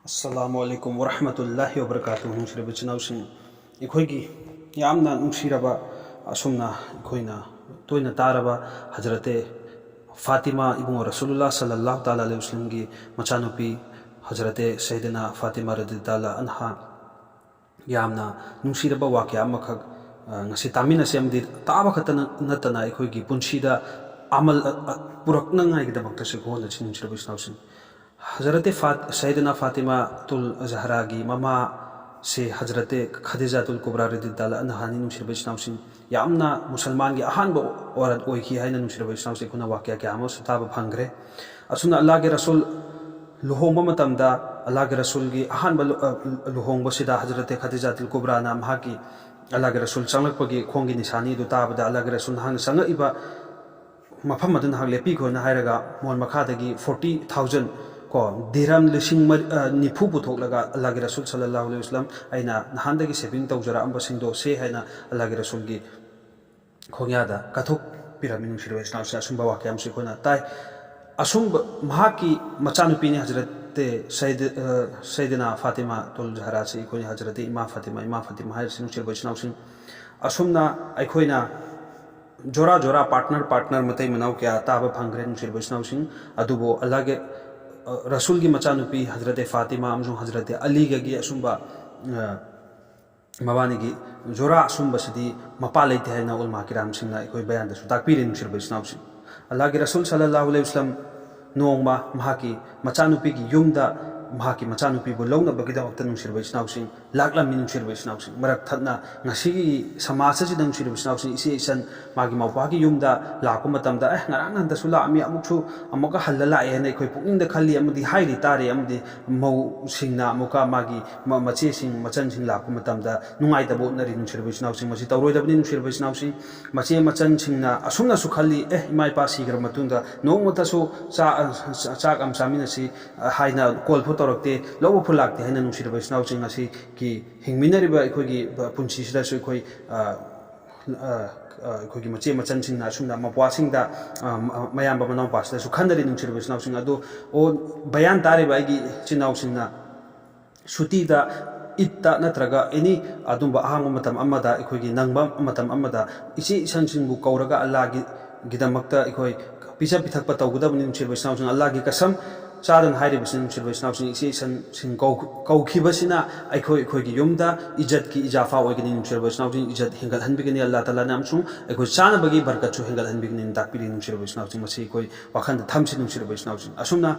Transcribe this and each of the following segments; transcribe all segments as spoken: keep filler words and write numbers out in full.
ꯑꯁꯂꯥꯃꯨ ꯑꯂꯥꯏꯀꯨꯝ ꯋꯔꯍꯃꯇꯨꯜꯂꯥꯍꯤ ꯋꯕꯔꯀꯥꯇꯨꯍ꯫ ꯅꯨꯡꯁꯤꯔꯕ ꯏꯆꯤꯟ ꯏꯅꯥꯎꯁꯤꯡ, ꯑꯩꯈꯣꯏꯒꯤ ꯌꯥꯝꯅ ꯅꯨꯡꯁꯤꯔꯕ, ꯑꯁꯨꯝꯅ ꯑꯩꯈꯣꯏꯅ ꯇꯣꯏꯅ ꯇꯥꯔꯕ ꯍꯖꯔꯠꯇꯦ ꯐꯥꯇꯤꯃꯥ, ꯏꯕꯨꯡꯉꯣ ꯔꯁꯨꯂꯨꯜꯂꯥ ꯁꯜꯂꯜꯂꯥꯍꯨ ꯇꯥꯂꯥ ꯑꯂꯩꯍꯤ ꯋꯁꯜꯂꯝꯒꯤ ꯃꯆꯥꯅꯨꯄꯤ ꯍꯖꯔꯠꯇꯦ ꯁꯩꯗꯅꯥ ꯐꯥꯇꯤꯃꯥ ꯔꯗꯤꯌꯜꯂꯥꯍꯨ ꯑꯟꯍꯥ, ꯌꯥꯝꯅ ꯅꯨꯡꯁꯤꯔꯕ ꯋꯥꯀꯌꯥ ꯑꯃꯈꯛ, ꯑ, ꯉꯁꯤ ꯇꯥꯃꯤꯟꯅꯁꯤ ꯑꯃꯗꯤ ꯇꯥꯕ ꯈꯛꯇ ꯅꯠꯇꯅ ꯑꯩꯈꯣꯏꯒꯤ ꯄꯨꯟꯁꯤꯗ ꯑꯃꯜ, ꯑ, ꯑ, ꯄꯨꯔꯛꯅꯉꯥꯏꯒꯤꯗꯃꯛꯇꯁꯨ ꯑꯩꯈꯣꯏ ꯍꯣꯠꯅꯁꯤ, ꯅꯨꯡꯁꯤꯔꯕ ꯏꯆꯤꯟ ꯏꯅꯥꯎꯁꯤꯡ꯫ ꯍꯖꯔꯠꯇꯦ ꯐꯥ-, ꯁꯩꯗꯅꯥ ꯐꯥꯇꯤꯃꯥꯇꯨꯜ ꯖꯍꯔꯥꯒꯤ ꯃꯃꯥꯁꯦ ꯍꯖꯔꯠꯇꯦ ꯈꯗꯤꯖꯥꯇꯨꯜ ꯀꯨꯕ꯭ꯔꯥ ꯔꯗꯤꯌꯜꯂꯥꯍꯨ ꯑꯟꯍꯥꯅꯤ, ꯅꯨꯡꯁꯤꯔꯕ ꯏꯆꯤꯟ ꯏꯅꯥꯎꯁꯤꯡ꯫ ꯌꯥꯝꯅ ꯃꯨꯁꯜꯃꯥꯟꯒꯤ ꯑꯍꯥꯟꯕ ꯑꯣꯔꯠ ꯑꯣꯏꯈꯤ ꯍꯥꯏꯅ, ꯅꯨꯡꯁꯤꯔꯕ ꯏꯆꯤꯟ ꯏꯅꯥꯎꯁꯤꯡ, ꯑꯩꯈꯣꯏꯅ ꯋꯥꯀꯌꯥ ꯀꯌꯥ ꯑꯃꯁꯨ ꯇꯥꯕ ꯐꯪꯈ꯭ꯔꯦ꯫ ꯑꯁꯨꯝꯅ ꯑꯜꯂꯥꯍꯒꯤ ꯔꯁꯨꯜ ꯂꯨꯍꯣꯡꯕ ꯃꯇꯝꯗ, ꯑꯜꯂꯥꯍꯒꯤ ꯔꯁꯨꯜꯒꯤ ꯑꯍꯥꯟꯕ ꯂꯨ-, ꯑ, ꯂꯨꯍꯣꯡꯕꯁꯤꯗ ꯍꯖꯔꯠꯇꯦ ꯈꯗꯤꯖꯥꯇꯨꯜ ꯀꯨꯕ꯭ꯔꯥꯅ ꯃꯍꯥꯛꯀꯤ, ꯑꯜꯂꯥꯍꯒꯤ ꯔꯁꯨꯜ ꯆꯪꯂꯛꯄꯒꯤ ꯈꯣꯡꯒꯤ ꯅꯤꯁꯥꯅꯤ ꯑꯗꯨ ꯇꯥꯕꯗ, ꯑꯜꯂꯥꯍꯒꯤ ꯔꯁꯨꯜ, "ꯅꯍꯥꯛꯅ ꯆꯪꯉꯛꯏꯕ ꯃꯐꯝ ꯑꯗꯨ ꯅꯍꯥꯛ ꯂꯦꯞꯄꯤꯈꯣ" ꯍꯥꯏꯅ ꯍꯥꯏꯔꯒ, ꯃꯣꯟ ꯃꯈꯥꯗꯒꯤ forty thousand ꯀꯣ, ꯗꯤꯔꯍꯝ ꯂꯤꯁꯤꯡ ꯃꯔꯤ, ꯑ, ꯅꯤꯐꯨ ꯄꯨꯊꯣꯛꯂꯒ, "ꯑꯜꯂꯥꯍꯒꯤ ꯔꯁꯨꯜ ꯁꯜꯂꯜꯂꯥꯍꯨ ꯑꯂꯩꯍꯤ ꯋꯁꯜꯂꯝ, ꯑꯩꯅ ꯅꯍꯥꯟꯗꯒꯤ saving ꯇꯧꯖꯔꯛꯑꯝꯕꯁꯤꯡꯗꯣ ꯁꯦ" ꯍꯥꯏꯅ ꯑꯜꯂꯥꯍꯒꯤ ꯔꯁꯨꯜꯒꯤ ꯈꯣꯡꯌꯥꯗ ꯀꯠꯊꯣꯛꯄꯤꯔꯝꯃꯤ, ꯅꯨꯡꯁꯤꯔꯕ ꯏꯆꯤꯟ ꯏꯅꯥꯎꯁꯤꯡ꯫ ꯑꯁꯨꯝꯕ ꯋꯥꯀꯌꯥ ꯑꯃꯁꯨ ꯑꯩꯈꯣꯏꯅ ꯇꯥꯏ꯫ ꯑꯁꯨꯝꯕ ꯃꯍꯥꯛꯀꯤ ꯃꯆꯥꯅꯨꯄꯤꯅꯤ ꯍꯖꯔꯠꯇꯦ ꯁꯩꯗ-, ꯑ, ꯁꯩꯗꯅꯥ ꯐꯥꯇꯤꯃꯥꯇꯨꯜ ꯖꯍꯔꯥꯁꯤ, ꯑꯩꯈꯣꯏꯅ ꯍꯖꯔꯠꯇꯦ ꯏꯃꯥ ꯐꯥꯇꯤꯃꯥ, ꯏꯃꯥ ꯐꯥꯇꯤꯃꯥ ꯍꯥꯏꯔꯤꯁꯤ, ꯅꯨꯡꯁꯤꯔꯕ ꯏꯆꯤꯟ ꯏꯅꯥꯎꯁꯤꯡ꯫ ꯑꯁꯨꯝꯅ ꯑꯩꯈꯣꯏꯅ ꯖꯣꯔꯥ ꯖꯣꯔꯥ, partner partner, ꯃꯇꯩ ꯃꯅꯥꯎ ꯀꯌꯥ ꯇꯥꯕ ꯐꯪꯈ꯭ꯔꯦ, ꯅꯨꯡꯁꯤꯔꯕ ꯏꯆꯤꯟ ꯏꯅꯥꯎꯁꯤꯡ꯫ ꯑꯗꯨꯕꯨ ꯑꯜꯂꯥꯍꯒꯤ, ꯑ, ꯔꯁꯨꯜꯒꯤ ꯃꯆꯥꯅꯨꯄꯤ ꯍꯖꯔꯠꯇꯦ ꯐꯥꯇꯤꯃꯥ ꯑꯃꯁꯨꯡ ꯍꯖꯔꯠꯇꯦ ꯑꯂꯤꯒꯒꯤ ꯑꯁꯨꯝꯕ, ꯑ, ꯃꯕꯥꯅꯤꯒꯤ ꯖꯣꯔꯥ ꯑꯁꯨꯝꯕꯁꯤꯗꯤ ꯃꯄꯥ ꯂꯩꯇꯦ ꯍꯥꯏꯅ ꯎꯂꯃꯥ ꯀꯤꯔꯥꯝꯁꯤꯡꯅ ꯑꯩꯈꯣꯏ ꯕꯌꯥꯟꯗꯁꯨ ꯇꯥꯛꯄꯤꯔꯤ, ꯅꯨꯡꯁꯤꯔꯕ ꯏꯆꯤꯟ ꯏꯅꯥꯎꯁꯤꯡ꯫ ꯑꯜꯂꯥꯍꯒꯤ ꯔꯁꯨꯜ ꯁꯜꯂꯜꯂꯥꯍꯨ ꯑꯂꯩꯍꯤ ꯋꯁꯜꯂꯝ ꯅꯣꯡꯃ ꯃꯍꯥꯛꯀꯤ ꯃꯆꯥꯅꯨꯄꯤꯒꯤ ꯌꯨꯝꯗ ꯃꯍꯥꯛꯀꯤ ꯃꯆꯥꯅꯨꯄꯤꯕꯨ ꯂꯧꯅꯕꯒꯤꯗꯃꯛꯇ, ꯅꯨꯡꯁꯤꯔꯕ ꯏꯆꯤꯟ ꯏꯅꯥꯎꯁꯤꯡ, ꯂꯥꯛꯂꯝꯃꯤ, ꯅꯨꯡꯁꯤꯔꯕ ꯏꯆꯤꯟ ꯏꯅꯥꯎꯁꯤꯡ꯫ ꯃꯔꯛ ꯊꯠꯅ ꯉꯁꯤꯒꯤ ꯁꯃꯥꯖ ꯑꯁꯤꯗ, ꯅꯨꯡꯁꯤꯔꯕ ꯏꯆꯤꯟ ꯏꯅꯥꯎꯁꯤꯡ, ꯏꯆꯦ ꯏꯆꯟ ꯃꯥꯒꯤ ꯃꯧꯄ꯭ꯋꯥꯒꯤ ꯌꯨꯝꯗ ꯂꯥꯛꯄ ꯃꯇꯝꯗ, "ꯑꯦ, ꯉꯔꯥꯡ ꯅꯍꯥꯟꯇꯁꯨ ꯂꯥꯛꯑꯝꯃꯤ, ꯑꯃꯨꯛꯁꯨ ꯑꯃꯨꯛꯀ ꯍꯜꯂ ꯂꯥꯛꯑꯦ" ꯍꯥꯏꯅ ꯑꯩꯈꯣꯏ ꯄꯨꯛꯅꯤꯡꯗ ꯈꯜꯂꯤ ꯑꯃꯗꯤ ꯍꯥꯏꯔꯤ ꯇꯥꯔꯤ, ꯑꯃꯗꯤ ꯃꯧꯁꯤꯡꯅ ꯑꯃꯨꯛꯀ ꯃꯥꯒꯤ ꯃ-, ꯃꯆꯦꯁꯤꯡ, ꯃꯆꯟꯁꯤꯡ ꯂꯥꯛꯄ ꯃꯇꯝꯗ ꯅꯨꯡꯉꯥꯏꯇꯕ ꯎꯠꯅꯔꯤ, ꯅꯨꯡꯁꯤꯔꯕ ꯏꯆꯤꯟ ꯏꯅꯥꯎꯁꯤꯡ꯫ ꯃꯁꯤ ꯇꯧꯔꯣꯏꯗꯕꯅꯤ, ꯅꯨꯡꯁꯤꯔꯕ ꯏꯆꯤꯟ ꯏꯅꯥꯎꯁꯤꯡ꯫ ꯃꯆꯦ ꯃꯆꯟꯁꯤꯡꯅ ꯑꯁꯨꯝꯅꯁꯨ ꯈꯜꯂꯤ, "ꯑꯦ, ꯏꯃꯥ ꯏꯄꯥ ꯁꯤꯈ꯭ꯔ ꯃꯇꯨꯡꯗ ꯅꯣꯡꯃꯇꯁꯨ ꯆꯥ-, ꯆꯥꯛ ꯑꯃ ꯆꯥꯃꯤꯟꯅꯁꯤ" ꯍꯥꯏꯅ ꯀꯣꯜ ꯐꯥꯎ ꯇꯧꯔꯛꯇꯦ, ꯂꯧꯕ ꯐꯥꯎ ꯂꯥꯛꯇꯦ ꯍꯥꯏꯅ, ꯅꯨꯡꯁꯤꯔꯕ ꯏꯆꯤꯟ ꯏꯅꯥꯎꯁꯤꯡ, ꯉꯁꯤꯒꯤ ꯍꯤꯡꯃꯤꯟꯅꯔꯤꯕ ꯑꯩꯈꯣꯏꯒꯤ ꯄꯨꯟꯁꯤꯁꯤꯗꯁꯨ ꯑꯩꯈꯣꯏ, ꯑ, ꯑ, ꯑ, ꯑꯩꯈꯣꯏꯒꯤ ꯃꯆꯦ ꯃꯆꯟꯁꯤꯡꯅ ꯑꯁꯨꯝꯅ ꯃꯄ꯭ꯋꯥꯁꯤꯡꯗ, ꯑ, ꯃ-, ꯃꯌꯥꯝꯕ ꯃꯅꯥꯎꯄꯥꯁꯤꯗꯁꯨ ꯈꯟꯅꯔꯤ, ꯅꯨꯡꯁꯤꯔꯕ ꯏꯆꯤꯟ ꯏꯅꯥꯎꯁꯤꯡ꯫ ꯑꯗꯣ, ꯑꯣ, ꯕꯌꯥꯟ ꯇꯥꯔꯤꯕ ꯑꯩꯒꯤ ꯏꯆꯤꯟ ꯏꯅꯥꯎꯁꯤꯡꯅ ꯁꯨꯇꯤꯗ, ꯏꯠꯇ ꯅꯠꯇ꯭ꯔꯒ ꯑꯦꯅꯤ ꯑꯗꯨꯝꯕ ꯑꯍꯥꯡꯕ ꯃꯇꯝ ꯑꯃꯗ, ꯑꯩꯈꯣꯏꯒꯤ ꯅꯪꯕ ꯃꯇꯝ ꯑꯃꯗ ꯏꯆꯦ ꯏꯆꯟꯁꯤꯡꯕꯨ ꯀꯧꯔꯒ ꯑꯜꯂꯥꯒꯤ, ꯒꯤꯗꯃꯛꯇ ꯑꯩꯈꯣꯏ ꯄꯤꯖ ꯄꯤꯊꯛꯄ ꯇꯧꯒꯗꯕꯅꯤ꯫ ꯅꯨꯡꯁꯤꯔꯕ ꯏꯆꯤꯟ ꯏꯅꯥꯎꯁꯤꯡ, ꯑꯜꯂꯥꯒꯤ ꯀꯁꯝ ꯆꯥꯗꯨꯅ ꯍꯥꯏꯔꯤꯕꯁꯤꯅ, ꯅꯨꯡꯁꯤꯔꯕ ꯏꯆꯤꯟ ꯏꯅꯥꯎꯁꯤꯡ, ꯏꯆꯦ ꯏꯆꯟꯁꯤꯡ ꯀꯧ-, ꯀꯧꯈꯤꯕꯁꯤꯅ ꯑꯩꯈꯣꯏ, ꯑꯩꯈꯣꯏꯒꯤ ꯌꯨꯝꯗ ꯏꯖꯠꯀꯤ ꯏꯖꯥꯐꯥ ꯑꯣꯏꯒꯅꯤ꯫ ꯅꯨꯡꯁꯤꯔꯕ ꯏꯆꯤꯟ ꯏꯅꯥꯎꯁꯤꯡ, ꯏꯖꯠ ꯍꯦꯟꯒꯠꯍꯟꯕꯤꯒꯅꯤ ꯑꯜꯂꯥ ꯇꯥꯂꯥꯅ, ꯑꯃꯁꯨꯡ ꯑꯩꯈꯣꯏ ꯆꯥꯅꯕꯒꯤ ꯕꯔꯀꯠꯁꯨ ꯍꯦꯟꯒꯠꯍꯟꯕꯤꯒꯅꯤ ꯇꯥꯛꯄꯤꯔꯤ꯫ ꯅꯨꯡꯁꯤꯔꯕ ꯏꯆꯤꯟ ꯏꯅꯥꯎꯁꯤꯡ, ꯃꯁꯤ ꯑꯩꯈꯣꯏ ꯋꯥꯈꯜꯗ ꯊꯝꯁꯤ꯫ ꯅꯨꯡꯁꯤꯔꯕ ꯏꯆꯤꯟ ꯏꯅꯥꯎꯁꯤꯡ, ꯑꯁꯨꯝꯅ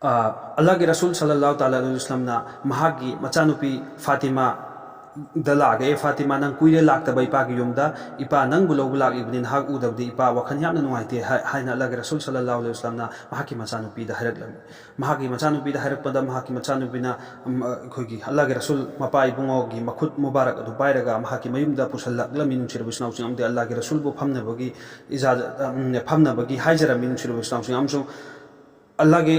ꯑ, ꯑꯜꯂꯥꯍꯒꯤ ꯔꯁꯨꯜ ꯁꯜꯂꯜꯂꯥꯍꯨ ꯇꯥꯂꯥ ꯑꯂꯩꯍꯤ ꯋꯁꯜꯂꯝꯅ ꯃꯍꯥꯛꯀꯤ ꯃꯆꯥꯅꯨꯄꯤ ꯐꯥꯇꯤꯃꯥꯗ ꯂꯥꯛꯑꯒ, "ꯑꯦ ꯐꯥꯇꯤꯃꯥ, ꯅꯪ ꯀꯨꯏꯔꯦ ꯂꯥꯛꯇꯕ ꯏꯄꯥꯒꯤ ꯌꯨꯝꯗ, ꯏꯄꯥ ꯅꯪꯕꯨ ꯂꯧꯕ ꯂꯥꯛꯂꯤꯕꯅꯤ, ꯅꯍꯥꯛ ꯎꯗꯕꯗꯤ ꯏꯄꯥ ꯋꯥꯈꯜ ꯌꯥꯝꯅ ꯅꯨꯡꯉꯥꯏꯇꯦ" ꯍꯥꯏ-, ꯍꯥꯏꯅ ꯑꯜꯂꯥꯍꯒꯤ ꯔꯁꯨꯜ ꯁꯜꯂꯜꯂꯥꯍꯨ ꯑꯂꯩꯍꯤ ꯋꯁꯜꯂꯝꯅ ꯃꯍꯥꯛꯀꯤ ꯃꯆꯥꯅꯨꯄꯤꯗ ꯍꯥꯏꯔꯛꯂꯝꯃꯤ꯫ ꯃꯍꯥꯛꯀꯤ ꯃꯆꯥꯅꯨꯄꯤꯗ ꯍꯥꯏꯔꯛꯄꯗ, ꯃꯍꯥꯛꯀꯤ ꯃꯆꯥꯅꯨꯄꯤꯅ, ꯎꯝ, ꯑꯩꯈꯣꯏꯒꯤ ꯑꯜꯂꯥꯍꯒꯤ ꯔꯁꯨꯜ ꯃꯄꯥ ꯏꯕꯨꯡꯉꯣꯒꯤ ꯃꯈꯨꯠ ꯃꯨꯕꯥꯔꯛ ꯑꯗꯨ ꯄꯥꯏꯔꯒ ꯃꯍꯥꯛꯀꯤ ꯃꯌꯨꯝꯗ ꯄꯨꯁꯜꯂꯛꯂꯝꯃꯤ꯫ ꯅꯨꯡꯁꯤꯔꯕ ꯏꯆꯤꯟ ꯏꯅꯥꯎꯁꯤꯡ, ꯑꯃꯗꯤ ꯑꯜꯂꯥꯍꯒꯤ ꯔꯁꯨꯜꯕꯨ ꯐꯝꯅꯕꯒꯤ ꯏꯖꯥꯖꯠ, ꯎꯝ, ꯐꯝꯅꯕꯒꯤ ꯍꯥꯏꯖꯔꯝꯃꯤ꯫ ꯅꯨꯡꯁꯤꯔꯕ ꯏꯆꯤꯟ ꯏꯅꯥꯎꯁꯤꯡ, ꯑꯃꯁꯨꯡ ꯑꯜꯂꯥꯍꯒꯤ,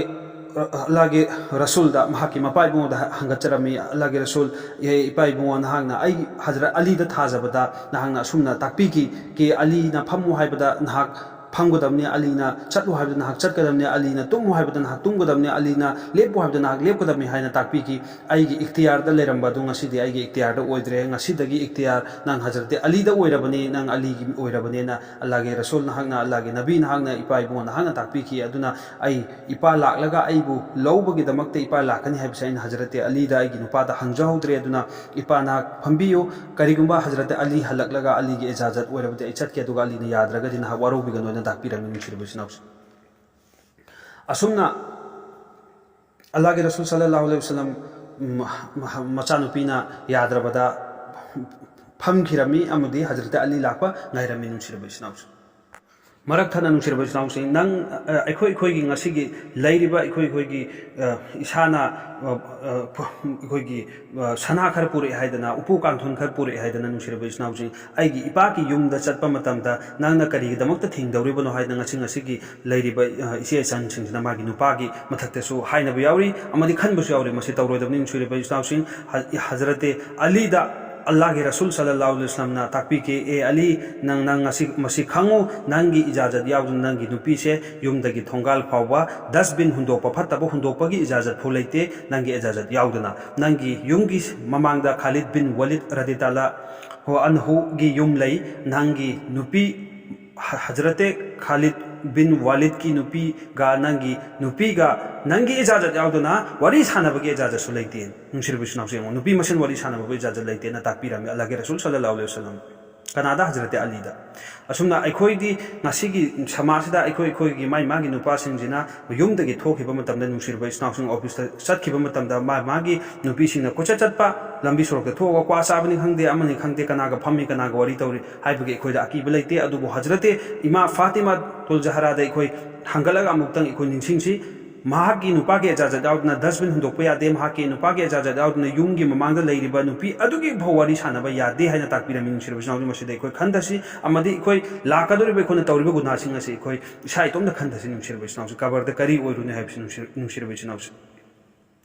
ꯑꯜꯂꯥꯍꯒꯤ ꯔꯁꯨꯜꯗ ꯃꯍꯥꯛꯀꯤ ꯃꯄꯥ ꯏꯕꯨꯡꯉꯣꯗ ꯍ-, ꯍꯪꯒꯠꯆꯔꯝꯃꯤ꯫ ꯑꯜꯂꯥꯍꯒꯤ ꯔꯁꯨꯜ, "ꯑꯦ ꯏꯄꯥ ꯏꯕꯨꯡꯉꯣ, ꯅꯍꯥꯛꯅ ꯑꯩ ꯍꯖꯔꯠ ꯑꯂꯤꯗ ꯊꯥꯖꯕꯗ ꯅꯍꯥꯛꯅ ꯑꯁꯨꯝꯅ ꯇꯥꯛꯄꯤꯈꯤ, ꯀꯤ ꯑꯂꯤꯅ ꯐꯝꯃꯨ ꯍꯥꯏꯕꯗ ꯅꯍꯥꯛ ꯐꯝꯒꯗꯕꯅꯤ, ꯑꯂꯤꯅ ꯆꯠꯂꯨ ꯍꯥꯏꯕꯗ ꯅꯍꯥꯛ ꯆꯠꯀꯗꯕꯅꯤ, ꯑꯂꯤꯅ ꯇꯨꯝꯃꯨ ꯍꯥꯏꯕꯗ ꯅꯍꯥꯛ ꯇꯨꯝꯒꯗꯕꯅꯤ, ꯑꯂꯤꯅ ꯂꯦꯞꯄꯨ ꯍꯥꯏꯕꯗ ꯅꯍꯥꯛ ꯂꯦꯞꯀꯗꯕꯅꯤ" ꯍꯥꯏꯅ ꯇꯥꯛꯄꯤꯈꯤ꯫ ꯑꯩꯒꯤ ꯏꯈꯇꯤꯌꯥꯔꯗ ꯂꯩꯔꯝꯕ ꯑꯗꯨ ꯉꯁꯤꯗꯤ ꯑꯩꯒꯤ ꯏꯈꯇꯤꯌꯥꯔꯗ ꯑꯣꯏꯗ꯭ꯔꯦ꯫ ꯉꯁꯤꯗꯒꯤ ꯏꯈꯇꯤꯌꯥꯔ ꯅꯪ ꯍꯖꯔꯠ ꯑꯂꯤꯗ ꯑꯣꯏꯔꯕꯅꯤ, ꯅꯪ ꯑꯂꯤꯒꯤ ꯑꯣꯏꯔꯕꯅꯤꯅ ꯑꯜꯂꯥꯍꯒꯤ ꯔꯁꯨꯜ ꯅꯍꯥꯛꯅ, ꯑꯜꯂꯥꯍꯒꯤ ꯅꯕꯤ ꯅꯍꯥꯛꯅ, ꯏꯄꯥ ꯏꯕꯨꯡꯉꯣ ꯅꯍꯥꯛꯅ ꯇꯥꯛꯄꯤꯈꯤ꯫ ꯑꯗꯨꯅ ꯑꯩ ꯏꯄꯥ ꯂꯥꯛꯂꯒ ꯑꯩꯕꯨ ꯂꯧꯕꯒꯤꯗꯃꯛꯇ ꯏꯄꯥ ꯂꯥꯛꯀꯅꯤ ꯍꯥꯏꯕꯁꯦ ꯑꯩꯅ ꯍꯖꯔꯠ ꯑꯂꯤꯗ, ꯑꯩꯒꯤ ꯅꯨꯄꯥꯗ ꯍꯪꯖꯍꯧꯗ꯭ꯔꯦ꯫ ꯑꯗꯨꯅ ꯏꯄꯥ ꯅꯍꯥꯛ ꯐꯝꯕꯤꯌꯨ, ꯀꯔꯤꯒꯨꯝꯕ ꯍꯖꯔꯠ ꯑꯂꯤ ꯍꯜꯂꯛꯂꯒ ꯑꯂꯤꯒꯤ ꯏꯖꯥꯖꯠ ꯑꯣꯏꯔꯕꯗꯤ ꯑꯩ ꯆꯠꯀꯦ, ꯑꯗꯨꯒ ꯑꯂꯤꯅ ꯌꯥꯗ꯭ꯔꯒꯗꯤ ꯅꯍꯥꯛ ꯋꯥꯔꯧꯕꯤꯒꯅꯨ ꯍꯥꯏꯅ ꯇꯥꯛꯄꯤꯔꯝꯃꯤ꯫ ꯅꯨꯡꯁꯤꯔꯕ ꯏꯆꯤꯟ ꯏꯅꯥꯎꯁꯤꯡ, ꯑꯁꯨꯝꯅ ꯑꯜꯂꯥꯍꯒꯤ ꯔꯁꯨꯜ ꯁꯜꯂꯜꯂꯥꯍꯨ ꯑꯂꯩꯍꯤ ꯋꯁꯜꯂꯝ, ꯎꯝ, ꯃꯆꯥꯅꯨꯄꯤꯅ ꯌꯥꯗ꯭ꯔꯕꯗ ꯐꯝꯈꯤꯔꯝꯃꯤ ꯑꯃꯗꯤ ꯍꯖꯔꯠ ꯑꯂꯤ ꯂꯥꯛꯄ ꯉꯥꯏꯔꯝꯃꯤ꯫ ꯅꯨꯡꯁꯤꯔꯕ ꯏꯆꯤꯟ ꯏꯅꯥꯎꯁꯤꯡ, ꯃꯔꯛ ꯊꯠꯅ ꯅꯨꯡꯁꯤꯔꯕ ꯏꯆꯤꯟ ꯏꯅꯥꯎꯁꯤꯡ, ꯅꯪ, ꯑ, ꯑꯩꯈꯣꯏ, ꯑꯩꯈꯣꯏꯒꯤ ꯉꯁꯤꯒꯤ ꯂꯩꯔꯤꯕ ꯑꯩꯈꯣꯏ, ꯑꯩꯈꯣꯏꯒꯤ, ꯑ, ꯏꯁꯥꯅ, ꯑ, ꯑ, ꯐ-, ꯑꯩꯈꯣꯏꯒꯤ, ꯑ, ꯁꯅꯥ ꯈꯔ ꯄꯨꯔꯛꯑꯦ ꯍꯥꯏꯗꯅ, ꯎꯄꯨ ꯀꯥꯡꯊꯣꯟ ꯈꯔ ꯄꯨꯔꯛꯑꯦ ꯍꯥꯏꯗꯅ, ꯅꯨꯡꯁꯤꯔꯕ ꯏꯆꯤꯟ ꯏꯅꯥꯎꯁꯤꯡ, ꯑꯩꯒꯤ ꯏꯄꯥꯒꯤ ꯌꯨꯝꯗ ꯆꯠꯄ ꯃꯇꯝꯗ ꯅꯪꯅ ꯀꯔꯤꯒꯤꯗꯃꯛꯇ ꯊꯤꯡꯗꯧꯔꯤꯕꯅꯣ ꯍꯥꯏꯗꯅ ꯉꯁꯤ, ꯉꯁꯤꯒꯤ ꯂꯩꯔꯤꯕ, ꯑ, ꯏꯆꯦ ꯏꯆꯟꯁꯤꯡꯁꯤꯅ ꯃꯥꯒꯤ ꯅꯨꯄꯥꯒꯤ ꯃꯊꯛꯇꯁꯨ ꯍꯥꯏꯅꯕ ꯌꯥꯎꯔꯤ ꯑꯃꯗꯤ ꯈꯟꯕꯁꯨ ꯌꯥꯎꯔꯤ꯫ ꯃꯁꯤ ꯇꯧꯔꯣꯏꯗꯕꯅꯤ꯫ ꯅꯨꯡꯁꯤꯔꯕ ꯏꯆꯤꯟ ꯏꯅꯥꯎꯁꯤꯡ, ꯍ-, ꯍꯖꯔꯠ ꯑꯂꯤꯗ ꯑꯜꯂꯥꯍꯒꯤ ꯔꯁꯨꯜ ꯁꯜꯂꯜꯂꯥꯍꯨ ꯑꯂꯩꯍꯤ ꯋꯥꯁꯜꯂꯝꯅ ꯇꯥꯛꯄꯤꯈꯤ, "ꯑꯦ ꯑꯂꯤ, ꯅꯪ, ꯅꯪ ꯉꯁꯤ, ꯃꯁꯤ ꯈꯪꯉꯨ, ꯅꯪꯒꯤ ꯏꯖꯥꯖꯠ ꯌꯥꯎꯗꯅ ꯅꯪꯒꯤ ꯅꯨꯄꯤꯁꯦ ꯌꯨꯝꯗꯒꯤ ꯊꯣꯡꯒꯥꯜ ꯐꯥꯎꯕ ꯗꯁꯕꯤꯟ ꯍꯨꯟꯗꯣꯛꯄ, ꯐꯠꯇꯕ ꯍꯨꯟꯗꯣꯛꯄꯒꯤ ꯏꯖꯥꯖꯠ ꯐꯥꯎ ꯂꯩꯇꯦ, ꯅꯪꯒꯤ ꯏꯖꯥꯖꯠ ꯌꯥꯎꯗꯅ꯫ ꯅꯪꯒꯤ ꯌꯨꯝꯒꯤ ꯃꯃꯥꯡꯗ ꯈꯥꯂꯤꯗ ꯕꯤꯟ ꯋꯥꯂꯤꯗ ꯔꯗꯤꯇꯥꯂꯥ ꯍꯣ ꯑꯟꯍꯨꯒꯤ ꯌꯨꯝ ꯂꯩ, ꯅꯪꯒꯤ ꯅꯨꯄꯤ ꯍ-, ꯍꯖꯔꯠꯇꯦ ꯈꯥꯂꯤꯗ ꯕꯤꯟ ꯋꯥꯂꯤꯗꯀꯤ ꯅꯨꯄꯤꯒ ꯅꯪꯒꯤ ꯅꯨꯄꯤꯒ ꯅꯪꯒꯤ ꯏꯖꯥꯖꯠ ꯌꯥꯎꯗꯅ ꯋꯥꯔꯤ ꯁꯥꯟꯅꯕꯒꯤ ꯏꯖꯥꯖꯠꯁꯨ ꯂꯩꯇꯦ꯫" ꯅꯨꯡꯁꯤꯔꯕ ꯏꯆꯤꯟ ꯏꯅꯥꯎꯁꯦ ꯌꯦꯡꯉꯣ, ꯅꯨꯄꯤ ꯃꯁꯦꯟ ꯋꯥꯔꯤ ꯁꯥꯟꯅꯕꯒꯤ ꯏꯖꯥꯖꯠ ꯂꯩꯇꯦꯅ ꯇꯥꯛꯄꯤꯔꯝꯃꯤ ꯑꯜꯂꯥꯍꯒꯤ ꯔꯁꯨꯜ ꯁꯜꯂꯜꯂꯥꯍꯨ ꯑꯂꯩꯍꯤ ꯋꯥꯁꯜꯂꯝ꯫ ꯀꯅꯥꯗ? ꯍꯖꯔꯠꯇꯦ ꯑꯂꯤꯗ꯫ ꯑꯁꯨꯝꯅ ꯑꯩꯈꯣꯏꯗꯤ ꯉꯁꯤꯒꯤ ꯁꯃꯥꯖꯁꯤꯗ ꯑꯩꯈꯣꯏ, ꯑꯩꯈꯣꯏꯒꯤ ꯃꯥꯏ ꯃꯥꯒꯤ ꯅꯨꯄꯥꯁꯤꯡꯁꯤꯅ ꯌꯨꯝꯗꯒꯤ ꯊꯣꯛꯈꯤꯕ ꯃꯇꯝꯗ, ꯅꯨꯡꯁꯤꯔꯕ ꯏꯆꯤꯟ ꯏꯅꯥꯎꯁꯤꯡ, ꯑꯣꯐꯤꯁꯇ ꯆꯠꯈꯤꯕ ꯃꯇꯝꯗ ꯃꯥ ꯃꯥꯒꯤ ꯅꯨꯄꯤꯁꯤꯡꯅ ꯀꯣꯏꯆꯠ ꯆꯠꯄ, ꯂꯝꯕꯤ ꯁꯣꯔꯣꯛꯇ ꯊꯣꯛꯑꯒ ꯀ꯭ꯋꯥ ꯆꯥꯕꯅꯤ ꯈꯪꯗꯦ, ꯑꯃꯅꯤ ꯈꯪꯗꯦ, ꯀꯅꯥꯒ ꯐꯝꯃꯤ, ꯀꯅꯥꯒ ꯋꯥꯔꯤ ꯇꯧꯔꯤ ꯍꯥꯏꯕꯒꯤ ꯑꯩꯈꯣꯏꯗ ꯑꯀꯤꯕ ꯂꯩꯇꯦ꯫ ꯑꯗꯨꯕꯨ ꯍꯖꯔꯠꯇꯦ ꯏꯃꯥ ꯐꯥꯇꯤꯃꯥ ꯇꯨꯜ ꯖꯍꯔꯥꯗ ꯑꯩꯈꯣꯏ ꯍꯪꯒꯠꯂꯒ ꯑꯃꯨꯛꯇꯪ ꯑꯩꯈꯣꯏ ꯅꯤꯡꯁꯤꯡꯁꯤ꯫ ꯃꯍꯥꯛꯀꯤ ꯅꯨꯄꯥꯒꯤ ꯏꯖꯥꯖꯠ ꯌꯥꯎꯗꯅ ꯗꯁꯕꯤꯟ ꯍꯨꯟꯗꯣꯛꯄ ꯌꯥꯗꯦ, ꯃꯍꯥꯛꯀꯤ ꯅꯨꯄꯥꯒꯤ ꯏꯖꯥꯖꯠ ꯌꯥꯎꯗꯅ ꯌꯨꯝꯒꯤ ꯃꯃꯥꯡꯗ ꯂꯩꯔꯤꯕ ꯅꯨꯄꯤ ꯑꯗꯨꯒꯤ ꯐꯥꯎ ꯋꯥꯔꯤ ꯁꯥꯟꯅꯕ ꯌꯥꯗꯦ ꯍꯥꯏꯅ ꯇꯥꯛꯄꯤꯔꯝꯃꯤ꯫ ꯅꯨꯡꯁꯤꯔꯕ ꯏꯆꯤꯟ ꯏꯅꯥꯎꯁꯤꯡ, ꯃꯁꯤꯗ ꯑꯩꯈꯣꯏ ꯈꯟꯊꯁꯤ ꯑꯃꯗꯤ ꯑꯩꯈꯣꯏ ꯂꯥꯛꯀꯗꯧꯔꯤꯕ ꯑꯩꯈꯣꯏꯅ ꯇꯧꯔꯤꯕ ꯒꯨꯅꯥꯁꯤꯡ ꯑꯁꯤ ꯑꯩꯈꯣꯏ ꯏꯁꯥ ꯏꯇꯣꯝꯇ ꯈꯟꯊꯁꯤ꯫ ꯅꯨꯡꯁꯤꯔꯕ ꯏꯆꯤꯟ ꯏꯅꯥꯎꯁꯤꯡ, ꯀꯕꯔꯗ ꯀꯔꯤ ꯑꯣꯏꯔꯨꯅꯤ ꯍꯥꯏꯕꯁꯤ ꯅꯨꯡꯁꯤꯔ-, ꯅꯨꯡꯁꯤꯔꯕ ꯏꯆꯤꯟ ꯏꯅꯥꯎꯁꯤꯡ꯫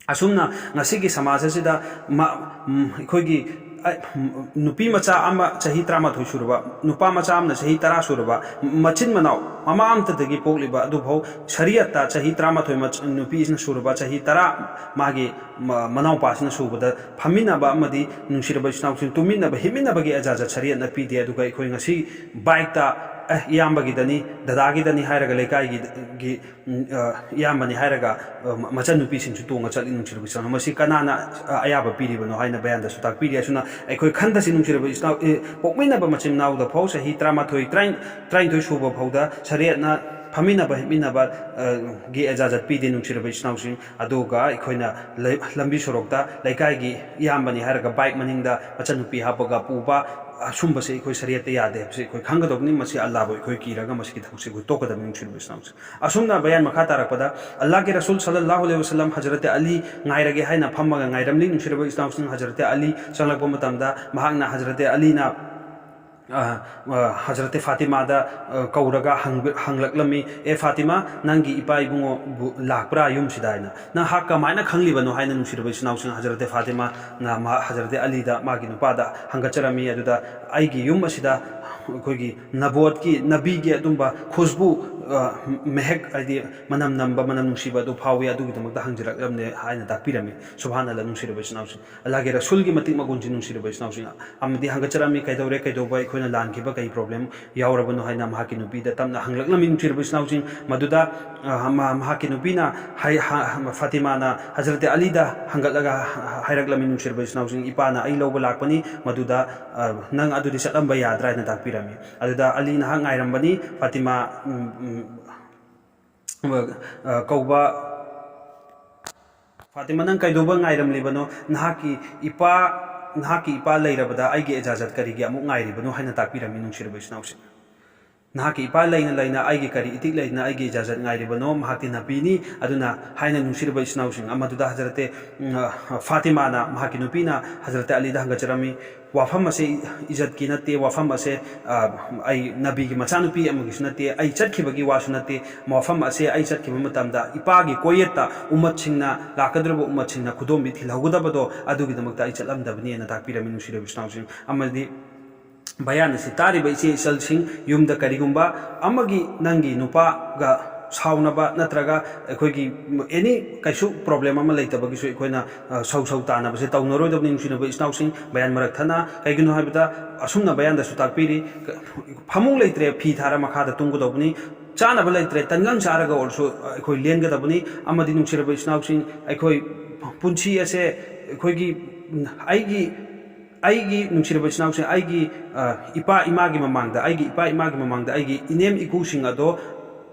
ꯑꯁꯨꯝꯅ ꯉꯁꯤꯒꯤ ꯁꯃꯥꯖ ꯑꯁꯤꯗ ꯃ-, ꯎꯝ, ꯑꯩꯈꯣꯏꯒꯤ, ꯑ, ꯎꯝ, ꯅꯨꯄꯤ ꯃꯆꯥ ꯑꯃ ꯆꯍꯤ ꯇꯔꯥꯃꯥꯊꯣꯏ ꯁꯨꯔꯕ, ꯅꯨꯄꯥ ꯃꯆꯥ ꯑꯃꯅ ꯆꯍꯤ ꯇꯔꯥ ꯁꯨꯔꯕ, ꯃꯆꯤꯟ ꯃꯅꯥꯎ ꯃꯃꯥ ꯑꯃꯇꯗꯒꯤ ꯄꯣꯛꯂꯤꯕ ꯑꯗꯨꯐꯥꯎ ꯁꯔꯤꯌꯠꯇ ꯆꯍꯤ ꯇꯔꯥꯃꯥꯊꯣꯏ ꯃꯆ-, ꯅꯨꯄꯤꯁꯤꯅ ꯁꯨꯔꯕ ꯆꯍꯤ ꯇꯔꯥ ꯃꯥꯒꯤ ꯃ-, ꯃꯅꯥꯎꯄꯥꯁꯤꯅ ꯁꯨꯕꯗ ꯐꯝꯃꯤꯟꯅꯕ ꯑꯃꯗꯤ ꯅꯨꯡꯁꯤꯔꯕ ꯏꯆꯤꯟ ꯏꯅꯥꯎꯁꯤꯡ ꯇꯨꯝꯃꯤꯟꯅꯕ, ꯍꯤꯞꯃꯤꯟꯅꯕꯒꯤ ꯏꯖꯥꯖꯠ ꯁꯔꯤꯌꯠꯅ ꯄꯤꯗꯦ꯫ ꯑꯗꯨꯒ ꯑꯩꯈꯣꯏ ꯉꯁꯤ ꯕꯥꯏꯛꯇ, "ꯑꯦ, ꯏꯌꯥꯝꯕꯒꯤꯗꯅꯤ, ꯗꯗꯥꯒꯤꯗꯅꯤ" ꯍꯥꯏꯔꯒ ꯂꯩꯀꯥꯏꯒꯤ, ꯒꯤ ꯎꯝ, ꯑ, ꯏꯌꯥꯝꯕꯅꯤ ꯍꯥꯏꯔꯒ, ꯑ, ꯃ-, ꯃꯆꯟꯅꯨꯄꯤꯁꯤꯡꯁꯨ ꯇꯣꯡꯉ ꯆꯠꯂꯤ꯫ ꯅꯨꯡꯁꯤꯔꯕ ꯏꯆꯤꯟ ꯏꯅꯥꯎ, ꯃꯁꯤ ꯀꯅꯥꯅ, ꯑ, ꯑꯌꯥꯕ ꯄꯤꯔꯤꯕꯅꯣ ꯍꯥꯏꯅ ꯕꯌꯥꯟꯗꯁꯨ ꯇꯥꯛꯄꯤꯔꯤ꯫ ꯑꯁꯨꯝꯅ ꯑꯩꯈꯣꯏ ꯈꯟꯊꯁꯤ꯫ ꯅꯨꯡꯁꯤꯔꯕ ꯏꯆꯤꯟ ꯏꯅꯥꯎ, ꯑꯦ, ꯄꯣꯛꯃꯤꯟꯅꯕ ꯃꯆꯤꯟ ꯃꯅꯥꯎꯗ ꯐꯥꯎ ꯆꯍꯤ ꯇꯔꯥꯃꯥꯊꯣꯏ, ꯇꯔꯥ-, ꯇꯔꯥꯅꯤꯊꯣꯏ ꯁꯨꯕ ꯐꯥꯎꯗ ꯁꯔꯤꯌꯠꯅ ꯐꯝꯃꯤꯟꯅꯕ, ꯍꯤꯞꯃꯤꯟꯅꯕ, ꯑ, ꯒꯤ ꯏꯖꯥꯖꯠ ꯄꯤꯗꯦ꯫ ꯅꯨꯡꯁꯤꯔꯕ ꯏꯆꯤꯟ ꯏꯅꯥꯎꯁꯤꯡ, ꯑꯗꯨꯒ ꯑꯩꯈꯣꯏꯅ ꯂꯩ-, ꯂꯝꯕꯤ ꯁꯣꯔꯣꯛꯇ ꯂꯩꯀꯥꯏꯒꯤ ꯏꯌꯥꯝꯕꯅꯤ ꯍꯥꯏꯔꯒ ꯕꯥꯏꯛ ꯃꯅꯤꯡꯗ ꯃꯆꯟꯅꯨꯄꯤ ꯍꯥꯞꯄꯒ ꯄꯨꯕ, ꯑꯁꯨꯝꯕꯁꯦ ꯑꯩꯈꯣꯏ ꯁꯔꯤꯌꯠꯇ ꯌꯥꯗꯦ ꯍꯥꯏꯕꯁꯦ ꯑꯩꯈꯣꯏ ꯈꯪꯒꯗꯧꯕꯅꯤ꯫ ꯃꯁꯤ ꯑꯜꯂꯥꯍꯕꯨ ꯑꯩꯈꯣꯏ ꯀꯤꯔꯒ ꯃꯁꯤꯒꯤ ꯊꯕꯛꯁꯦ ꯑꯩꯈꯣꯏ ꯇꯣꯛꯀꯗꯕꯅꯤ꯫ ꯅꯨꯡꯁꯤꯔꯕ ꯏꯆꯤꯟ ꯏꯅꯥꯎꯁꯤꯡ, ꯑꯁꯨꯝꯅ ꯕꯌꯥꯟ ꯃꯈꯥ ꯇꯥꯔꯛꯄꯗ, ꯑꯜꯂꯥꯍꯒꯤ ꯔꯁꯨꯜ ꯁꯜꯂꯜꯂꯥꯍꯨ ꯑꯂꯩꯍꯤ ꯋꯥꯁꯜꯂꯝ ꯍꯖꯔꯠ ꯑꯂꯤ ꯉꯥꯏꯔꯒꯦ ꯍꯥꯏꯅ ꯐꯝꯃꯒ ꯉꯥꯏꯔꯝꯂꯤ꯫ ꯅꯨꯡꯁꯤꯔꯕ ꯏꯆꯤꯟ ꯏꯅꯥꯎꯁꯤꯡ, ꯍꯖꯔꯠ ꯑꯂꯤ ꯆꯪꯂꯛꯄ ꯃꯇꯝꯗ ꯃꯍꯥꯛꯅ, ꯍꯖꯔꯠ ꯑꯂꯤꯅ ꯑ, ꯑ, ꯍꯖꯔꯠꯇꯦ ꯐꯥꯇꯤꯃꯥꯗ, ꯑ, ꯀꯧꯔꯒ ꯍꯪꯕ-, ꯍꯪꯂꯛꯂꯝꯃꯤ, "ꯑꯦ ꯐꯥꯇꯤꯃꯥ, ꯅꯪꯒꯤ ꯏꯄꯥ ꯏꯕꯨꯡꯉꯣꯕꯨ ꯂꯥꯛꯄ꯭ꯔꯥ ꯌꯨꯝꯁꯤꯗ?" ꯍꯥꯏꯅ꯫ "ꯅꯪ ꯍꯥ-, ꯀꯃꯥꯏꯅ ꯈꯪꯂꯤꯕꯅꯣ?" ꯍꯥꯏꯅ ꯅꯨꯡꯁꯤꯔꯕ ꯏꯆꯤꯟ ꯏꯅꯥꯎꯁꯤꯡ, ꯍꯖꯔꯠꯇꯦ ꯐꯥꯇꯤꯃꯥꯅ ꯃꯍꯥ-, ꯍꯖꯔꯠꯇꯦ ꯑꯂꯤꯗ, ꯃꯥꯒꯤ ꯅꯨꯄꯥꯗ ꯍꯪꯒꯠꯆꯔꯝꯃꯤ꯫ ꯑꯗꯨꯗ, "ꯑꯩꯒꯤ ꯌꯨꯝ ꯑꯁꯤꯗ ꯑꯩꯈꯣꯏꯒꯤ ꯅꯕꯣꯠꯀꯤ ꯅꯕꯤꯒꯤ ꯑꯗꯨꯝꯕ ꯈꯨꯁꯕꯨ, ꯑ, ꯃꯦꯍꯦꯛ, ꯍꯥꯏꯗꯤ ꯃꯅꯝ ꯅꯝꯕ, ꯃꯅꯝ ꯅꯨꯡꯁꯤꯕ ꯑꯗꯨ ꯐꯥꯎꯏ, ꯑꯗꯨꯒꯤꯗꯃꯛꯇ ꯍꯪꯖꯔꯛꯂꯝꯅꯦ" ꯍꯥꯏꯅ ꯇꯥꯛꯄꯤꯔꯝꯃꯤ꯫ ꯁꯨꯕꯍꯥꯅꯜꯂꯥꯍ, ꯅꯨꯡꯁꯤꯔꯕ ꯏꯆꯤꯟ ꯏꯅꯥꯎꯁꯤꯡ꯫ ꯑꯜꯂꯥꯍꯒꯤ ꯔꯁꯨꯜꯒꯤ ꯃꯇꯤꯛ ꯃꯒꯨꯟꯁꯤ ꯅꯨꯡꯁꯤꯔꯕ ꯏꯆꯤꯟ ꯏꯅꯥꯎꯁꯤꯡ꯫ ꯑꯃꯗꯤ ꯍꯪꯒꯠꯆꯔꯝꯃꯤ, "ꯀꯩꯗꯧꯔꯦ, ꯀꯩꯗꯧꯕ, ꯑꯩꯈꯣꯏꯅ ꯂꯥꯟꯈꯤꯕ ꯀꯩ ꯄ꯭ꯔꯣꯕ꯭ꯂꯦꯝ ꯌꯥꯎꯔꯕꯅꯣ?" ꯍꯥꯏꯅ ꯃꯍꯥꯛꯀꯤ ꯅꯨꯄꯤꯗ ꯇꯞꯅ ꯍꯪꯂꯛꯂꯝꯃꯤ, ꯅꯨꯡꯁꯤꯔꯕ ꯏꯆꯤꯟ ꯏꯅꯥꯎꯁꯤꯡ꯫ ꯃꯗꯨꯗ, ꯑ, ꯃ-, ꯃꯍꯥꯛꯀꯤ ꯅꯨꯄꯤꯅ ꯍꯥꯏ-, ꯍ-, ꯐꯥꯇꯤꯃꯥꯅ ꯍꯖꯔꯠ ꯑꯂꯤꯗ ꯍꯪꯒꯠꯂꯒ ꯍ-, ꯍ-, ꯍꯥꯏꯔꯛꯂꯝꯃꯤ, ꯅꯨꯡꯁꯤꯔꯕ ꯏꯆꯤꯟ ꯏꯅꯥꯎꯁꯤꯡ, "ꯏꯄꯥꯅ ꯑꯩ ꯂꯧꯕ ꯂꯥꯛꯄꯅꯤ, ꯃꯗꯨꯗ, ꯑ, ꯅꯪ ꯑꯗꯨꯗꯤ ꯆꯠꯂꯝꯕ ꯌꯥꯗ꯭ꯔꯥ?" ꯍꯥꯏꯅ ꯇꯥꯛꯄꯤꯔꯝꯃꯤ꯫ ꯑꯗꯨꯗ ꯑꯂꯤ ꯅꯍꯥꯛ ꯉꯥꯏꯔꯝꯕꯅꯤ, ꯐꯥꯇꯤꯃꯥ, ꯎꯝ, ꯎꯝ, ꯑ, ꯀꯧꯕ, "ꯐꯥꯇꯤꯃꯥ, ꯅꯪ ꯀꯩꯗꯧꯕ ꯉꯥꯏꯔꯝꯂꯤꯕꯅꯣ? ꯅꯍꯥꯛꯀꯤ ꯏꯄꯥ, ꯅꯍꯥꯛꯀꯤ ꯏꯄꯥ ꯂꯩꯔꯕꯗ ꯑꯩꯒꯤ ꯏꯖꯥꯖꯠ ꯀꯔꯤꯒꯤ ꯑꯃꯨꯛ ꯉꯥꯏꯔꯤꯕꯅꯣ?" ꯍꯥꯏꯅ ꯇꯥꯛꯄꯤꯔꯝꯃꯤ, ꯅꯨꯡꯁꯤꯔꯕ ꯏꯆꯤꯟ ꯏꯅꯥꯎꯁꯤꯡ꯫ "ꯅꯍꯥꯛꯀꯤ ꯏꯄꯥ ꯂꯩꯅ ꯂꯩꯅ ꯑꯩꯒꯤ ꯀꯔꯤ ꯏꯇꯤꯛ ꯂꯩꯗꯅ ꯑꯩꯒꯤ ꯏꯖꯥꯖꯠ ꯉꯥꯏꯔꯤꯕꯅꯣ? ꯃꯍꯥꯛꯇꯤ ꯅꯕꯤꯅꯤ꯫ ꯑꯗꯨꯅ" ꯍꯥꯏꯅ, ꯅꯨꯡꯁꯤꯔꯕ ꯏꯆꯤꯟ ꯏꯅꯥꯎꯁꯤꯡ, ꯑꯃꯗꯨꯗ ꯍꯖꯔꯠꯇꯦ, ꯎꯝ, ꯑ, ꯐꯥꯇꯤꯃꯥꯅ, ꯃꯍꯥꯛꯀꯤ ꯅꯨꯄꯤꯅ ꯍꯖꯔꯠꯇꯦ ꯑꯂꯤꯗ ꯍꯪꯒꯠꯆꯔꯝꯃꯤ, "ꯋꯥꯐꯝ ꯑꯁꯦ ꯏꯖꯠꯀꯤ ꯅꯠꯇꯦ, ꯋꯥꯐꯝ ꯑꯁꯦ, ꯑ, ꯑꯩ ꯅꯕꯤꯒꯤ ꯃꯆꯥꯅꯨꯄꯤ ꯑꯃꯒꯤꯁꯨ ꯅꯠꯇꯦ, ꯑꯩ ꯆꯠꯈꯤꯕꯒꯤ ꯋꯥꯁꯨ ꯅꯠꯇꯦ, ꯋꯥꯐꯝ ꯑꯁꯦ ꯑꯩ ꯆꯠꯈꯤꯕ ꯃꯇꯝꯗ ꯏꯄꯥꯒꯤ ꯀꯣꯌꯦꯠꯇ ꯎꯃꯠꯁꯤꯡꯅ, ꯂꯥꯛꯀꯗꯧꯔꯤꯕ ꯎꯃꯠꯁꯤꯡꯅ ꯈꯨꯗꯣꯝꯕꯤ ꯊꯤꯜꯍꯧꯒꯗꯕꯗꯣ ꯑꯗꯨꯒꯤꯗꯃꯛꯇ ꯑꯩ ꯆꯠꯂꯝꯗꯕꯅꯤ" ꯍꯥꯏꯅ ꯇꯥꯛꯄꯤꯔꯝꯃꯤ, ꯅꯨꯡꯁꯤꯔꯕ ꯏꯆꯤꯟ ꯏꯅꯥꯎꯁꯤꯡ꯫ ꯑꯃꯗꯤ ꯕꯌꯥꯟ ꯑꯁꯤ ꯇꯥꯔꯤꯕ ꯏꯆꯦ ꯏꯆꯜꯁꯤꯡ, ꯌꯨꯝꯗ ꯀꯔꯤꯒꯨꯝꯕ ꯑꯃꯒꯤ, ꯅꯪꯒꯤ ꯅꯨꯄꯥꯒ ꯁꯥꯎꯅꯕ ꯅꯠꯇ꯭ꯔꯒ ꯑꯩꯈꯣꯏꯒꯤ ꯑꯦꯅꯤ ꯀꯩꯁꯨ ꯄ꯭ꯔꯣꯕ꯭ꯂꯦꯝ ꯑꯃ ꯂꯩꯇꯕꯒꯤꯁꯨ ꯑꯩꯈꯣꯏꯅ, ꯑ, ꯁꯧ ꯁꯧ ꯇꯥꯅꯕꯁꯦ ꯇꯧꯅꯔꯣꯏꯗꯕꯅꯤ, ꯅꯨꯡꯁꯤꯅꯕ ꯏꯆꯤꯟ ꯏꯅꯥꯎꯁꯤꯡ꯫ ꯕꯌꯥꯟ ꯃꯔꯛ ꯊꯠꯅ, ꯀꯩꯒꯤꯅꯣ ꯍꯥꯏꯕꯗ ꯑꯁꯨꯝꯅ ꯕꯌꯥꯟꯗꯁꯨ ꯇꯥꯛꯄꯤꯔꯤ, ꯐꯃꯨꯡ ꯂꯩꯇ꯭ꯔꯦ, ꯐꯤ ꯊꯥꯔ ꯃꯈꯥꯗ ꯇꯨꯝꯒꯗꯧꯕꯅꯤ, ꯆꯥꯅꯕ ꯂꯩꯇ꯭ꯔꯦ, ꯇꯟꯒꯪ ꯆꯥꯔꯒ ꯑꯣꯏꯔꯁꯨ ꯑꯩꯈꯣꯏ ꯂꯦꯟꯒꯗꯕꯅꯤ꯫ ꯑꯃꯗꯤ ꯅꯨꯡꯁꯤꯔꯕ ꯏꯆꯤꯟ ꯏꯅꯥꯎꯁꯤꯡ, ꯑꯩꯈꯣꯏ ꯄꯨꯟꯁꯤ ꯑꯁꯦ ꯑꯩꯈꯣꯏꯒꯤ, ꯑꯩꯒꯤ, ꯑꯩꯒꯤ ꯅꯨꯡꯁꯤꯔꯕ ꯏꯆꯤꯟ ꯏꯅꯥꯎꯁꯤꯡ, ꯑꯩꯒꯤ, ꯑ, ꯏꯄꯥ ꯏꯃꯥꯒꯤ ꯃꯃꯥꯡꯗ, ꯑꯩꯒꯤ ꯏꯄꯥ ꯏꯃꯥꯒꯤ ꯃꯃꯥꯡꯗ ꯑꯩꯒꯤ ꯏꯅꯦꯝ ꯏꯀꯨꯁꯤꯡ ꯑꯗꯣ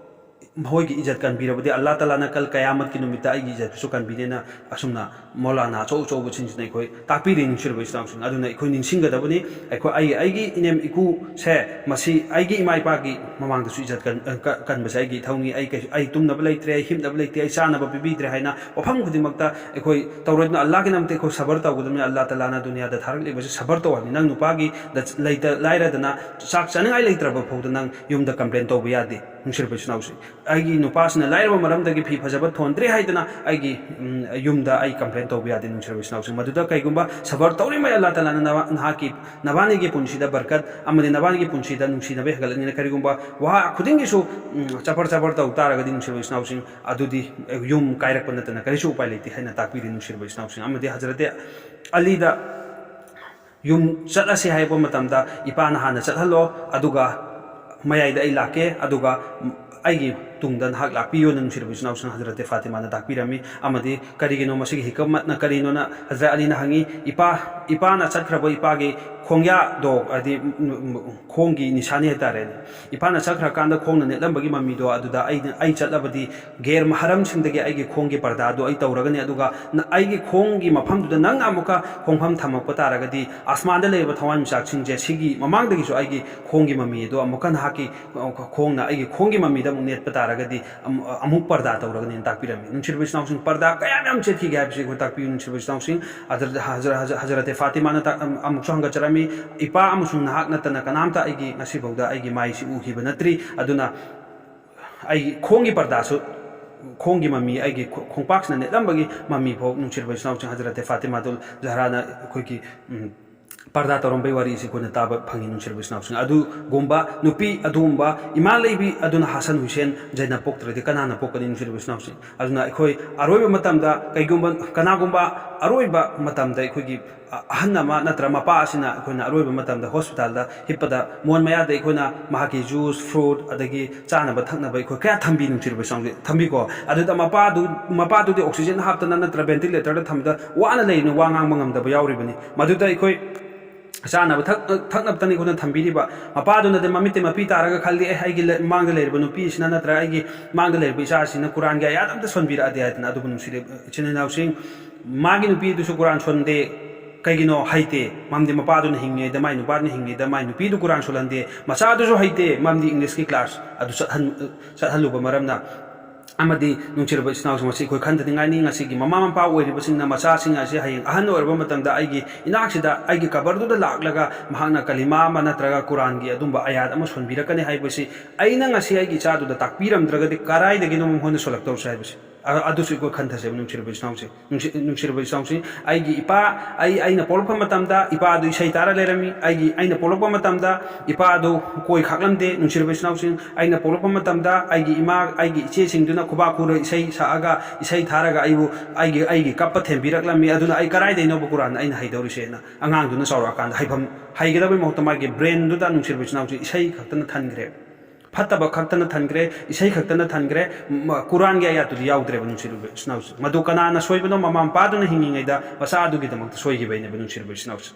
ꯃꯈꯣꯏꯒꯤ ꯏꯖꯠ ꯀꯟꯕꯤꯔꯕꯗꯤ ꯑꯜꯂꯥ ꯇꯥꯂꯥꯅ ꯀꯜ ꯀꯌꯥꯃꯠꯀꯤ ꯅꯨꯃꯤꯠꯇ ꯑꯩꯒꯤ ꯏꯖꯠꯇꯨꯁꯨ ꯀꯟꯕꯤꯅꯦꯅ ꯑꯁꯨꯝꯅ ꯃꯧꯂꯥꯅꯥ ꯑꯆꯧ ꯑꯆꯧꯕꯁꯤꯡꯁꯤꯅ ꯑꯩꯈꯣꯏ ꯇꯥꯛꯄꯤꯔꯤ, ꯅꯨꯡꯁꯤꯔꯕ ꯏꯆꯤꯟ ꯏꯅꯥꯎꯁꯤꯡ꯫ ꯑꯗꯨꯅ ꯑꯩꯈꯣꯏ ꯅꯤꯡꯁꯤꯡꯒꯗꯕꯅꯤ, ꯑꯩꯈꯣꯏ, ꯑꯩ, ꯑꯩꯒꯤ ꯏꯅꯦꯝ ꯏꯀꯨꯁꯦ, ꯃꯁꯤ ꯑꯩꯒꯤ ꯏꯃꯥ ꯏꯄꯥꯒꯤ ꯃꯃꯥꯡꯗꯁꯨ ꯏꯖꯠ ꯀꯟ-, ꯀ-, ꯀꯟꯕꯁꯦ ꯑꯩꯒꯤ ꯏꯊꯧꯅꯤ꯫ ꯑꯩ ꯀꯩꯁꯨ, ꯑꯩ ꯇꯨꯝꯅꯕ ꯂꯩꯇ꯭ꯔꯦ, ꯑꯩ ꯍꯤꯞꯅꯕ ꯂꯩꯇꯦ, ꯑꯩ ꯆꯥꯅꯕ ꯄꯤꯕꯤꯗ꯭ꯔꯦ ꯍꯥꯏꯅ ꯋꯥꯐꯝ ꯈꯨꯗꯤꯡꯃꯛꯇ ꯑꯩꯈꯣꯏ ꯇꯧꯔꯣꯏꯗꯅ ꯑꯜꯂꯥꯒꯤꯗꯃꯛꯇ ꯑꯩꯈꯣꯏ ꯁꯕꯔ ꯇꯧꯒꯗꯕꯅꯤ꯫ ꯑꯜꯂꯥ ꯇꯥꯂꯥꯅ ꯗꯨꯅꯤꯌꯥꯗ ꯊꯥꯔꯛꯂꯤꯕꯁꯤ ꯁꯕꯔ ꯇꯧ ꯍꯥꯏꯕꯅꯤ꯫ ꯅꯪ ꯅꯨꯄꯥꯒꯤ ꯗ-, ꯂꯩꯇ, ꯂꯥꯏꯔꯗꯅ ꯆꯥꯛ ꯆꯥꯅꯤꯡꯉꯥꯏ ꯂꯩꯇ꯭ꯔꯕ ꯐꯥꯎꯗ ꯅꯪ ꯌꯨꯝꯗ ꯀꯝꯄ꯭ꯂꯦꯟ ꯇꯧꯕ ꯌꯥꯗꯦ, ꯅꯨꯡꯁꯤꯔꯕ ꯏꯆꯤꯟ ꯏꯅꯥꯎꯁꯤꯡ꯫ ꯑꯩꯒꯤ ꯅꯨꯄꯥꯁꯤꯅ ꯂꯥꯏꯔꯕ ꯃꯔꯝꯗꯒꯤ ꯐꯤ ꯐꯖꯕ ꯊꯣꯟꯗ꯭ꯔꯦ ꯍꯥꯏꯗꯅ ꯑꯩꯒꯤ, ꯎꯝ, ꯌꯨꯝꯗ ꯑꯩ ꯀꯝꯄ꯭ꯂꯦꯟ ꯇꯧꯕ ꯌꯥꯗꯦ, ꯅꯨꯡꯁꯤꯔꯕ ꯏꯆꯤꯟ ꯏꯅꯥꯎꯁꯤꯡ꯫ ꯃꯗꯨꯗ ꯀꯩꯒꯨꯝꯕ ꯁꯕꯔ ꯇꯧꯔꯤꯉꯩ ꯑꯜꯂꯥ ꯇꯥꯂꯥꯅ ꯅꯋꯥ-, ꯅꯍꯥꯛꯀꯤ, ꯅꯕꯥꯅꯤꯒꯤ ꯄꯨꯟꯁꯤꯗ ꯕꯔꯀꯠ ꯑꯃꯗꯤ ꯅꯕꯥꯅꯤꯒꯤ ꯄꯨꯟꯁꯤꯗ ꯅꯨꯡꯁꯤꯅꯕ ꯍꯦꯟꯒꯠꯂꯛꯅꯤꯅ꯫ ꯀꯔꯤꯒꯨꯝꯕ ꯋꯥꯍ ꯈꯨꯗꯤꯡꯒꯤꯁꯨ, ꯎꯝ, ꯆꯄꯔ ꯆꯄꯔ ꯇꯧ ꯇꯥꯔꯒꯗꯤ, ꯅꯨꯡꯁꯤꯔꯕ ꯏꯆꯤꯟ ꯏꯅꯥꯎꯁꯤꯡ, ꯑꯗꯨꯗꯤ ꯌꯨꯝ ꯀꯥꯏꯔꯛꯄ ꯅꯠꯇꯅ ꯀꯔꯤꯁꯨ ꯎꯄꯥꯏ ꯂꯩꯇꯦ ꯍꯥꯏꯅ ꯇꯥꯛꯄꯤꯔꯤ, ꯅꯨꯡꯁꯤꯔꯕ ꯏꯆꯤꯟ ꯏꯅꯥꯎꯁꯤꯡ꯫ ꯑꯃꯗꯤ ꯍꯖꯔꯠ ꯑꯂꯤꯗ ꯌꯨꯝ ꯆꯠꯂꯁꯤ ꯍꯥꯏꯕ ꯃꯇꯝꯗ, "ꯏꯄꯥꯅ ꯍꯥꯟꯅ ꯆꯠꯍꯜꯂꯣ, ꯑꯗꯨꯒ ꯃꯌꯥꯏꯗ ꯑꯩ ꯂꯥꯛꯀꯦ, ꯑꯗꯨꯒ ꯑꯩꯒꯤ ꯇꯨꯡꯗ ꯅꯍꯥꯛ ꯂꯥꯛꯄꯤꯌꯨꯅ", ꯅꯨꯡꯁꯤꯔꯕ ꯏꯆꯤꯟ ꯏꯅꯥꯎꯁꯤꯡ, ꯍꯖꯔꯠ ꯐꯥꯇꯤꯃꯥꯅ ꯇꯥꯛꯄꯤꯔꯝꯃꯤ꯫ ꯑꯃꯗꯤ ꯀꯔꯤꯒꯤꯅꯣ ꯃꯁꯤꯒꯤ ꯍꯤꯀꯃꯠꯅ ꯀꯔꯤꯅꯣꯅ ꯍꯖꯔꯠ ꯑꯂꯤꯅ ꯍꯪꯉꯤ꯫ "ꯏꯄꯥ, ꯏꯄꯥꯅ ꯆꯠꯈ꯭ꯔꯕ ꯏꯄꯥꯒꯤ ꯈꯣꯡꯌꯥꯗꯣ", ꯍꯥꯏꯗꯤ ꯈꯣꯡꯒꯤ ꯅꯤꯁꯥꯅꯤ ꯍꯥꯏꯇꯥꯔꯦꯅꯦ, "ꯏꯄꯥꯅ ꯆꯠꯈ꯭ꯔꯀꯥꯟꯗ ꯈꯣꯡꯅ ꯅꯦꯠꯂꯝꯕꯒꯤ ꯃꯃꯤꯗꯣ ꯑꯗꯨꯗ ꯑꯩꯅ, ꯑꯩ ꯆꯠꯂꯕꯗꯤ ꯒꯦꯔ ꯃꯍꯔꯝꯁꯤꯡꯗꯒꯤ ꯑꯩꯒꯤ ꯈꯣꯡꯒꯤ ꯄꯔꯗꯥꯗꯨ ꯑꯩ ꯇꯧꯔꯒꯅꯤ, ꯑꯗꯨꯒ ꯅ-, ꯑꯩꯒꯤ ꯈꯣꯡꯒꯤ ꯃꯐꯝꯗꯨꯗ ꯅꯪꯅ ꯑꯃꯨꯛꯀ ꯈꯣꯡꯐꯝ ꯊꯝꯃꯛꯄ ꯇꯥꯔꯒꯗꯤ, ꯑꯁꯃꯥꯟꯗ ꯂꯩꯔꯤꯕ ꯊꯋꯥꯟꯃꯤꯆꯥꯛꯁꯤꯡꯁꯦ ꯁꯤꯒꯤ ꯃꯃꯥꯡꯗꯒꯤꯁꯨ ꯑꯩꯒꯤ ꯈꯣꯡꯒꯤ ꯃꯃꯤ ꯑꯗꯣ ꯑꯃꯨꯛꯀ ꯅꯍꯥꯛꯀꯤ, ꯑ, ꯈꯣꯡꯅ ꯑꯩꯒꯤ ꯈꯣꯡꯒꯤ ꯃꯃꯤꯗ ꯑꯃꯨꯛ ꯅꯦꯠꯄ ꯇꯥꯔꯒꯗꯤ ꯑꯃꯨ-, ꯑꯃꯨꯛ ꯄꯔꯗꯥ ꯇꯧꯔꯒꯅꯤꯅ ꯇꯥꯛꯄꯤꯔꯝꯃꯤ꯫ ꯅꯨꯡꯁꯤꯔꯕ ꯏꯆꯤꯟ ꯏꯅꯥꯎꯁꯤꯡ, ꯄꯔꯗꯥ ꯀꯌꯥꯝ ꯌꯥꯝ ꯆꯦꯠꯈꯤꯒꯦ ꯍꯥꯏꯕꯁꯤ ꯑꯩꯈꯣꯏ ꯇꯥꯛꯄꯤꯌꯨ, ꯅꯨꯡꯁꯤꯔꯕ ꯏꯆꯤꯟ ꯏꯅꯥꯎꯁꯤꯡ꯫ ꯍꯖꯔꯠ, ꯍꯖꯔꯠ, ꯍꯖꯔꯠ, ꯍꯖꯔꯠ ꯐꯥꯇꯤꯃꯥꯅ ꯇꯥꯛ-, ꯑꯃꯨꯛꯁꯨ ꯍꯪꯒꯠꯆꯔꯝꯃꯤ, "ꯏꯄꯥ ꯑꯃꯁꯨꯡ ꯅꯍꯥꯛ ꯅꯠꯇꯅ ꯀꯅꯥꯝꯇ ꯑꯩꯒꯤ ꯉꯁꯤꯐꯥꯎꯗ ꯑꯩꯒꯤ ꯃꯥꯏꯁꯤ ꯎꯈꯤꯕ ꯅꯠꯇ꯭ꯔꯤ, ꯑꯗꯨꯅ ꯑꯩꯒꯤ ꯈꯣꯡꯒꯤ ꯄꯔꯗꯥꯁꯨ, ꯈꯣꯡꯒꯤ ꯃꯃꯤ, ꯑꯩꯒꯤ ꯈꯣ-, ꯈꯣꯡꯄꯥꯛꯁꯤꯅ ꯅꯦꯠꯂꯝꯕꯒꯤ ꯃꯃꯤ ꯐꯥꯎ", ꯅꯨꯡꯁꯤꯔꯕ ꯏꯆꯤꯟ ꯏꯅꯥꯎꯁꯤꯡ, ꯍꯖꯔꯠ ꯐꯥꯇꯤꯃꯥꯗꯨꯜ ꯖꯍꯔꯥꯅ ꯑꯩꯈꯣꯏꯒꯤ, ꯎꯝ, ꯄꯔꯗꯥ ꯇꯧꯔꯝꯕꯒꯤ ꯋꯥꯔꯤ ꯑꯁꯤ ꯑꯩꯈꯣꯏꯅ ꯇꯥꯕ ꯐꯪꯉꯤ, ꯅꯨꯡꯁꯤꯔꯕ ꯏꯆꯤꯟ ꯏꯅꯥꯎꯁꯤꯡ꯫ ꯑꯗꯨꯒꯨꯝꯕ ꯅꯨꯄꯤ, ꯑꯗꯨꯒꯨꯝꯕ ꯏꯃꯥ ꯂꯩꯕꯤ ꯑꯗꯨꯅ ꯍꯁꯟ ꯍꯨꯁꯦꯟ ꯖꯩꯅꯕ ꯄꯣꯛꯇ꯭ꯔꯗꯤ ꯀꯅꯥꯅ ꯄꯣꯛꯀꯅꯤ, ꯅꯨꯡꯁꯤꯔꯕ ꯏꯆꯤꯟ ꯏꯅꯥꯎꯁꯤꯡ? ꯑꯗꯨꯅ ꯑꯩꯈꯣꯏ ꯑꯔꯣꯏꯕ ꯃꯇꯝꯗ, ꯀꯩꯒꯨꯝꯕ, ꯀꯅꯥꯒꯨꯝꯕ ꯑꯔꯣꯏꯕ ꯃꯇꯝꯗ ꯑꯩꯈꯣꯏꯒꯤ ꯑ-, ꯑꯍꯟ ꯑꯃ ꯅꯠꯇ꯭ꯔ ꯃꯄꯥ ꯑꯁꯤꯅ ꯑꯩꯈꯣꯏꯅ ꯑꯔꯣꯏꯕ ꯃꯇꯝꯗ ꯍꯣꯁꯄꯤꯇꯥꯜꯗ ꯍꯤꯞꯄꯗ ꯃꯣꯟ ꯃꯌꯥꯗ ꯑꯩꯈꯣꯏꯅ ꯃꯍꯥꯛꯀꯤ ꯖꯨꯁ, ꯐ꯭ꯔꯨꯠ, ꯑꯗꯒꯤ ꯆꯥꯅꯕ ꯊꯛꯅꯕ ꯑꯩꯈꯣꯏ ꯀꯌꯥ ꯊꯝꯕꯤ, ꯅꯨꯡꯁꯤꯔꯕ ꯏꯆꯤꯟ ꯏꯅꯥꯎꯁꯤꯡ, ꯊꯝꯕꯤꯀꯣ꯫ ꯑꯗꯨꯗ ꯃꯄꯥꯗꯨ, ꯃꯄꯥꯗꯨꯗꯤ ꯑꯣꯛꯁꯤꯖꯦꯟ ꯍꯥꯞꯇꯅ ꯅꯠꯇ꯭ꯔ ꯚꯦꯟꯇꯤꯂꯦꯇꯔꯗ ꯊꯝꯕꯗ ꯋꯥꯅ ꯂꯩꯔꯤꯕꯅꯤ, ꯋꯥ ꯉꯥꯡꯕ ꯉꯝꯗꯕ ꯌꯥꯎꯔꯤꯕꯅꯤ꯫ ꯃꯗꯨꯗ ꯑꯩꯈꯣꯏ ꯆꯥꯅꯕ ꯊꯛ-, ꯊꯛꯅꯕꯇꯅꯤ ꯑꯩꯈꯣꯏꯅ ꯊꯝꯕꯤꯔꯤꯕ꯫ ꯃꯄꯥꯗꯨꯅꯗꯤ ꯃꯃꯤꯠꯇꯩ ꯃꯄꯤ ꯇꯥꯔꯒ ꯈꯜꯂꯤ, "ꯑꯦ, ꯑꯩꯒꯤ ꯂ-, ꯃꯥꯡꯗ ꯂꯩꯔꯤꯕ ꯅꯨꯄꯤꯁꯤꯅ ꯅꯠꯇ꯭ꯔꯒ ꯑꯩꯒꯤ ꯃꯥꯡꯗ ꯂꯩꯔꯤꯕ ꯏꯆꯥꯁꯤꯅ ꯀꯨꯔꯥꯟꯒꯤ ꯑꯌꯥꯠ ꯑꯝꯇ ꯁꯣꯟꯕꯤꯔꯛꯑꯗꯤ" ꯍꯥꯏꯗꯅ꯫ ꯑꯗꯨꯕꯨ ꯅꯨꯡꯁꯤꯔꯦ ꯏꯆꯤꯟ ꯏꯅꯥꯎꯁꯤꯡ, ꯃꯥꯒꯤ ꯅꯨꯄꯤꯗꯨꯁꯨ ꯀꯨꯔꯥꯟ ꯁꯣꯟꯗꯦ꯫ ꯀꯩꯒꯤꯅꯣ? ꯍꯩꯇꯦ꯫ ꯃꯔꯝꯗꯤ ꯃꯄꯥꯗꯨꯅ ꯍꯤꯡꯉꯤꯉꯩꯗ, ꯃꯥꯏ ꯅꯨꯄꯥꯗꯨꯅ ꯍꯤꯡꯉꯤꯉꯩꯗ ꯃꯥꯏ ꯅꯨꯄꯤꯗꯨ ꯀꯨꯔꯥꯟ ꯁꯣꯜꯍꯟꯗꯦ꯫ ꯃꯆꯥꯗꯨꯁꯨ ꯍꯩꯇꯦ, ꯃꯔꯝꯗꯤ English ꯀꯤ class ꯑꯗꯨ ꯆꯠꯍꯟ-, ꯆꯠꯍꯜꯂꯨꯕ ꯃꯔꯝꯅ꯫ ꯑꯃꯗꯤ ꯅꯨꯡꯁꯤꯔꯕ ꯏꯆꯤꯟ ꯏꯅꯥꯎꯁꯤꯡ, ꯃꯁꯤ ꯑꯩꯈꯣꯏ ꯈꯟꯊꯅꯤꯡꯉꯥꯏꯅꯤ꯫ ꯉꯁꯤꯒꯤ ꯃꯃꯥ ꯃꯄꯥ ꯑꯣꯏꯔꯤꯕꯁꯤꯡꯅ ꯃꯆꯥꯁꯤꯡ ꯑꯁꯤ ꯍꯌꯦꯡ ꯑꯍꯟ ꯑꯣꯏꯔꯕ ꯃꯇꯝꯗ ꯑꯩꯒꯤ ꯏꯅꯥꯛꯁꯤꯗ, ꯑꯩꯒꯤ ꯀꯕꯔꯗꯨꯗ ꯂꯥꯛꯂꯒ ꯃꯍꯥꯛꯅ ꯀꯂꯤꯃꯥ ꯑꯃ ꯅꯠꯇ꯭ꯔꯒ ꯀꯨꯔꯥꯟꯒꯤ ꯑꯗꯨꯝꯕ ꯑꯌꯥꯠ ꯑꯃ ꯁꯣꯟꯕꯤꯔꯛꯀꯅꯤ ꯍꯥꯏꯕꯁꯤ ꯑꯩꯅ ꯉꯁꯤ ꯑꯩꯒꯤ ꯏꯆꯥꯗꯨꯗ ꯇꯥꯛꯄꯤꯔꯝꯗ꯭ꯔꯒꯗꯤ ꯀꯗꯥꯏꯗꯒꯤꯅꯣ ꯃꯉꯣꯟꯗ ꯁꯣꯜꯂꯛꯇꯧꯔꯤꯁꯦ ꯍꯥꯏꯕꯁꯤ꯫ ꯑ-, ꯑꯗꯨꯁꯨ ꯑꯩꯈꯣꯏ ꯈꯟꯊꯁꯦꯕ, ꯅꯨꯡꯁꯤꯔꯕ ꯏꯆꯤꯟ ꯏꯅꯥꯎꯁꯦ꯫ ꯅꯨꯡꯁꯤ-, ꯅꯨꯡꯁꯤꯔꯕ ꯏꯆꯤꯟ ꯏꯅꯥꯎꯁꯤꯡ, ꯑꯩꯒꯤ ꯏꯄꯥ, ꯑꯩ, ꯑꯩꯅ ꯄꯣꯛꯂꯛꯄ ꯃꯇꯝꯗ ꯏꯄꯥꯗꯨ ꯏꯁꯩ ꯇꯥꯔ ꯂꯩꯔꯝꯃꯤ꯫ ꯑꯩꯒꯤ, ꯑꯩꯅ ꯄꯣꯛꯂꯛꯄ ꯃꯇꯝꯗ ꯏꯄꯥꯗꯨ ꯀꯣꯏ ꯈꯥꯛꯂꯝꯗꯦ꯫ ꯅꯨꯡꯁꯤꯔꯕ ꯏꯆꯤꯟ ꯏꯅꯥꯎꯁꯤꯡ, ꯑꯩꯅ ꯄꯣꯛꯂꯛꯄ ꯃꯇꯝꯗ ꯑꯩꯒꯤ ꯏꯃꯥ, ꯑꯩꯒꯤ ꯏꯆꯦꯁꯤꯡꯗꯨꯅ ꯈꯨꯕꯥꯛ ꯈꯨꯔ ꯏꯁꯩ ꯁꯛꯑꯒ, ꯏꯁꯩ ꯊꯥꯔꯒ ꯑꯩꯕꯨ, ꯑꯩꯒꯤ, ꯑꯩꯒꯤ ꯀꯞꯄ ꯊꯦꯝꯕꯤꯔꯛꯂꯝꯃꯤ꯫ ꯑꯗꯨꯅ ꯑꯩ ꯀꯗꯥꯏꯗꯩꯅꯣꯕ ꯀꯨꯔꯥꯟ ꯑꯩꯅ ꯍꯩꯗꯧꯔꯤꯁꯦꯅ ꯑꯉꯥꯡꯗꯨꯅ ꯆꯥꯎꯔꯛꯑꯀꯥꯟꯗ ꯍꯩꯐꯝ, ꯍꯩꯒꯗꯕꯒꯤ ꯃꯍꯨꯠꯇ ꯃꯥꯒꯤ brain ꯗꯨꯗ, ꯅꯨꯡꯁꯤꯔꯕ ꯏꯆꯤꯟ ꯏꯅꯥꯎꯁꯤꯡ, ꯏꯁꯩ ꯈꯛꯇꯅ ꯊꯟꯈ꯭ꯔꯦ꯫ ꯐꯠꯇꯕ ꯈꯛꯇꯅ ꯊꯟꯈ꯭ꯔꯦ, ꯏꯁꯩ ꯈꯛꯇꯅ ꯊꯟꯈ꯭ꯔꯦ, ꯃ-, ꯀꯨꯔꯥꯟꯒꯤ ꯑꯌꯥꯠꯇꯨꯗꯤ ꯌꯥꯎꯗ꯭ꯔꯦꯕ, ꯅꯨꯡꯁꯤꯔꯕ ꯏꯆꯤꯟ ꯏꯅꯥꯎꯁꯤꯡ꯫ ꯃꯗꯨ ꯀꯅꯥꯅ ꯁꯣꯏꯕꯅꯣ? ꯃꯃꯥ ꯃꯄꯥꯗꯨꯅ ꯍꯤꯡꯉꯤꯉꯩꯗ ꯃꯆꯥ ꯑꯗꯨꯒꯤꯗꯃꯛꯇ ꯁꯣꯏꯈꯤꯕꯩꯅꯦꯕ, ꯅꯨꯡꯁꯤꯔꯕ ꯏꯆꯤꯟ ꯏꯅꯥꯎꯁꯤꯡ꯫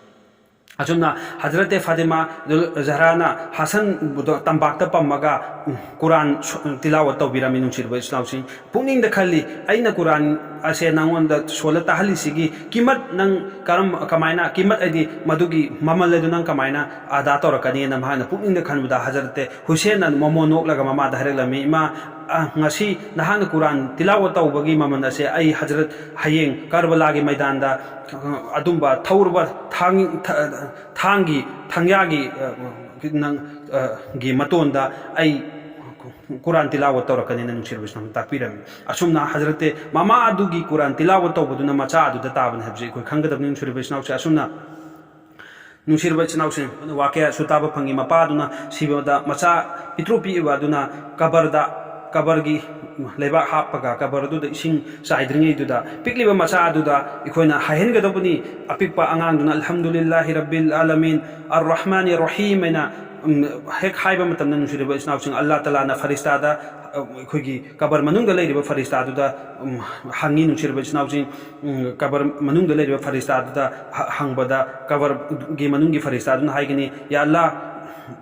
ꯑꯁꯨꯝꯅ ꯍꯖꯔꯠꯇꯦ ꯐꯥꯇꯤꯃꯥ ꯖꯍꯔꯥꯅ ꯍꯁꯟꯕꯨ ꯇꯝꯄꯥꯛꯇ ꯄꯝꯃꯒ, ꯎꯝ, ꯀꯨꯔꯥꯟ ꯁꯣ-, ꯇꯤꯂꯥꯋꯠ ꯇꯧꯕꯤꯔꯝꯃꯤ, ꯅꯨꯡꯁꯤꯔꯕ ꯏꯆꯤꯟ ꯏꯅꯥꯎꯁꯤꯡ꯫ ꯄꯨꯛꯅꯤꯡꯗ ꯈꯜꯂꯤ, "ꯑꯩꯅ ꯀꯨꯔꯥꯟ ꯑꯁꯦ ꯅꯉꯣꯟꯗ ꯁꯣꯜꯂ ꯇꯥꯍꯜꯂꯤꯁꯤꯒꯤ ꯀꯤꯃꯠ ꯅꯪ ꯀꯔꯝ-, ꯀꯃꯥꯏꯅ, ꯀꯤꯃꯠ ꯍꯥꯏꯗꯤ ꯃꯗꯨꯒꯤ ꯃꯃꯜ ꯑꯗꯨ ꯅꯪ ꯀꯃꯥꯏꯅ ꯑꯗꯥ ꯇꯧꯔꯛꯀꯅꯤꯅ?" ꯃꯍꯥꯛꯅ ꯄꯨꯛꯅꯤꯡꯗ ꯈꯟꯕꯗ ꯍꯖꯔꯠꯇꯦ ꯍꯨꯁꯦꯟꯅ ꯃꯃꯣꯟ ꯅꯣꯛꯂꯒ ꯃꯃꯥꯗ ꯍꯥꯏꯔꯛꯂꯝꯃꯤ, "ꯏꯃꯥ, ꯑ, ꯉꯁꯤ ꯅꯍꯥꯛꯅ ꯀꯨꯔꯥꯟ ꯇꯤꯂꯥꯋꯠ ꯇꯧꯕꯒꯤ ꯃꯃꯜ ꯑꯁꯦ ꯑꯩ ꯍꯖꯔꯠ ꯍꯌꯦꯡ ꯀꯔꯕꯂꯥꯒꯤ ꯃꯩꯗꯥꯟꯗ, ꯑ, ꯑꯗꯨꯝꯕ ꯊꯧꯔꯕ ꯊꯥꯡ-, ꯊ-, ꯊꯥꯡꯒꯤ, ꯊꯥꯡꯌꯥꯒꯤ, ꯑ, ꯅꯪ, ꯑ, ꯒꯤ ꯃꯇꯣꯟꯗ ꯑꯩ ꯀꯨꯔꯥꯟ ꯇꯤꯂꯥꯋꯠ ꯇꯧꯔꯛꯀꯅꯤꯅ" ꯅꯨꯡꯁꯤꯔꯕ ꯏꯆꯤꯟ ꯏꯅꯥꯎꯁꯤꯡ ꯇꯥꯛꯄꯤꯔꯝꯃꯤ꯫ ꯑꯁꯨꯝꯅ ꯍꯖꯔꯠꯇꯦ ꯃꯃꯥ ꯑꯗꯨꯒꯤ ꯀꯨꯔꯥꯟ ꯇꯤꯂꯥꯋꯠ ꯇꯧꯕꯗꯨꯅ ꯃꯆꯥ ꯑꯗꯨꯗ ꯇꯥꯕꯅꯤ ꯍꯥꯏꯕꯁꯤ ꯑꯩꯈꯣꯏ ꯈꯪꯒꯗꯕꯅꯤ, ꯅꯨꯡꯁꯤꯔꯕ ꯏꯆꯤꯟ ꯏꯅꯥꯎꯁꯦ꯫ ꯑꯁꯨꯝꯅ ꯅꯨꯡꯁꯤꯔꯕ ꯏꯆꯤꯟ ꯏꯅꯥꯎꯁꯤꯡ, ꯋꯥꯀꯌꯥꯁꯨ ꯇꯥꯕ ꯐꯪꯉꯤ꯫ ꯃꯄꯥꯗꯨꯅ ꯁꯤꯕꯗ ꯃꯆꯥ ꯄꯤꯛꯇ꯭ꯔꯨ ꯄꯤꯛꯏꯕ ꯑꯗꯨꯅ ꯀꯕꯔꯗ, ꯀꯕꯔꯒꯤ ꯂꯩꯕꯥꯛ ꯍꯥꯞꯄꯒ ꯀꯕꯔ ꯑꯗꯨꯗ ꯏꯁꯤꯡ ꯆꯥꯏꯗ꯭ꯔꯤꯉꯩꯗꯨꯗ ꯄꯤꯛꯂꯤꯕ ꯃꯆꯥ ꯑꯗꯨꯗ ꯑꯩꯈꯣꯏꯅ ꯍꯥꯏꯍꯟꯒꯗꯧꯕꯅꯤ꯫ ꯑꯄꯤꯛꯄ ꯑꯉꯥꯡꯗꯨꯅ "ꯑꯜꯍꯝꯗꯨꯂꯤꯜꯂꯥꯍꯤ ꯔꯕꯤꯜ ꯑꯥꯂꯃꯤꯟ, ꯑꯔ ꯔꯍꯃꯥꯅꯤ ꯔꯍꯤꯝ" ꯍꯥꯏꯅ, ꯎꯝ, ꯍꯦꯛ ꯍꯥꯏꯕ ꯃꯇꯝꯗ, ꯅꯨꯡꯁꯤꯔꯕ ꯏꯆꯤꯟ ꯏꯅꯥꯎꯁꯤꯡ, ꯑꯜꯂꯥ ꯇꯂꯥꯅ ꯐꯔꯤꯁꯇꯥꯗ ꯑꯩꯈꯣꯏꯒꯤ ꯀꯕꯔ ꯃꯅꯨꯡꯗ ꯂꯩꯔꯤꯕ ꯐꯔꯤꯁꯇꯥꯗꯨꯗ, ꯎꯝ, ꯍꯪꯉꯤ, ꯅꯨꯡꯁꯤꯔꯕ ꯏꯆꯤꯟ ꯏꯅꯥꯎꯁꯤꯡ, ꯎꯝ, ꯀꯕꯔ ꯃꯅꯨꯡꯗ ꯂꯩꯔꯤꯕ ꯐꯔꯤꯁꯇꯥꯗꯨꯗ ꯍ-, ꯍꯪꯕꯗ, ꯀꯕꯔꯒꯤ ꯃꯅꯨꯡꯒꯤ ꯐꯔꯤꯁꯇꯥꯗꯨꯅ ꯍꯥꯏꯒꯅꯤ, "ꯌꯥ ꯑꯜꯂꯥ,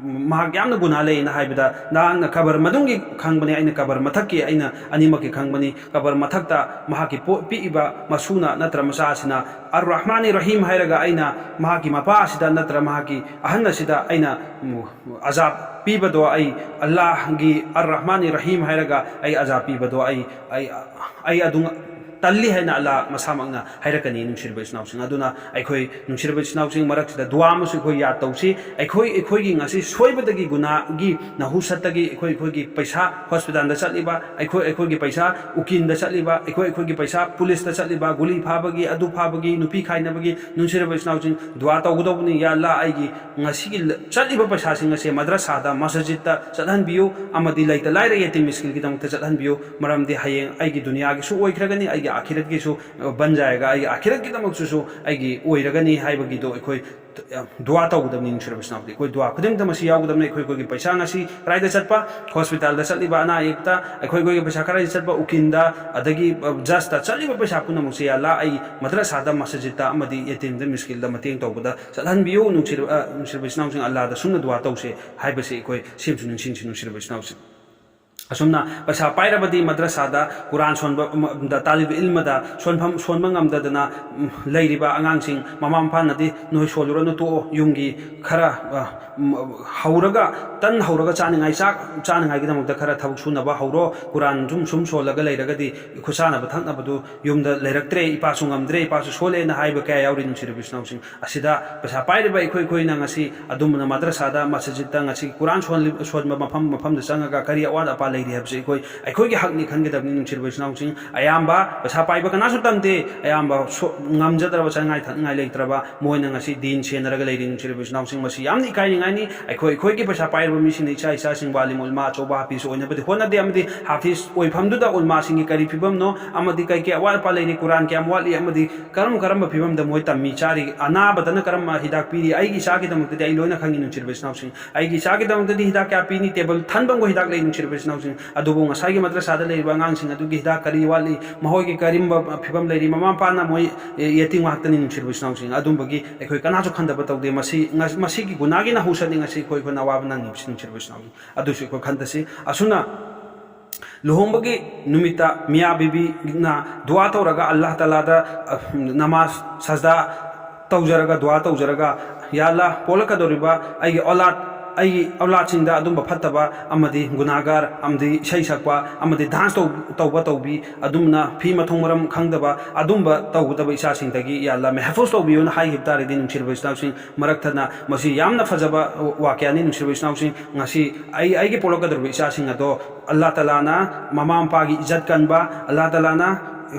ꯃꯍꯥꯛ ꯌꯥꯝꯅ ꯒꯨꯅꯥ ꯂꯩꯌꯦꯅ ꯍꯥꯏꯕꯗ, ꯅꯍꯥꯛꯅ ꯀꯕꯔ ꯃꯅꯨꯡꯒꯤ ꯈꯪꯕꯅꯤ, ꯑꯩꯅ ꯀꯕꯔ ꯃꯊꯛꯀꯤ, ꯑꯩꯅ ꯑꯅꯤꯃꯛꯀꯤ ꯈꯪꯕꯅꯤ꯫ ꯀꯕꯔ ꯃꯊꯛꯇ ꯃꯍꯥꯛꯀꯤ ꯄꯣ-, ꯄꯤꯛꯏꯕ ꯃꯁꯨꯅ ꯅꯠꯇ꯭ꯔ ꯃꯆꯥ ꯑꯁꯤꯅ ꯑꯔ ꯔꯍꯃꯥꯅꯤ ꯔꯍꯤꯝ ꯍꯥꯏꯔꯒ ꯑꯩꯅ ꯃꯍꯥꯛꯀꯤ ꯃꯄꯥ ꯑꯁꯤꯗ ꯅꯠꯇ꯭ꯔ ꯃꯍꯥꯛꯀꯤ ꯑꯍꯟ ꯑꯁꯤꯗ ꯑꯩꯅ, ꯎꯝ, ꯑꯖꯥꯕ ꯄꯤꯕꯗꯣ ꯑꯩ ꯑꯜꯂꯥꯍꯒꯤ ꯑꯔ ꯔꯍꯃꯥꯅꯤ ꯔꯍꯤꯝ ꯍꯥꯏꯔꯒ ꯑꯩ ꯑꯖꯥꯕ ꯄꯤꯕꯗꯣ ꯑꯩ, ꯑꯩ, ꯑꯩ ꯑꯗꯨ ꯇꯜꯂꯤ" ꯍꯥꯏꯅ ꯑꯜꯂꯥꯍ ꯃꯁꯥꯃꯛꯅ ꯍꯥꯏꯔꯛꯀꯅꯤ, ꯅꯨꯡꯁꯤꯔꯕ ꯏꯆꯤꯟ ꯏꯅꯥꯎꯁꯤꯡ꯫ ꯑꯗꯨꯅ ꯑꯩꯈꯣꯏ, ꯅꯨꯡꯁꯤꯔꯕ ꯏꯆꯤꯟ ꯏꯅꯥꯎꯁꯤꯡ, ꯃꯔꯛꯁꯤꯗ ꯗꯨꯋꯥ ꯑꯃꯁꯨ ꯑꯩꯈꯣꯏ ꯌꯥꯗ ꯇꯧꯁꯤ꯫ ꯑꯩꯈꯣꯏ, ꯑꯩꯈꯣꯏꯒꯤ ꯉꯁꯤ ꯁꯣꯏꯕꯗꯒꯤ, ꯒꯨꯅꯥꯒꯤ ꯅꯍꯨꯁꯠꯇꯒꯤ ꯑꯩꯈꯣꯏ, ꯑꯩꯈꯣꯏꯒꯤ ꯄꯩꯁꯥ ꯍꯣꯁꯄꯤꯇꯥꯜꯗ ꯆꯠꯂꯤꯕ, ꯑꯩꯈꯣꯏ, ꯑꯩꯈꯣꯏꯒꯤ ꯄꯩꯁꯥ ꯎꯀꯤꯜꯗ ꯆꯠꯂꯤꯕ, ꯑꯩꯈꯣꯏ, ꯑꯩꯈꯣꯏꯒꯤ ꯄꯩꯁꯥ ꯄꯨꯂꯤꯁꯇ ꯆꯠꯂꯤꯕ, ꯒꯨꯂꯤ ꯐꯥꯕꯒꯤ, ꯑꯗꯨ ꯐꯥꯕꯒꯤ, ꯅꯨꯄꯤ ꯈꯥꯏꯅꯕꯒꯤ, ꯅꯨꯡꯁꯤꯔꯕ ꯏꯆꯤꯟ ꯏꯅꯥꯎꯁꯤꯡ, ꯗꯨꯋꯥ ꯇꯧꯒꯗꯧꯕꯅꯤ꯫ "ꯌꯥ ꯑꯜꯂꯥꯍ, ꯑꯩꯒꯤ ꯉꯁꯤꯒꯤ ꯂ-, ꯆꯠꯂꯤꯕ ꯄꯩꯁꯥꯁꯤꯡ ꯑꯁꯦ ꯃꯗ꯭ꯔꯁꯥꯗ, ꯃꯁꯖꯤꯗꯇ ꯆꯠꯍꯟꯕꯤꯌꯨ, ꯑꯃꯗꯤ ꯂꯩꯇ ꯂꯥꯏꯔ ꯌꯦꯇꯤꯝ ꯃꯤꯁꯀꯤꯟꯒꯤꯗꯃꯛꯇ ꯆꯠꯍꯟꯕꯤꯌꯨ꯫ ꯃꯔꯝꯗꯤ ꯍꯌꯦꯡ ꯑꯩꯒꯤ ꯗꯨꯅꯤꯌꯥꯒꯤꯁꯨ ꯑꯣꯏꯈ꯭ꯔꯒꯅꯤ, ꯑꯩꯒꯤ ꯑꯥꯈꯤꯔꯠꯀꯤꯁꯨ, ꯑ, ꯕꯟ ꯖꯥꯏꯒ, ꯑꯩꯒꯤ ꯑꯥꯈꯤꯔꯠꯀꯤꯗꯃꯛꯁꯨ ꯑꯩꯒꯤ ꯑꯣꯏꯔꯒꯅꯤ" ꯍꯥꯏꯕꯒꯤꯗꯣ ꯑꯩꯈꯣꯏ, ꯑ, ꯗꯨꯋꯥ ꯇꯧꯒꯗꯕꯅꯤ, ꯅꯨꯡꯁꯤꯔꯕ ꯏꯆꯤꯟ ꯏꯅꯥꯎꯗꯤ꯫ ꯑꯩꯈꯣꯏ ꯗꯨꯋꯥ ꯈꯨꯗꯤꯡꯃꯛꯇ ꯃꯁꯤ ꯌꯥꯎꯒꯗꯕꯅꯤ꯫ ꯑꯩꯈꯣꯏ, ꯑꯩꯈꯣꯏꯒꯤ ꯄꯩꯁꯥ ꯉꯁꯤ ꯀꯗꯥꯏꯗ ꯆꯠꯄ, ꯍꯣꯁꯄꯤꯇꯥꯜꯗ ꯆꯠꯂꯤꯕ ꯑꯅꯥ ꯑꯌꯦꯛꯇ, ꯑꯩꯈꯣꯏ, ꯑꯩꯈꯣꯏꯒꯤ ꯄꯩꯁꯥ ꯀꯗꯥꯏꯗ ꯆꯠꯄ, ꯎꯀꯤꯜꯗ, ꯑꯗꯒꯤ, ꯑ, ꯖꯁꯇ ꯆꯠꯂꯤꯕ ꯄꯩꯁꯥ ꯄꯨꯝꯅꯃꯛꯁꯦ, "ꯌꯥ ꯑꯜꯂꯥꯍ, ꯑꯩ ꯃꯗ꯭ꯔꯁꯥꯗ, ꯃꯁꯖꯤꯗꯇ ꯑꯃꯗꯤ ꯌꯦꯇꯤꯝꯗ, ꯃꯤꯁꯀꯤꯟꯗ ꯃꯇꯦꯡ ꯇꯧꯕꯗ ꯆꯠꯍꯟꯕꯤꯌꯨ, ꯅꯨꯡꯁꯤꯔꯕ, ꯑ, ꯅꯨꯡꯁꯤꯔꯕ ꯏꯆꯤꯟ ꯏꯅꯥꯎꯁꯤꯡ, ꯑꯜꯂꯥꯍꯗ ꯁꯨꯝꯅ ꯗꯨꯋꯥ ꯇꯧꯁꯦ" ꯍꯥꯏꯕꯁꯤ ꯑꯩꯈꯣꯏ ꯁꯤꯝꯁꯨ ꯅꯤꯡꯁꯤꯡꯁꯤ, ꯅꯨꯡꯁꯤꯔꯕ ꯏꯆꯤꯟ ꯏꯅꯥꯎꯁꯤꯡ꯫ ꯑꯁꯨꯝꯅ ꯄꯩꯁꯥ ꯄꯥꯏꯔꯕꯗꯤ ꯃꯗ꯭ꯔꯁꯥꯗ ꯀꯨꯔꯥꯟ ꯁꯣꯟꯕ, ꯎꯝ, ꯗ ꯇꯥꯂꯤꯕ ꯏꯜꯃꯗ ꯁꯣꯟꯐꯝ, ꯁꯣꯟꯕ ꯉꯝꯗꯗꯅ, ꯎꯝ, ꯂꯩꯔꯤꯕ ꯑꯉꯥꯡꯁꯤꯡ, ꯃꯃꯥ ꯃꯄꯥꯅꯗꯤ "ꯅꯣꯏ ꯁꯣꯜꯂꯨꯔꯅꯨ, ꯇꯣꯛꯑꯣ, ꯌꯨꯝꯒꯤ ꯈꯔ, ꯑ, ꯎꯝ, ꯍꯧꯔꯒ, ꯇꯟ ꯍꯧꯔꯒ ꯆꯥꯅꯤꯡꯉꯥꯏ, ꯆꯥꯛ ꯆꯥꯅꯤꯡꯉꯥꯏꯒꯤꯗꯃꯛꯇ ꯈꯔ ꯊꯕꯛ ꯁꯨꯅꯕ ꯍꯧꯔꯣ, ꯀꯨꯔꯥꯟ ꯁꯨꯝ, ꯁꯨꯝ ꯁꯣꯜꯂꯒ ꯂꯩꯔꯒꯗꯤ ꯈꯨꯠꯁꯥꯟꯅꯕ ꯊꯛꯅꯕꯗꯨ ꯌꯨꯝꯗ ꯂꯩꯔꯛꯇ꯭ꯔꯦ, ꯏꯄꯥꯁꯨ ꯉꯝꯗ꯭ꯔꯦ, ꯏꯄꯥꯁꯨ ꯁꯣꯜꯂꯦꯅ" ꯍꯥꯏꯕ ꯀꯌꯥ ꯌꯥꯎꯔꯤ, ꯅꯨꯡꯁꯤꯔꯕ ꯏꯆꯤꯟ ꯏꯅꯥꯎꯁꯤꯡ꯫ ꯑꯁꯤꯗ ꯄꯩꯁꯥ ꯄꯥꯏꯔꯤꯕ ꯑꯩꯈꯣꯏ, ꯑꯩꯈꯣꯏꯅ ꯉꯁꯤ ꯑꯗꯨꯝꯕꯅ ꯃꯗ꯭ꯔꯁꯥꯗ, ꯃꯁꯖꯤꯗꯇ ꯉꯁꯤ ꯀꯨꯔꯥꯟ ꯁꯣꯟꯂꯤ-, ꯁꯣꯟꯕ ꯃꯐꯝ, ꯃꯐꯝꯗ ꯆꯪꯉꯒ ꯀꯔꯤ ꯑꯋꯥꯠ ꯑꯄꯥ ꯂꯩꯔꯤ ꯍꯥꯏꯕꯁꯤ ꯑꯩꯈꯣꯏ, ꯑꯩꯈꯣꯏꯒꯤ ꯍꯛꯅꯤ ꯈꯟꯒꯗꯕꯅꯤ, ꯅꯨꯡꯁꯤꯔꯕ ꯏꯆꯤꯟ ꯏꯅꯥꯎꯁꯤꯡ꯫ ꯑꯌꯥꯝꯕ ꯄꯩꯁꯥ ꯄꯥꯏꯕ ꯀꯅꯥꯁꯨ ꯇꯝꯗꯦ, ꯑꯌꯥꯝꯕ ꯁꯣ-, ꯉꯝꯖꯗ꯭ꯔꯕ, ꯆꯥꯅꯤꯡꯉꯥꯏ ꯊꯛꯅꯤꯡꯉꯥꯏ ꯂꯩꯇ꯭ꯔꯕ ꯃꯣꯏꯅ ꯉꯁꯤ ꯗꯤꯟ ꯁꯦꯟꯅꯔꯒ ꯂꯩꯔꯤ, ꯅꯨꯡꯁꯤꯔꯕ ꯏꯆꯤꯟ ꯏꯅꯥꯎꯁꯤꯡ꯫ ꯃꯁꯤ ꯌꯥꯝꯅ ꯏꯀꯥꯏꯅꯤꯡꯉꯥꯏꯅꯤ꯫ ꯑꯩꯈꯣꯏ, ꯑꯩꯈꯣꯏꯒꯤ ꯄꯩꯁꯥ ꯄꯥꯏꯔꯕ ꯃꯤꯁꯤꯡꯅ ꯏꯆꯥ ꯏꯆꯥꯁꯤꯡꯕꯨ ꯑꯥꯂꯤꯝ ꯎꯂꯃꯥ ꯑꯆꯧꯕ ꯍꯥꯐꯤꯖ ꯑꯣꯏꯅꯕꯗꯤ ꯍꯣꯠꯅꯗꯦ, ꯑꯃꯗꯤ ꯍꯥꯐꯤꯖ ꯑꯣꯏꯐꯝꯗꯨꯗ ꯎꯂꯃꯥꯁꯤꯡꯒꯤ ꯀꯔꯤ ꯐꯤꯕꯝꯅꯣ, ꯑꯃꯗꯤ ꯀꯩ ꯀꯩ ꯑꯋꯥꯠ ꯑꯄꯥ ꯂꯩꯔꯤ, ꯀꯨꯔꯥꯟ ꯀꯌꯥꯝ ꯋꯥꯠꯂꯤ, ꯑꯃꯗꯤ ꯀꯔꯝ ꯀꯔꯝꯕ ꯐꯤꯕꯝꯗ ꯃꯣꯏ ꯇꯝꯃꯤ ꯆꯥꯔꯤ, ꯑꯅꯥꯕꯗꯅ ꯀꯔꯝꯕ ꯍꯤꯗꯥꯛ ꯄꯤꯔꯤ, ꯑꯩꯒꯤ ꯏꯆꯥꯒꯤꯗꯃꯛꯇꯗꯤ ꯑꯩ ꯂꯣꯏꯅ ꯈꯪꯉꯤ, ꯅꯨꯡꯁꯤꯔꯕ ꯏꯆꯤꯟ ꯏꯅꯥꯎꯁꯤꯡ꯫ ꯑꯩꯒꯤ ꯏꯆꯥꯒꯤꯗꯃꯛꯇꯗꯤ ꯍꯤꯗꯥꯛ ꯀꯌꯥ ꯄꯤꯅꯤ, ꯇꯦꯕꯜ ꯊꯟꯕ ꯑꯃꯒ ꯍꯤꯗꯥꯛ ꯂꯩ, ꯅꯨꯡꯁꯤꯔꯕ ꯏꯆꯤꯟ ꯏꯅꯥꯎꯁꯤꯡ꯫ ꯑꯗꯨꯕꯨ ꯉꯁꯥꯏꯒꯤ ꯃꯗ꯭ꯔꯁꯥꯗ ꯂꯩꯔꯤꯕ ꯑꯉꯥꯡꯁꯤꯡ ꯑꯗꯨꯒꯤ ꯍꯤꯗꯥꯛ ꯀꯔꯤ ꯋꯥꯠꯂꯤ, ꯃꯈꯣꯏꯒꯤ ꯀꯔꯝꯕ ꯐꯤꯕꯝ ꯂꯩꯔꯤ, ꯃꯃꯥ ꯃꯄꯥꯅ ꯃꯣꯏ, ꯑꯦ, ꯌꯦꯇꯤꯝ ꯉꯥꯛꯇꯅꯤ, ꯅꯨꯡꯁꯤꯔꯕ ꯏꯆꯤꯟ ꯏꯅꯥꯎꯁꯤꯡ꯫ ꯑꯗꯨꯝꯕꯒꯤ ꯑꯩꯈꯣꯏ ꯀꯅꯥꯁꯨ ꯈꯟꯊꯕ ꯇꯧꯗꯦ꯫ ꯃꯁꯤ, ꯉ-, ꯃꯁꯤꯒꯤ ꯒꯨꯅꯥꯒꯤ ꯅꯍꯨꯁꯠꯅꯤ ꯉꯁꯤ ꯑꯩꯈꯣꯏ, ꯑꯩꯈꯣꯏꯅ ꯑꯋꯥꯕ ꯅꯪꯉꯤꯕꯁꯤ, ꯅꯨꯡꯁꯤꯔꯕ ꯏꯆꯤꯟ ꯏꯅꯥꯎꯁꯤꯡ꯫ ꯑꯗꯨꯁꯨ ꯑꯩꯈꯣꯏ ꯈꯟꯊꯁꯤ꯫ ꯑꯁꯨꯝꯅ ꯂꯨꯍꯣꯡꯕꯒꯤ ꯅꯨꯃꯤꯠꯇ ꯃꯤꯌꯥ ꯕꯤꯕꯤꯅ ꯗꯨꯋꯥ ꯇꯧꯔꯒ ꯑꯜꯂꯥꯍ ꯇꯥꯂꯥꯗ, ꯑ, ꯅꯃꯥꯖ ꯁꯖꯗꯥ ꯇꯧꯖꯔꯒ, ꯗꯨꯋꯥ ꯇꯧꯖꯔꯒ, "ꯌꯥ ꯑꯜꯂꯥꯍ, ꯄꯣꯛꯂꯛꯀꯗꯧꯔꯤꯕ ꯑꯩꯒꯤ ꯑꯣꯂꯥꯗ, ꯑꯩꯒꯤ ꯑꯣꯂꯥꯗꯁꯤꯡꯗ ꯑꯗꯨꯝꯕ ꯐꯠꯇꯕ ꯑꯃꯗꯤ ꯒꯨꯅꯥꯒꯥꯔ ꯑꯃꯗꯤ ꯏꯁꯩ ꯁꯛꯄ ꯑꯃꯗꯤ ꯗꯥꯟꯁ ꯇꯧ-, ꯇꯧꯕ ꯇꯧꯕꯤ, ꯑꯗꯨꯝꯅ ꯐꯤ ꯃꯊꯣꯡ ꯃꯔꯝ ꯈꯪꯗꯕ ꯑꯗꯨꯝꯕ ꯇꯧꯒꯗꯕ ꯏꯆꯥꯁꯤꯡꯗꯒꯤ, ꯌꯥ ꯑꯜꯂꯥꯍ, ꯃꯦꯍꯐꯨꯖ ꯇꯧꯕꯤꯌꯨꯅ" ꯍꯥꯏꯈꯤꯕ ꯇꯥꯔꯗꯤ, ꯅꯨꯡꯁꯤꯔꯕ ꯏꯆꯤꯟ ꯏꯅꯥꯎꯁꯤꯡ, ꯃꯔꯛꯊꯠꯅ ꯃꯁꯤ ꯌꯥꯝꯅ ꯐꯖꯕ ꯋꯥꯀ꯭ꯌꯥꯅꯤ, ꯅꯨꯡꯁꯤꯔꯕ ꯏꯆꯤꯟ ꯏꯅꯥꯎꯁꯤꯡ꯫ ꯉꯁꯤ ꯑꯩ, ꯑꯩꯒꯤ ꯄꯣꯛꯂꯛꯀꯗꯧꯔꯤꯕ ꯏꯆꯥꯁꯤꯡ ꯑꯗꯣ ꯑꯜꯂꯥꯍ ꯇꯥꯂꯥꯅ, ꯃꯃꯥ ꯃꯄꯥꯒꯤ ꯏꯖꯠ ꯀꯟꯕ, ꯑꯜꯂꯥꯍ ꯇꯥꯂꯥꯅ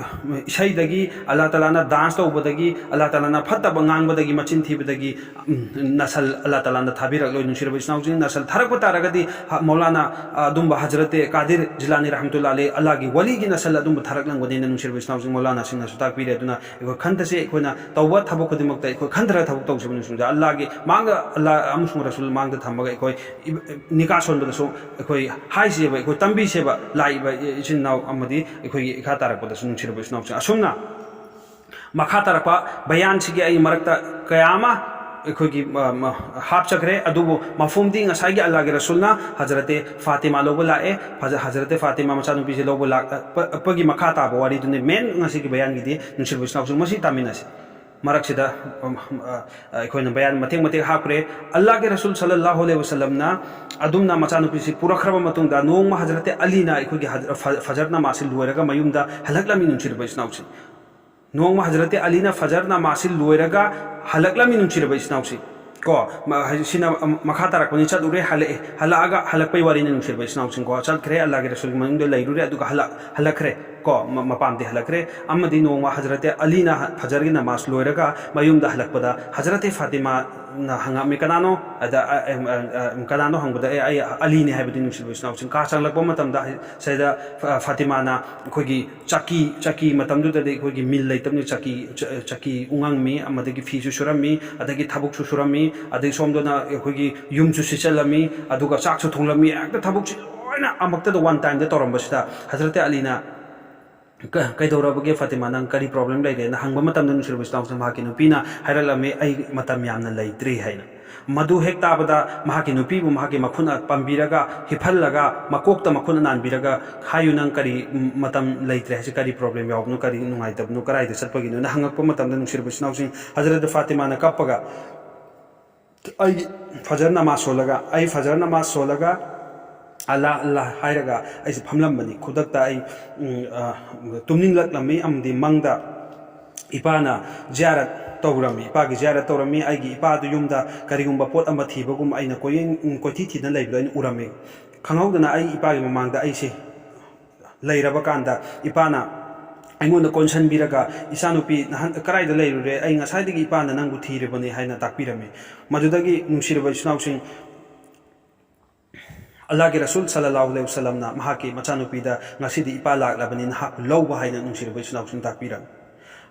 ꯏꯁꯩꯗꯒꯤ, ꯑꯜꯂꯥꯍ ꯇꯥꯂꯥꯅ ꯗꯥꯟꯁ ꯇꯧꯕꯗꯒꯤ, ꯑꯜꯂꯥꯍ ꯇꯥꯂꯥꯅ ꯐꯠꯇꯕ ꯉꯥꯡꯕꯗꯒꯤ, ꯃꯆꯤꯟ ꯊꯤꯕꯗꯒꯤ, ꯎꯝ, ꯅꯁꯜ ꯑꯜꯂꯥꯍ ꯇꯥꯂꯥꯅ ꯊꯥꯕꯤꯔꯛꯂꯣꯏ꯫ ꯅꯨꯡꯁꯤꯔꯕ ꯏꯆꯤꯟ ꯏꯅꯥꯎꯁꯤꯡ, ꯅꯁꯜ ꯊꯥꯔꯛꯄ ꯇꯥꯔꯒꯗꯤ, ꯍ-, ꯃꯧꯂꯥꯅꯥ, ꯑ, ꯑꯗꯨꯝꯕ ꯍꯖꯔꯠꯇꯦ ꯀꯥꯗꯤꯔ ꯖꯤꯂꯥꯅꯤ ꯔꯍꯃꯇꯨꯜꯂꯥ ꯑꯂꯩ, ꯑꯜꯂꯥꯍꯒꯤ ꯋꯥꯂꯤꯒꯤ ꯅꯁꯜ ꯑꯗꯨꯝꯕ ꯊꯥꯔꯛꯂꯝꯒꯅꯤꯅ, ꯅꯨꯡꯁꯤꯔꯕ ꯏꯆꯤꯟ ꯏꯅꯥꯎꯁꯤꯡ, ꯃꯧꯂꯥꯅꯥꯁꯤꯡꯅꯁꯨ ꯇꯥꯛꯄꯤꯔꯦ꯫ ꯑꯗꯨꯅ ꯑꯩꯈꯣꯏ ꯈꯟꯊꯁꯦ, ꯑꯩꯈꯣꯏꯅ ꯇꯧꯕ ꯊꯕꯛ ꯈꯨꯗꯤꯡꯃꯛꯇ ꯑꯩꯈꯣꯏ ꯈꯟꯊꯔꯒ ꯊꯕꯛ ꯇꯧꯁꯦꯕ꯫ ꯅꯨꯡꯁꯤꯔꯕ ꯏꯆꯤꯟ ꯏꯅꯥꯎꯁꯤꯡ, ꯑꯜꯂꯥꯍꯒꯤ ꯃꯥꯡꯗ, ꯑꯜꯂꯥꯍ ꯑꯃꯁꯨꯡ ꯔꯁꯨꯜ ꯃꯥꯡꯗ ꯊꯝꯃꯒ ꯑꯩꯈꯣꯏ ꯏꯕ-, ꯅꯤꯀꯥ ꯁꯣꯟꯕꯗꯁꯨ ꯑꯩꯈꯣꯏ ꯍꯥꯏꯁꯦꯕ, ꯑꯩꯈꯣꯏ ꯇꯝꯕꯤꯁꯦꯕ, ꯂꯥꯛꯏꯕ ꯏꯆꯤꯟ ꯏꯅꯥꯎ ꯑꯃꯗꯤ ꯑꯩꯈꯣꯏꯒꯤ ꯏꯈꯥ ꯇꯥꯔꯛꯄꯗꯁꯨ, ꯅꯨꯡꯁꯤꯔꯕ ꯏꯆꯤꯟ ꯏꯅꯥꯎꯁꯤꯡ꯫ ꯑꯁꯨꯝꯅ ꯃꯈꯥ ꯇꯥꯔꯛꯄ ꯕꯌꯥꯟꯁꯤꯒꯤ ꯑꯩ ꯃꯔꯛꯇ ꯀꯌꯥ ꯑꯃ ꯑꯩꯈꯣꯏꯒꯤ, ꯑ, ꯃ-, ꯍꯥꯞꯆꯈ꯭ꯔꯦ, ꯑꯗꯨꯕꯨ ꯃꯐꯝꯗꯤ ꯉꯁꯥꯏꯒꯤ ꯑꯜꯂꯥꯍꯒꯤ ꯔꯁꯨꯜꯅ ꯍꯖꯔꯠꯇꯦ ꯐꯥꯇꯤꯃꯥ ꯂꯧꯕ ꯂꯥꯛꯑꯦ, ꯍꯖ-, ꯍꯖꯔꯠꯇꯦ ꯐꯥꯇꯤꯃꯥ ꯃꯆꯥꯅꯨꯄꯤꯁꯦ ꯂꯧꯕ ꯂꯥꯛꯄꯒꯤ ꯃꯈꯥ ꯇꯥꯕ ꯋꯥꯔꯤꯗꯨꯅꯤ ꯃꯦꯟ ꯉꯁꯤꯒꯤ ꯕꯌꯥꯟꯒꯤꯗꯤ, ꯅꯨꯡꯁꯤꯔꯕ ꯏꯆꯤꯟ ꯏꯅꯥꯎꯁꯤꯡ꯫ ꯃꯁꯤ ꯇꯥꯃꯤꯟꯅꯁꯤ꯫ ꯃꯔꯛꯁꯤꯗ, ꯎꯝ, ꯑ, ꯑꯩꯈꯣꯏꯅ ꯕꯌꯥꯟ ꯃꯇꯦꯛ ꯃꯇꯦꯛ ꯍꯥꯞꯈ꯭ꯔꯦ꯫ ꯑꯜꯂꯥꯍꯒꯤ ꯔꯁꯨꯜ ꯁꯜꯂꯜꯂꯥꯍꯨ ꯑꯂꯩꯍꯤ ꯋꯁꯜꯂꯝꯅ ꯑꯗꯨꯝꯅ ꯃꯆꯥꯅꯨꯄꯤꯁꯤ ꯄꯨꯔꯛꯈ꯭ꯔꯕ ꯃꯇꯨꯡꯗ, ꯅꯣꯡꯃ ꯍꯖꯔꯠꯇꯦ ꯑꯂꯤꯅ ꯑꯩꯈꯣꯏꯒꯤ ꯍꯖ-, ꯐ-, ꯐꯖꯔ ꯅꯃꯥꯖꯁꯤ ꯂꯣꯏꯔꯒ ꯃꯌꯨꯝꯗ ꯍꯜꯂꯛꯂꯝꯃꯤ, ꯅꯨꯡꯁꯤꯔꯕ ꯏꯆꯤꯟ ꯏꯅꯥꯎꯁꯤꯡ꯫ ꯅꯣꯡꯃ ꯍꯖꯔꯠꯇꯦ ꯑꯂꯤꯅ ꯐꯖꯔ ꯅꯃꯥꯖꯁꯤ ꯂꯣꯏꯔꯒ ꯍꯜꯂꯛꯂꯝꯃꯤ, ꯅꯨꯡꯁꯤꯔꯕ ꯏꯆꯤꯟ ꯏꯅꯥꯎꯁꯤꯡ꯫ ꯀꯣ, ꯃ-, ꯍꯥꯏ-, ꯁꯤꯅ, ꯑꯝ, ꯃꯈꯥ ꯇꯥꯔꯛꯄꯅꯤ꯫ ꯆꯠꯂꯨꯔꯦ, ꯍꯜꯂꯛꯑꯦ, ꯍꯜꯂꯛꯑꯒ ꯍꯜꯂꯛꯄꯩ ꯋꯥꯔꯤꯅꯤ, ꯅꯨꯡꯁꯤꯔꯕ ꯏꯆꯤꯟ ꯏꯅꯥꯎꯁꯤꯡ꯫ ꯀꯣ, ꯆꯠꯈ꯭ꯔꯦ, ꯑꯜꯂꯥꯍꯒꯤ ꯔꯁꯨꯜꯒꯤ ꯃꯌꯨꯝꯗ ꯂꯩꯔꯨꯔꯦ, ꯑꯗꯨꯒ ꯍꯜꯂꯛ-, ꯍꯜꯂꯛꯈ꯭ꯔꯦ꯫ ꯀꯣ, ꯃ-, ꯃꯄꯥꯝꯗꯤ ꯍꯜꯂꯛꯈ꯭ꯔꯦ꯫ ꯑꯃꯗꯤ ꯅꯣꯡꯃ ꯍꯖꯔꯠꯇꯦ ꯑꯂꯤꯅ ꯍ-, ꯐꯖꯔꯒꯤ ꯅꯃꯥꯖ ꯂꯣꯏꯔꯒ ꯃꯌꯨꯝꯗ ꯍꯜꯂꯛꯄꯗ ꯍꯖꯔꯠꯇꯦ ꯐꯥꯇꯤꯃꯥꯅ ꯍꯪꯉꯛꯑꯝꯃꯤ, "ꯀꯅꯥꯅꯣ?" ꯑꯗ, ꯑ, ꯑ, ꯑ, ꯑ, "ꯀꯅꯥꯅꯣ?" ꯍꯪꯕꯗ, "ꯑꯦ, ꯑꯩ ꯑꯂꯤꯅꯦ" ꯍꯥꯏꯕꯗꯤ, ꯅꯨꯡꯁꯤꯔꯕ ꯏꯆꯤꯟ ꯏꯅꯥꯎꯁꯤꯡ꯫ ꯀꯥ ꯆꯪꯂꯛꯄ ꯃꯇꯝꯗ ꯍ-, ꯁꯤꯗ ꯐ-, ꯐꯥꯇꯤꯃꯥꯅ ꯑꯩꯈꯣꯏꯒꯤ ꯆꯀꯤ, ꯆꯀꯤ ꯃꯇꯝꯗꯨꯗꯗꯤ ꯑꯩꯈꯣꯏꯒꯤ ꯃꯤꯜ ꯂꯩꯇꯕꯅꯤ, ꯆꯀꯤ, ꯆ-, ꯆꯀꯤ ꯎꯉꯝꯃꯤ, ꯑꯃꯗꯒꯤ ꯐꯤꯁꯨ ꯁꯨꯔꯝꯃꯤ, ꯑꯗꯒꯤ ꯊꯕꯛꯁꯨ ꯁꯨꯔꯝꯃꯤ, ꯑꯗꯒꯤ ꯁꯣꯝꯗꯅ ꯑꯩꯈꯣꯏꯒꯤ ꯌꯨꯝꯁꯨ ꯁꯤꯠꯆꯜꯂꯝꯃꯤ, ꯑꯗꯨꯒ ꯆꯥꯛꯁꯨ ꯊꯣꯡꯂꯝꯃꯤ, ꯍꯦꯛꯇ ꯊꯕꯛꯁꯤ ꯂꯣꯏꯅ ꯑꯃꯨꯛꯇꯗ ꯋꯥꯟ ꯇꯥꯏꯝꯗ ꯇꯧꯔꯝꯕꯁꯤꯗ ꯍꯖꯔꯠ ꯑꯂꯤꯅ "ꯀ-, ꯀꯩꯗꯧꯔꯕꯒꯦ ꯐꯥꯇꯤꯃꯥ, ꯅꯪ ꯀꯔꯤ ꯄ꯭ꯔꯣꯕ꯭ꯂꯦꯝ ꯂꯩꯔꯦꯅ?" ꯍꯪꯕ ꯃꯇꯝꯗ ꯅꯨꯡꯁꯤꯔꯕ ꯏꯆꯤꯜ ꯏꯅꯥꯎꯁꯤꯡ, ꯃꯍꯥꯛꯀꯤ ꯅꯨꯄꯤꯅ ꯍꯥꯏꯔꯛꯂꯝꯃꯤ, "ꯑꯩ ꯃꯇꯝ ꯌꯥꯝꯅ ꯂꯩꯇ꯭ꯔꯤ" ꯍꯥꯏꯅ꯫ ꯃꯗꯨ ꯍꯦꯛ ꯇꯥꯕꯗ ꯃꯍꯥꯛꯀꯤ ꯅꯨꯄꯤꯕꯨ ꯃꯍꯥꯛꯀꯤ ꯃꯈꯨꯠꯅ ꯄꯝꯕꯤꯔꯒ, ꯍꯤꯞꯍꯜꯂꯒ, ꯃꯀꯣꯛꯇ ꯃꯈꯨꯠꯅ ꯅꯥꯟꯕꯤꯔꯒ, "ꯍꯥꯏꯌꯨ, ꯅꯪ ꯀꯔꯤ ꯃꯇꯝ ꯂꯩꯇ꯭ꯔꯦ ꯍꯥꯏꯁꯤ, ꯀꯔꯤ ꯄ꯭ꯔꯣꯕ꯭ꯂꯦꯝ ꯌꯥꯎꯕꯅꯣ, ꯀꯔꯤ ꯅꯨꯡꯉꯥꯏꯇꯕꯅꯣ, ꯀꯗꯥꯏꯗ ꯆꯠꯄꯒꯤꯅꯣꯅ?" ꯍꯪꯉꯛꯄ ꯃꯇꯝꯗ ꯅꯨꯡꯁꯤꯔꯕ ꯏꯆꯤꯜ ꯏꯅꯥꯎꯁꯤꯡ, ꯍꯖꯔꯠ ꯐꯥꯇꯤꯃꯥꯅ ꯀꯞꯄꯒ, "ꯑꯩꯒꯤ ꯐꯖꯔ ꯅꯃꯥꯖ ꯁꯣꯜꯂꯒ, ꯑꯩ ꯐꯖꯔ ꯅꯃꯥꯖ ꯁꯣꯜꯂꯒ ꯑꯜꯂꯥ, ꯑꯜꯂꯥ ꯍꯥꯏꯔꯒ ꯑꯩꯁꯦ ꯐꯝꯂꯝꯕꯅꯤ꯫ ꯈꯨꯗꯛꯇ ꯑꯩ, ꯎꯝ, ꯑ, ꯇꯨꯝꯅꯤꯡꯂꯛꯂꯝꯃꯤ ꯑꯃꯗꯤ ꯃꯪꯗ ꯏꯄꯥꯅ ꯖꯤꯌꯥꯔꯠ ꯇꯧꯔꯝꯃꯤ, ꯏꯄꯥꯒꯤ ꯖꯤꯌꯥꯔꯠ ꯇꯧꯔꯝꯃꯤ꯫ ꯑꯩꯒꯤ ꯏꯄꯥꯗꯨ ꯌꯨꯝꯗ ꯀꯔꯤꯒꯨꯝꯕ ꯄꯣꯠ ꯑꯃ ꯊꯤꯕꯒꯨꯝ ꯑꯩꯅ ꯀꯣꯏꯌꯦꯡ-, ꯀꯣꯏꯊꯤ ꯊꯤꯗꯅ ꯂꯩꯕꯗꯣ ꯑꯩꯅ ꯎꯔꯝꯃꯤ꯫ ꯈꯪꯍꯧꯗꯅ ꯑꯩ ꯏꯄꯥꯒꯤ ꯃꯃꯥꯡꯗ ꯑꯩꯁꯦ ꯂꯩꯔꯕ ꯀꯥꯟꯗ ꯏꯄꯥꯅ ꯑꯩꯉꯣꯟꯗ ꯀꯣꯟꯁꯤꯟꯕꯤꯔꯒ, 'ꯏꯆꯥꯅꯨꯄꯤ, ꯅꯍꯥꯟ ꯀꯗꯥꯏꯗ ꯂꯩꯔꯨꯔꯦ? ꯑꯩ ꯉꯁꯥꯏꯗꯒꯤ ꯏꯄꯥꯅ ꯅꯪꯕꯨ ꯊꯤꯔꯤꯕꯅꯤ' ꯍꯥꯏꯅ ꯇꯥꯛꯄꯤꯔꯝꯃꯤ꯫ ꯃꯗꯨꯗꯒꯤ ꯅꯨꯡꯁꯤꯔꯕ ꯏꯆꯤꯜ ꯏꯅꯥꯎꯁꯤꯡ, ꯑꯜꯂꯥꯍꯒꯤ ꯔꯁꯨꯜ ꯁꯜꯂꯜꯂꯥꯍꯨ ꯑꯂꯩꯍꯤ ꯋꯁꯜꯂꯝꯅ ꯃꯍꯥꯛꯀꯤ ꯃꯆꯥꯅꯨꯄꯤꯗ, "ꯉꯁꯤꯗꯤ ꯏꯄꯥ ꯂꯥꯛꯂꯕꯅꯤ, ꯅꯍꯥꯛꯄꯨ ꯂꯧꯕ" ꯍꯥꯏꯅ ꯅꯨꯡꯁꯤꯔꯕ ꯏꯆꯤꯜ ꯏꯅꯥꯎꯁꯤꯡ ꯇꯥꯛꯄꯤꯔꯝꯃꯤ꯫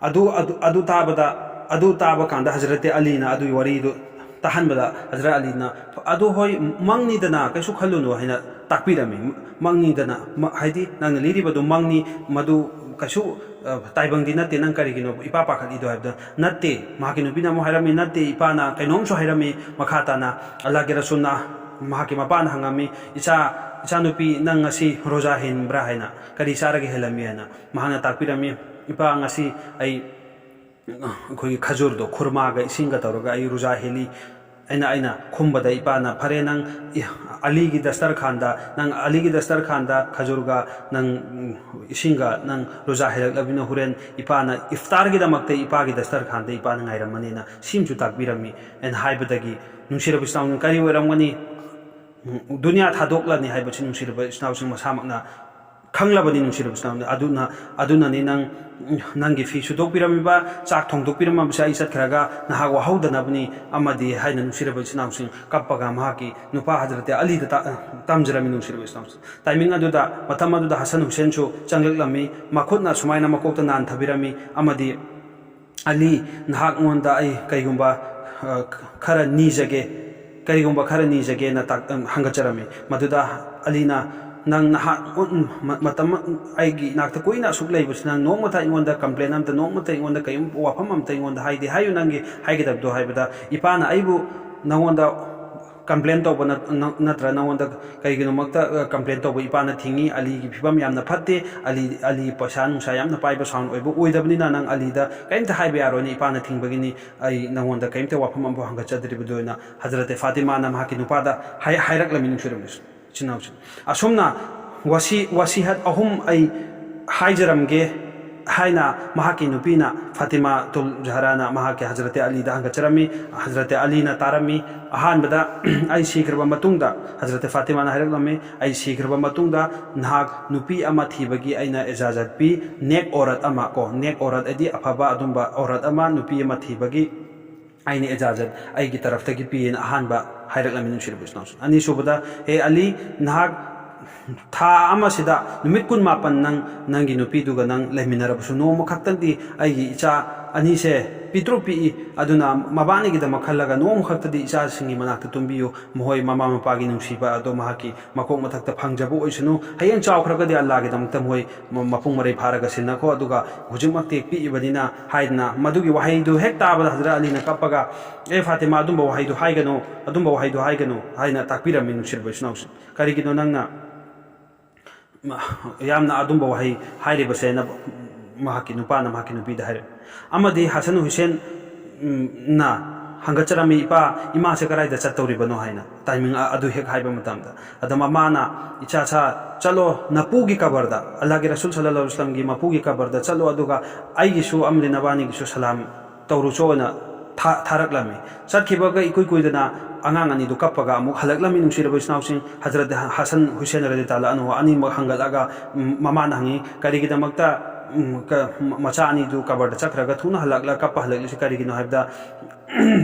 ꯑꯗꯨ, ꯑꯗꯨ, ꯑꯗꯨ ꯇꯥꯕꯗ, ꯑꯗꯨ ꯇꯥꯕ ꯀꯥꯟꯗ ꯍꯖꯔꯠ ꯑꯂꯤꯅ ꯑꯗꯨꯒꯤ ꯋꯥꯔꯤꯗꯨ ꯇꯥꯍꯟꯕꯗ, ꯍꯖꯔꯠ ꯑꯂꯤꯅ, "ꯑꯗꯨ ꯍꯣꯏ, ꯃꯪꯅꯤꯗꯅ, ꯀꯩꯁꯨ ꯈꯜꯂꯨꯅꯨ" ꯍꯥꯏꯅ ꯇꯥꯛꯄꯤꯔꯝꯃꯤ꯫ "ꯃꯪꯅꯤꯗꯅ, ꯃ-, ꯍꯥꯏꯗꯤ ꯅꯪꯅ ꯂꯤꯔꯤꯕꯗꯨ ꯃꯪꯅꯤ, ꯃꯗꯨ ꯀꯩꯁꯨ, ꯑ, ꯇꯥꯏꯕꯪꯗꯤ ꯅꯠꯇꯦ, ꯅꯪ ꯀꯔꯤꯒꯤꯅꯣ ꯏꯄꯥ ꯄꯥꯈꯠꯂꯤꯗꯣ?" ꯍꯥꯏꯕꯗ, "ꯅꯠꯇꯦ", ꯃꯍꯥꯛꯀꯤ ꯅꯨꯄꯤꯅ ꯑꯃꯨꯛ ꯍꯥꯏꯔꯝꯃꯤ, "ꯅꯠꯇꯦ, ꯏꯄꯥꯅ ꯀꯩꯅꯣꯝꯁꯨ ꯍꯥꯏꯔꯝꯃꯤ", ꯃꯈꯥ ꯇꯥꯅ ꯑꯜꯂꯥꯍꯒꯤ ꯔꯁꯨꯜꯅ ꯃꯍꯥꯛꯀꯤ ꯃꯄꯥꯅ ꯍꯪꯉꯝꯃꯤ, "ꯏꯆꯥ, ꯏꯆꯥꯅꯨꯄꯤ, ꯅꯪ ꯉꯁꯤ ꯔꯣꯖꯥ ꯍꯦꯟꯕ꯭ꯔꯥ?" ꯍꯥꯏꯅ, "ꯀꯔꯤ ꯆꯥꯔꯒ ꯍꯦꯜꯂꯝꯃꯤ?" ꯍꯥꯏꯅ꯫ ꯃꯍꯥꯛꯅ ꯇꯥꯛꯄꯤꯔꯝꯃꯤ, "ꯏꯄꯥ, ꯉꯁꯤ ꯑꯩ ꯑꯩꯈꯣꯏꯒꯤ ꯈꯖꯨꯔꯗꯣ, ꯈꯨꯔꯃꯥꯒ ꯏꯁꯤꯡꯒ ꯇꯧꯔꯒ ꯑꯩ ꯔꯣꯖꯥ ꯍꯦꯜꯂꯤ" ꯍꯥꯏꯅ ꯑꯩꯅ ꯈꯨꯝꯕꯗ, ꯏꯄꯥꯅ, "ꯐꯔꯦ, ꯅꯪ ꯏ-, ꯑꯂꯤꯒꯤ ꯗꯁꯇꯔꯈꯥꯟꯗ, ꯅꯪ ꯑꯂꯤꯒꯤ ꯗꯁꯇꯔꯈꯥꯟꯗ ꯈꯖꯨꯔꯒ ꯅꯪ, ꯎꯝ, ꯏꯁꯤꯡꯒ ꯅꯪ ꯔꯣꯖꯥ ꯍꯦꯜꯂꯛꯂꯕꯅꯤꯅ, ꯍꯣꯔꯦꯟ ꯏꯄꯥꯅ ꯏꯐꯇꯥꯔꯒꯤꯗꯃꯛꯇ ꯏꯄꯥꯒꯤ ꯗꯁꯇꯔꯈꯥꯟꯗ ꯏꯄꯥꯅ ꯉꯥꯏꯔꯝꯃꯅꯤꯅ" ꯁꯤꯃꯁꯨ ꯇꯥꯛꯄꯤꯔꯝꯃꯤ꯫ ꯑꯩꯅ ꯍꯥꯏꯕꯗꯒꯤ, ꯅꯨꯡꯁꯤꯔꯕ ꯏꯆꯤꯜ ꯏꯅꯥꯎꯁꯤꯡ, ꯀꯔꯤ ꯑꯣꯏꯔꯝꯒꯅꯤ? ꯎꯝ, ꯗꯨꯅꯤꯌꯥ ꯊꯥꯗꯣꯛꯂꯅꯤ ꯍꯥꯏꯕꯁꯤ ꯅꯨꯡꯁꯤꯔꯕ ꯏꯆꯤꯜ ꯏꯅꯥꯎꯁꯤꯡ ꯃꯁꯥꯃꯛꯅ ꯈꯪꯂꯕꯅꯤ, ꯅꯨꯡꯁꯤꯔꯕ ꯏꯆꯤꯜ ꯏꯅꯥꯎꯁꯤꯡ꯫ ꯑꯗꯨꯅ, ꯑꯗꯨꯅꯅꯤ ꯅꯪ, ꯅꯪꯒꯤ ꯐꯤ ꯁꯨꯗꯣꯛꯄꯤꯔꯝꯃꯤꯕ, ꯆꯥꯛ ꯊꯣꯡꯗꯣꯛꯄꯤꯔꯝꯃꯕꯁꯦ ꯑꯩ ꯆꯠꯈ꯭ꯔꯒ ꯅꯍꯥꯛ ꯋꯥꯍꯧꯗꯅꯕꯅꯤ ꯑꯃꯗꯤ ꯍꯥꯏꯅ ꯅꯨꯡꯁꯤꯔꯕ ꯏꯆꯤꯜ ꯏꯅꯥꯎꯁꯤꯡ ꯀꯞꯄꯒ ꯃꯍꯥꯛꯀꯤ ꯅꯨꯄꯥ ꯍꯖꯔꯠ ꯑꯂꯤꯗ ꯇ-, ꯇꯝꯖꯔꯝꯃꯤ, ꯅꯨꯡꯁꯤꯔꯕ ꯏꯆꯤꯜ ꯏꯅꯥꯎꯁꯤꯡ꯫ ꯇꯥꯏꯃꯤꯡ ꯑꯗꯨꯗ, ꯃꯇꯝ ꯑꯗꯨꯗ ꯍꯁꯟ ꯍꯨꯁꯦꯟꯁꯨ ꯆꯪꯂꯛꯂꯝꯃꯤ, ꯃꯈꯨꯠꯅ ꯁꯨꯃꯥꯏꯅ ꯃꯀꯣꯛꯇ ꯅꯥꯟꯊꯕꯤꯔꯝꯃꯤ ꯑꯃꯗꯤ, "ꯑꯂꯤ, ꯅꯍꯥꯛꯉꯣꯟꯗ ꯑꯩ ꯀꯩꯒꯨꯝꯕ, ꯑ, ꯈꯔ ꯅꯤꯖꯒꯦ, ꯀꯔꯤꯒꯨꯝꯕ ꯈꯔ ꯅꯤꯖꯒꯦꯅ" ꯇꯥꯛ-, ꯍꯪꯒꯠꯆꯔꯝꯃꯤ꯫ ꯃꯗꯨꯗ ꯑꯂꯤꯅ, ꯅꯪ ꯅꯍꯥꯛ ꯃꯇꯝ ꯑꯩꯒꯤ ꯏꯅꯥꯛꯇ ꯀꯨꯏꯅ ꯑꯁꯨꯛ ꯂꯩꯕꯁꯤ ꯅꯪ ꯅꯣꯡꯃꯇ ꯑꯩꯉꯣꯟꯗ complain ꯑꯃꯇ, ꯅꯣꯡꯃꯇ ꯑꯩꯉꯣꯟꯗ ꯀꯔꯤꯒꯨꯝꯕ ꯋꯥꯐꯝ ꯑꯃꯇ ꯑꯩꯉꯣꯟꯗ ꯍꯥꯏꯗꯦ ꯍꯥꯏꯌꯨ꯫ ꯅꯪꯒꯤ ꯍꯥꯏꯒꯗꯕꯗꯣ ꯍꯥꯏꯕꯗ ꯏꯄꯥꯅ ꯑꯩꯕꯨ ꯅꯪꯉꯣꯟꯗ complain ꯇꯧꯕ ꯅꯠ-, ꯅ-, ꯅꯠꯇ꯭ꯔ ꯅꯪꯉꯣꯟꯗ ꯀꯩꯒꯤꯅꯣꯃꯛꯇ, ꯑ, complain ꯇꯧꯕ ꯏꯄꯥꯅ ꯊꯤꯡꯉꯤ꯫ ꯑꯂꯤꯒꯤ ꯐꯤꯕꯝ ꯌꯥꯝꯅ ꯐꯠꯇꯦ꯫ ꯑꯂꯤ, ꯑꯂꯤ ꯄꯩꯁꯥ ꯅꯨꯡꯁꯥ ꯌꯥꯝꯅ ꯄꯥꯏꯕ ꯁꯥꯎꯟ ꯑꯣꯏꯕ ꯑꯣꯏꯗꯕꯅꯤꯅ ꯅꯪ ꯑꯂꯤꯗ ꯀꯔꯤꯝꯇ ꯍꯥꯏꯕ ꯌꯥꯔꯣꯏꯅ ꯏꯄꯥꯅ ꯊꯤꯡꯕꯒꯤꯅꯤ꯫ ꯑꯩ ꯅꯪꯉꯣꯟꯗ ꯀꯔꯤꯝꯇ ꯋꯥꯐꯝ ꯑꯃꯐꯥꯎ ꯍꯪꯒꯠꯆꯗ꯭ꯔꯤꯕꯗꯨ ꯑꯣꯏꯅ ꯍꯖꯔꯠꯇꯦ ꯐꯥꯇꯤꯃꯥꯅ ꯃꯍꯥꯛꯀꯤ ꯅꯨꯄꯥꯗ ꯍꯥꯏ-, ꯍꯥꯏꯔꯛꯂꯝꯃꯤ, ꯅꯨꯡꯁꯤꯔꯕ ꯏꯆꯤꯟ ꯏꯅꯥꯎꯁꯤꯡ꯫ ꯑꯁꯨꯝꯅ ꯋꯥꯁꯤ, ꯋꯥꯁꯤꯍꯠ ꯑꯍꯨꯝ ꯑꯩ ꯍꯥꯏꯖꯔꯝꯒꯦ ꯍꯥꯏꯅ ꯃꯍꯥꯛꯀꯤ ꯅꯨꯄꯤꯅ ꯐꯥꯇꯤꯃꯥ ꯇꯨꯜ ꯖꯍꯔꯥꯅ ꯃꯍꯥꯛꯀꯤ ꯍꯖꯔꯠꯇꯦ ꯑꯂꯤꯗ ꯍꯪꯒꯠꯆꯔꯝꯃꯤ꯫ ꯍꯖꯔꯠꯇꯦ ꯑꯂꯤꯅ ꯇꯥꯔꯝꯃꯤ꯫ ꯑꯍꯥꯟꯕꯗ ꯑꯩ ꯁꯤꯈ꯭ꯔꯕ ꯃꯇꯨꯡꯗ, ꯍꯖꯔꯠꯇꯦ ꯐꯥꯇꯤꯃꯥꯅ ꯍꯥꯏꯔꯛꯂꯝꯃꯤ, "ꯑꯩ ꯁꯤꯈ꯭ꯔꯕ ꯃꯇꯨꯡꯗ ꯅꯍꯥꯛ ꯅꯨꯄꯤ ꯑꯃ ꯊꯤꯕꯒꯤ ꯑꯩꯅ ꯏꯖꯥꯖꯠ ꯄꯤ꯫ ꯅꯦꯛ ꯑꯣꯔꯠ ꯑꯃ ꯀꯣ, ꯅꯦꯛ ꯑꯣꯔꯠ ꯍꯥꯏꯗꯤ ꯑꯐꯕ ꯑꯗꯨꯝꯕ ꯑꯣꯔꯠ ꯑꯃ, ꯅꯨꯄꯤ ꯑꯃ ꯊꯤꯕꯒꯤ ꯑꯩꯅ ꯏꯖꯥꯖꯠ ꯑꯩꯒꯤ ꯇꯔꯐꯇꯒꯤ ꯄꯤꯌꯦꯅ" ꯑꯍꯥꯟꯕ ꯍꯥꯏꯔꯛꯂꯝꯃꯤ, ꯅꯨꯡꯁꯤꯔꯕ ꯏꯆꯤꯟ ꯏꯅꯥꯎꯁꯤꯡ꯫ ꯑꯅꯤꯁꯨꯕꯗ, "ꯍꯦ ꯑꯂꯤ, ꯅꯍꯥꯛ ꯊꯥ ꯑꯃꯁꯤꯗ ꯅꯨꯃꯤꯠ ꯀꯨꯟꯃꯥꯄꯟ ꯅꯪ ꯅꯪꯒꯤ ꯅꯨꯄꯤꯗꯨꯒ ꯅꯪ ꯂꯩꯃꯤꯟꯅꯔꯕꯁꯨ ꯅꯣꯡꯃ ꯈꯛꯇꯪꯗꯤ ꯑꯩꯒꯤ ꯏꯆꯥ ꯑꯅꯤꯁꯦ ꯄꯤꯛꯇ꯭ꯔꯨ ꯄꯤꯛꯏ, ꯑꯗꯨꯅ ꯃꯕꯥꯅꯤꯒꯤꯗꯃꯛ ꯈꯜꯂꯒ ꯅꯣꯡꯃ ꯈꯛꯇꯗꯤ ꯏꯆꯥꯁꯤꯡꯒꯤ ꯃꯅꯥꯛꯇ ꯇꯨꯝꯕꯤꯌꯨ꯫ ꯃꯈꯣꯏ ꯃꯃꯥ ꯃꯄꯥꯒꯤ ꯅꯨꯡꯁꯤꯕ ꯑꯗꯣ ꯃꯍꯥꯛꯀꯤ ꯃꯀꯣꯛ ꯃꯊꯛꯇ ꯐꯪꯖꯕ ꯑꯣꯏꯁꯅꯨ꯫ ꯍꯌꯦꯡ ꯆꯥꯎꯈ꯭ꯔꯒꯗꯤ ꯑꯜꯂꯥꯒꯤꯗꯃꯛꯇ ꯃꯈꯣꯏ ꯃ-, ꯃꯄꯨꯡ ꯃꯔꯩ ꯐꯥꯔꯒ ꯁꯤꯟꯅꯈꯣ, ꯑꯗꯨꯒ ꯍꯧꯖꯤꯛꯃꯛꯇꯤ ꯄꯤꯛꯏꯕꯅꯤꯅ" ꯍꯥꯏꯗꯅ ꯃꯗꯨꯒꯤ ꯋꯥꯍꯩꯗꯨ ꯍꯦꯛ ꯇꯥꯕꯗ ꯍꯖꯔꯠ ꯑꯂꯤꯅ ꯀꯞꯄꯒ, "ꯑꯦ ꯐꯥꯇꯤꯃꯥ, ꯑꯗꯨꯝꯕ ꯋꯥꯍꯩꯗꯨ ꯍꯥꯏꯒꯅꯨ, ꯑꯗꯨꯝꯕ ꯋꯥꯍꯩꯗꯨ ꯍꯥꯏꯒꯅꯨ" ꯍꯥꯏꯅ ꯇꯥꯛꯄꯤꯔꯝꯃꯤ, ꯅꯨꯡꯁꯤꯔꯕ ꯏꯆꯤꯟ ꯏꯅꯥꯎꯁꯤꯡ꯫ "ꯀꯔꯤꯒꯤꯅꯣ ꯅꯪꯅ ꯃ-, ꯌꯥꯝꯅ ꯑꯗꯨꯝꯕ ꯋꯥꯍꯩ ꯍꯥꯏꯔꯤꯕꯁꯦꯅ?" ꯃꯍꯥꯛꯀꯤ ꯅꯨꯄꯥꯅ ꯃꯍꯥꯛꯀꯤ ꯅꯨꯄꯤꯗ ꯍꯥꯏꯔꯛꯏ꯫ ꯑꯃꯗꯤ ꯍꯁꯟ ꯍꯨꯁꯦꯟ, ꯎꯝ, ꯅ ꯍꯪꯒꯠꯆꯔꯝꯃꯤ, "ꯏꯄꯥ, ꯏꯃꯥꯁꯦ ꯀꯗꯥꯏꯗ ꯆꯠꯇꯧꯔꯤꯕꯅꯣ?" ꯍꯥꯏꯅ, ꯇꯥꯏꯃꯤꯡ ꯑ-, ꯑꯗꯨ ꯍꯦꯛ ꯍꯥꯏꯕ ꯃꯇꯝꯗ꯫ ꯑꯗ ꯃꯃꯥꯅ, "ꯏꯆꯥꯁꯥ, ꯆꯠꯂꯣ, ꯅꯄꯨꯒꯤ ꯀꯕꯔꯗ, ꯑꯜꯂꯥꯍꯒꯤ ꯔꯁꯨꯜ ꯁꯜꯂꯜꯂꯥꯍꯨ ꯑꯂꯩꯍꯤ ꯋꯁꯜꯂꯝꯒꯤ ꯃꯄꯨꯒꯤ ꯀꯕꯔꯗ ꯆꯠꯂꯣ, ꯑꯗꯨꯒ ꯑꯩꯒꯤꯁꯨ ꯑꯃꯗꯤ ꯅꯕꯥꯅꯤꯒꯤꯁꯨ ꯁꯂꯥꯝ ꯇꯧꯔꯨꯆꯣꯅ ꯊꯥ-, ꯊꯥꯔꯛꯂꯝꯃꯤ꯫ ꯆꯠꯈꯤꯕꯒ ꯏꯀꯨꯏ ꯀꯨꯏꯗꯅ ꯑꯉꯥꯡ ꯑꯅꯤꯗꯨ ꯀꯞꯄꯒ ꯑꯃꯨꯛ ꯍꯜꯂꯛꯂꯝꯃꯤ, ꯅꯨꯡꯁꯤꯔꯕ ꯏꯆꯤꯟ ꯏꯅꯥꯎꯁꯤꯡ꯫ ꯍꯖꯔꯠ ꯍꯁꯟ ꯍꯨꯁꯦꯟ ꯔꯗꯤ ꯇꯥꯂꯥ ꯑꯅꯍꯨ ꯑꯅꯤꯃꯛ ꯍꯪꯒꯠꯂꯒ, ꯎꯝ, ꯃꯃꯥꯅ ꯍꯪꯉꯤ, "ꯀꯔꯤꯒꯤꯗꯃꯛꯇ, ꯎꯝ, ꯀ-, ꯃ-, ꯃꯆꯥ ꯑꯅꯤꯗꯨ ꯀꯕꯔꯗ ꯆꯠꯈ꯭ꯔꯒ ꯊꯨꯅ ꯍꯜꯂꯛꯂ-, ꯀꯞꯄ ꯍꯜꯂꯛꯂꯤꯁꯤ ꯀꯔꯤꯒꯤꯅꯣ?" ꯍꯥꯏꯕꯗ,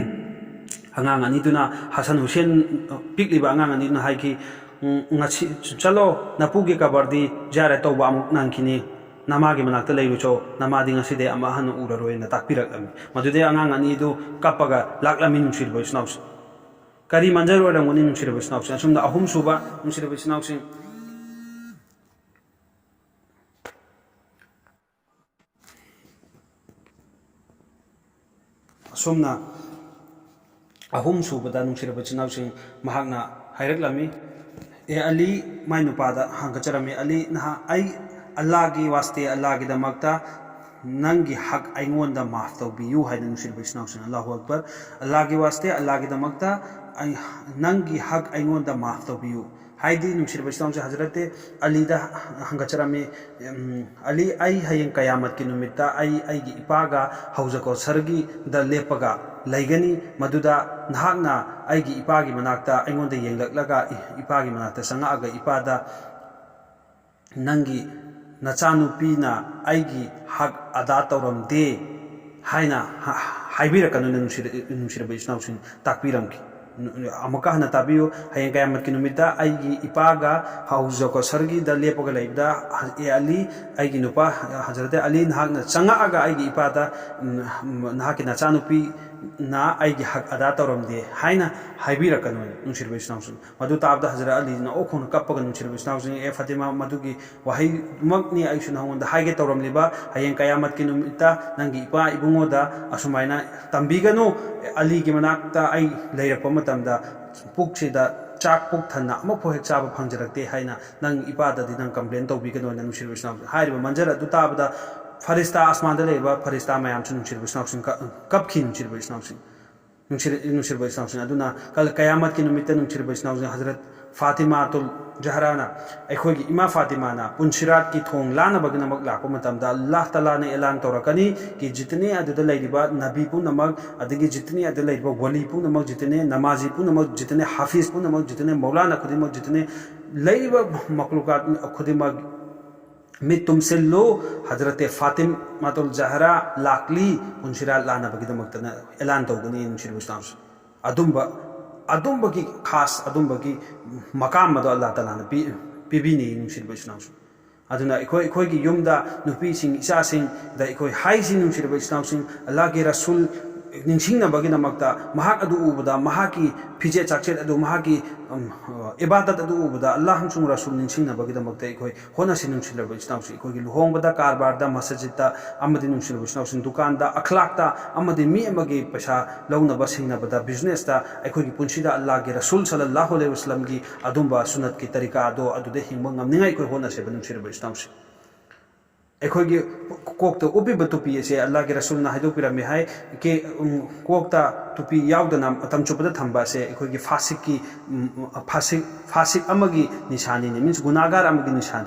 ꯑꯉꯥꯡ ꯑꯅꯤꯗꯨꯅ, ꯍꯁꯟ ꯍꯨꯁꯦꯟ, ꯄꯤꯛꯂꯤꯕ ꯑꯉꯥꯡ ꯑꯅꯤꯗꯨꯅ ꯍꯥꯏꯈꯤ, "ꯎꯝ, ꯉꯁꯤ ꯆꯠꯂꯣ, ꯅꯄꯨꯒꯤ ꯀꯕꯔꯗꯤ ꯖꯤꯌꯥꯔꯠ ꯇꯧꯕ ꯑꯃꯨꯛ ꯅꯪꯈꯤꯅꯤ꯫ ꯅꯃꯥꯒꯤ ꯃꯅꯥꯛꯇ ꯂꯩꯔꯨꯆꯣ, ꯅꯃꯥꯗꯤ ꯉꯁꯤꯗꯩ ꯑꯃꯨꯛ ꯍꯟꯅ ꯎꯔꯔꯣꯏꯅ" ꯇꯥꯛꯄꯤꯔꯛꯂꯝꯃꯤ꯫ ꯃꯗꯨꯗꯩ ꯑꯉꯥꯡ ꯑꯅꯤꯗꯨ ꯀꯞꯄꯒ ꯂꯥꯛꯂꯝꯃꯤ, ꯅꯨꯡꯁꯤꯔꯕ ꯏꯆꯤꯟ ꯏꯅꯥꯎꯁꯤꯡ꯫ ꯀꯔꯤ ꯃꯟꯖꯔ ꯑꯣꯏꯔꯝꯒꯅꯤ, ꯅꯨꯡꯁꯤꯔꯕ ꯏꯆꯤꯟ ꯏꯅꯥꯎꯁꯤꯡ? ꯑꯁꯨꯝꯅ ꯑꯍꯨꯝꯁꯨꯕ, ꯅꯨꯡꯁꯤꯔꯕ ꯏꯆꯤꯟ ꯏꯅꯥꯎꯁꯤꯡ, ꯑꯁꯨꯝꯅ ꯑꯍꯨꯝ ꯁꯨꯕꯗ, ꯅꯨꯡꯁꯤꯔꯕ ꯏꯆꯤꯟ ꯏꯅꯥꯎꯁꯤꯡ, ꯃꯍꯥꯛꯅ ꯍꯥꯏꯔꯛꯂꯝꯃꯤ, ꯑꯦ ꯑꯂꯤ, ꯃꯥꯏ ꯅꯨꯄꯥꯗ ꯍꯪꯒꯠꯆꯔꯝꯃꯤ, "ꯑꯂꯤ, ꯅꯍꯥꯛ, ꯑꯩ, ꯑꯜꯂꯥꯒꯤ ꯋꯥꯁꯇꯦ, ꯑꯜꯂꯥꯒꯤꯗꯃꯛꯇ ꯅꯪꯒꯤ ꯍꯛ ꯑꯩꯉꯣꯟꯗ ꯃꯥꯐ ꯇꯧꯕꯤꯌꯨ" ꯍꯥꯏꯅ, ꯅꯨꯡꯁꯤꯔꯕ ꯏꯆꯤꯟ ꯏꯅꯥꯎꯁꯤꯡ, ꯑꯜꯂꯥꯍꯨ ꯑꯛꯕꯔ, "ꯑꯜꯂꯥꯒꯤ ꯋꯥꯁꯇꯦ, ꯑꯜꯂꯥꯒꯤꯗꯃꯛꯇ ꯑꯩ, ꯅꯪꯒꯤ ꯍꯛ ꯑꯩꯉꯣꯟꯗ ꯃꯥꯐ ꯇꯧꯕꯤꯌꯨ"꯫ ꯍꯥꯏꯗꯤ, ꯅꯨꯡꯁꯤꯔꯕ ꯏꯆꯤꯟ ꯏꯅꯥꯎꯁꯤꯡ, ꯍꯖꯔꯠꯇꯦ ꯑꯂꯤꯗ ꯍꯪꯒꯠꯆꯔꯝꯃꯤ, "ꯎꯝ, ꯑꯂꯤ, ꯑꯩ ꯍꯌꯦꯡ ꯀꯌꯥꯃꯠꯀꯤ ꯅꯨꯃꯤꯠꯇ ꯑꯩ ꯑꯩꯒꯤ ꯏꯄꯥꯒ ꯍꯧꯖ ꯀꯧꯁꯔꯒꯤꯗ ꯂꯦꯞꯄꯒ ꯂꯩꯒꯅꯤ꯫ ꯃꯗꯨꯗ ꯅꯍꯥꯛꯅ ꯑꯩꯒꯤ ꯏꯄꯥꯒꯤ ꯃꯅꯥꯛꯇ ꯑꯩꯉꯣꯟꯗ ꯌꯦꯡꯂꯛꯂꯒ, ꯏ-, ꯏꯄꯥꯒꯤ ꯃꯅꯥꯛꯇ ꯆꯪꯉꯛꯑꯒ ꯏꯄꯥꯗ, 'ꯅꯪꯒꯤ ꯅꯆꯥꯅꯨꯄꯤꯅ ꯑꯩꯒꯤ ꯍꯛ ꯑꯗꯥ ꯇꯧꯔꯝꯗꯦ' ꯍꯥꯏꯅ ꯍꯥ-, ꯍꯥꯏꯕꯤꯔꯛꯀꯅꯨꯅ", ꯅꯨꯡꯁꯤꯔ-, ꯅꯨꯡꯁꯤꯔꯕ ꯏꯆꯤꯟ ꯏꯅꯥꯎꯁꯤꯡ, ꯇꯥꯛꯄꯤꯔꯝꯈꯤ꯫ ꯑꯃꯨꯛꯀ ꯍꯟꯅ ꯇꯥꯕꯤꯌꯨ, "ꯍꯌꯦꯡ ꯀꯌꯥꯃꯠꯀꯤ ꯅꯨꯃꯤꯠꯇ ꯑꯩꯒꯤ ꯏꯄꯥꯒ ꯍꯧꯖ ꯀꯣꯁꯔꯒꯤꯗ ꯂꯦꯞꯄꯒ ꯂꯩꯕꯗ, ꯑꯦ ꯑꯂꯤ, ꯑꯩꯒꯤ ꯅꯨꯄꯥ ꯍꯖꯔꯠ ꯑꯂꯤ, ꯅꯍꯥꯛꯅ ꯆꯪꯉꯛꯑꯒ ꯑꯩꯒꯤ ꯏꯄꯥꯗ, ꯎꯝ, ꯅꯍꯥꯛꯀꯤ ꯅꯆꯥꯅꯨꯄꯤꯅ ꯑꯩꯒꯤ ꯍꯛ ꯑꯗꯥ ꯇꯧꯔꯝꯗꯦ" ꯍꯥꯏꯅ ꯍꯥꯏꯕꯤꯔꯛꯀꯅꯨ, ꯅꯨꯡꯁꯤꯔꯕ ꯏꯆꯤꯟ ꯏꯅꯥꯎꯁꯤꯡ꯫ ꯃꯗꯨ ꯇꯥꯕꯗ ꯍꯖꯔꯠ ꯑꯂꯤꯅ ꯑꯣꯛ ꯈꯣꯡꯅ ꯀꯞꯄꯒ, "ꯅꯨꯡꯁꯤꯔꯕ ꯏꯆꯤꯟ ꯏꯅꯥꯎꯁꯤꯡ, ꯑꯦ ꯐꯥꯇꯤꯃꯥ, ꯃꯗꯨꯒꯤ ꯋꯥꯍꯩꯃꯛꯅꯤ ꯑꯩꯁꯨ ꯅꯉꯣꯟꯗ ꯍꯥꯏꯒꯦ ꯇꯧꯔꯝꯂꯤꯕ꯫ ꯍꯌꯦꯡ ꯀꯌꯥꯃꯠꯀꯤ ꯅꯨꯃꯤꯠꯇ ꯅꯪꯒꯤ ꯏꯄꯥ ꯏꯕꯨꯡꯉꯣꯗ ꯑꯁꯨꯃꯥꯏꯅ ꯇꯝꯕꯤꯒꯅꯨ꯫ ꯑꯂꯤꯒꯤ ꯃꯅꯥꯛꯇ ꯑꯩ ꯂꯩꯔꯛꯄ ꯃꯇꯝꯗ ꯄꯨꯛꯁꯤꯗ ꯆꯥꯛ ꯄꯨꯛ ꯊꯟꯅ ꯑꯃꯐꯥꯎ ꯍꯦꯛ ꯆꯥꯕ ꯐꯪꯖꯔꯛꯇꯦ ꯍꯥꯏꯅ ꯅꯪ ꯏꯄꯥꯗꯗꯤ ꯅꯪ ꯀꯝꯄ꯭ꯂꯦꯟ ꯇꯧꯕꯤꯒꯅꯨ" ꯍꯥꯏꯅ, ꯅꯨꯡꯁꯤꯔꯕ ꯏꯆꯤꯟ ꯏꯅꯥꯎꯁꯤꯡ꯫ ꯍꯥꯏꯔꯤꯕ ꯃꯟꯖꯔ ꯑꯗꯨ ꯇꯥꯕꯗ ꯐꯔꯤꯁꯇꯥ, ꯑꯁꯃꯥꯟꯗ ꯂꯩꯔꯤꯕ ꯐꯔꯤꯁꯇꯥ ꯃꯌꯥꯝꯁꯨ, ꯅꯨꯡꯁꯤꯔꯕ ꯏꯆꯤꯟ ꯏꯅꯥꯎꯁꯤꯡ, ꯀ-, ꯀꯞꯈꯤ, ꯅꯨꯡꯁꯤꯔꯕ ꯏꯆꯤꯟ ꯏꯅꯥꯎꯁꯤꯡ꯫ ꯅꯨꯡꯁꯤꯔ-, ꯅꯨꯡꯁꯤꯔꯕ ꯏꯆꯤꯟ ꯏꯅꯥꯎꯁꯤꯡ, ꯑꯗꯨꯅ ꯀꯜ-, ꯀꯌꯥꯃꯠꯀꯤ ꯅꯨꯃꯤꯠꯇ, ꯅꯨꯡꯁꯤꯔꯕ ꯏꯆꯤꯟ ꯏꯅꯥꯎꯁꯤꯡ, ꯍꯖꯔꯠ ꯐꯥꯇꯤꯃꯥꯇꯨꯜ ꯖꯍꯔꯥꯅ, ꯑꯩꯈꯣꯏꯒꯤ ꯏꯃꯥ ꯐꯥꯇꯤꯃꯥꯅ ꯄꯨꯟꯁꯤꯔꯥꯠꯀꯤ ꯊꯣꯡ ꯂꯥꯟꯅꯕꯒꯤꯗꯃꯛ ꯂꯥꯛꯄ ꯃꯇꯝꯗ, ꯑꯜꯂꯥꯍ ꯇꯥꯂꯥꯅ ꯑꯦꯂꯥꯟ ꯇꯧꯔꯛꯀꯅꯤ ꯀꯤ ꯖꯤꯇꯅꯦ ꯑꯗꯨꯗ ꯂꯩꯔꯤꯕ ꯅꯕꯤ ꯄꯨꯝꯅꯃꯛ, ꯑꯗꯒꯤ ꯖꯤꯇꯅꯦ ꯑꯗꯨꯗ ꯂꯩꯔꯤꯕ ꯋꯥꯂꯤ ꯄꯨꯝꯅꯃꯛ, ꯖꯤꯇꯅꯦ ꯅꯃꯥꯖꯤ ꯄꯨꯝꯅꯃꯛ, ꯖꯤꯇꯅꯦ ꯍꯥꯐꯤꯖ ꯄꯨꯝꯅꯃꯛ, ꯖꯤꯇꯅꯦ ꯃꯧꯂꯥꯅꯥ ꯈꯨꯗꯤꯡꯃꯛ, ꯖꯤꯇꯅꯦ ꯂꯩꯔꯤꯕ ꯃꯈꯂꯨꯀꯥꯠ ꯈꯨꯗꯤꯡꯃꯛ, ꯃꯤꯠ ꯇꯨꯝꯁꯤꯜꯂꯨ, ꯍꯖꯔꯠꯇꯦ ꯐꯥꯇꯤꯃꯥꯇꯨꯜ ꯖꯍꯔꯥ ꯂꯥꯛꯂꯤ ꯄꯨꯟꯁꯤꯔꯥꯠ ꯂꯥꯟꯅꯕꯒꯤꯗꯃꯛꯇꯅ ꯑꯦꯂꯥꯟ ꯇꯧꯒꯅꯤ, ꯅꯨꯡꯁꯤꯔꯕ ꯏꯆꯤꯟ ꯏꯅꯥꯎꯁꯤꯡ꯫ ꯑꯗꯨꯝꯕ, ꯑꯗꯨꯝꯕꯒꯤ ꯈꯥꯁ, ꯑꯗꯨꯝꯕꯒꯤ ꯃꯀꯥꯝ ꯑꯗꯣ ꯑꯜꯂꯥꯍ ꯇꯥꯂꯥꯅ ꯄꯤ-, ꯄꯤꯕꯤꯅꯤ, ꯅꯨꯡꯁꯤꯔꯕ ꯏꯆꯤꯟ ꯏꯅꯥꯎꯁꯤꯡ꯫ ꯑꯗꯨꯅ ꯑꯩꯈꯣꯏ, ꯑꯩꯈꯣꯏꯒꯤ ꯌꯨꯝꯗ ꯅꯨꯄꯤꯁꯤꯡ, ꯏꯆꯥꯁꯤꯡꯗ ꯑꯩꯈꯣꯏ ꯍꯥꯏꯁꯤ, ꯅꯨꯡꯁꯤꯔꯕ ꯏꯆꯤꯟ ꯏꯅꯥꯎꯁꯤꯡ, ꯑꯜꯂꯥꯍꯒꯤ ꯔꯁꯨꯜ ꯅꯤꯡꯁꯤꯡꯅꯕꯒꯤꯗꯃꯛꯇ, ꯃꯍꯥꯛ ꯑꯗꯨ ꯎꯕꯗ, ꯃꯍꯥꯛꯀꯤ ꯐꯤꯖꯦꯠ ꯆꯥꯛꯆꯦꯠ ꯑꯗꯨ, ꯃꯍꯥꯛꯀꯤ, ꯎꯝ, ꯏꯕꯥꯗꯠ ꯑꯗꯨ ꯎꯕꯗ, ꯑꯜꯂꯥꯍ ꯑꯃꯁꯨꯡ ꯔꯁꯨꯜ ꯅꯤꯡꯁꯤꯡꯅꯕꯒꯤꯗꯃꯛꯇ ꯑꯩꯈꯣꯏ ꯍꯣꯠꯅꯁꯤ, ꯅꯨꯡꯁꯤꯔꯕ ꯏꯆꯤꯟ ꯏꯅꯥꯎꯁꯤꯡ꯫ ꯑꯩꯈꯣꯏꯒꯤ ꯂꯨꯍꯣꯡꯕꯗ, ꯀꯔꯕꯥꯔꯗ, ꯃꯁꯖꯤꯠꯇ ꯑꯃꯗꯤ ꯅꯨꯡꯁꯤꯔꯕ ꯏꯆꯤꯟ ꯏꯅꯥꯎꯁꯤꯡ, ꯗꯨꯀꯥꯟꯗ, ꯑꯈ꯭ꯂꯥꯛꯇ ꯑꯃꯗꯤ ꯃꯤ ꯑꯃꯒꯤ ꯄꯩꯁꯥ ꯂꯧꯅꯕ ꯁꯤꯡꯅꯕꯗ, ꯕꯤꯖꯤꯅꯦꯁꯇ ꯑꯩꯈꯣꯏꯒꯤ ꯄꯨꯟꯁꯤꯗ ꯑꯜꯂꯥꯍꯒꯤ ꯔꯁꯨꯜ ꯁꯜꯂꯜꯂꯥꯍꯨ ꯑꯂꯩꯍꯤ ꯋꯁꯜꯂꯝꯒꯤ ꯑꯗꯨꯝꯕ ꯁꯨꯅꯠꯀꯤ ꯇꯔꯤꯀꯥ ꯑꯗꯣ ꯑꯗꯨꯗ ꯍꯤꯡꯕ ꯉꯝꯅꯤꯡꯉꯥꯏ ꯑꯩꯈꯣꯏ ꯍꯣꯠꯅꯁꯦꯕ, ꯅꯨꯡꯁꯤꯔꯕ ꯏꯆꯤꯟ ꯏꯅꯥꯎꯁꯤꯡ꯫ ꯑꯩꯈꯣꯏꯒꯤ ꯀꯣꯛꯇ ꯎꯞꯄꯤꯕ ꯇꯨꯄꯤ ꯑꯁꯦ ꯑꯜꯂꯥꯍꯒꯤ ꯔꯁꯨꯜꯅ ꯍꯥꯏꯗꯣꯛꯄꯤꯔꯝꯃꯤ ꯍꯥꯏ, ꯀꯦ-, ꯎꯝ, ꯀꯣꯛꯇ ꯇꯨꯄꯤ ꯌꯥꯎꯗꯅ ꯃꯇꯝ ꯆꯨꯞꯄꯗ ꯊꯝꯕ ꯑꯁꯦ ꯑꯩꯈꯣꯏꯒꯤ ꯐꯥꯁꯤꯛꯀꯤ, ꯎꯝ, ꯐꯥꯁꯤꯛ, ꯐꯥꯁꯤꯛ ꯑꯃꯒꯤ ꯅꯤꯁꯥꯅꯤꯅꯤ, means ꯒꯨꯅꯥꯒꯥꯔ ꯑꯃꯒꯤ ꯅꯤꯁꯥ-,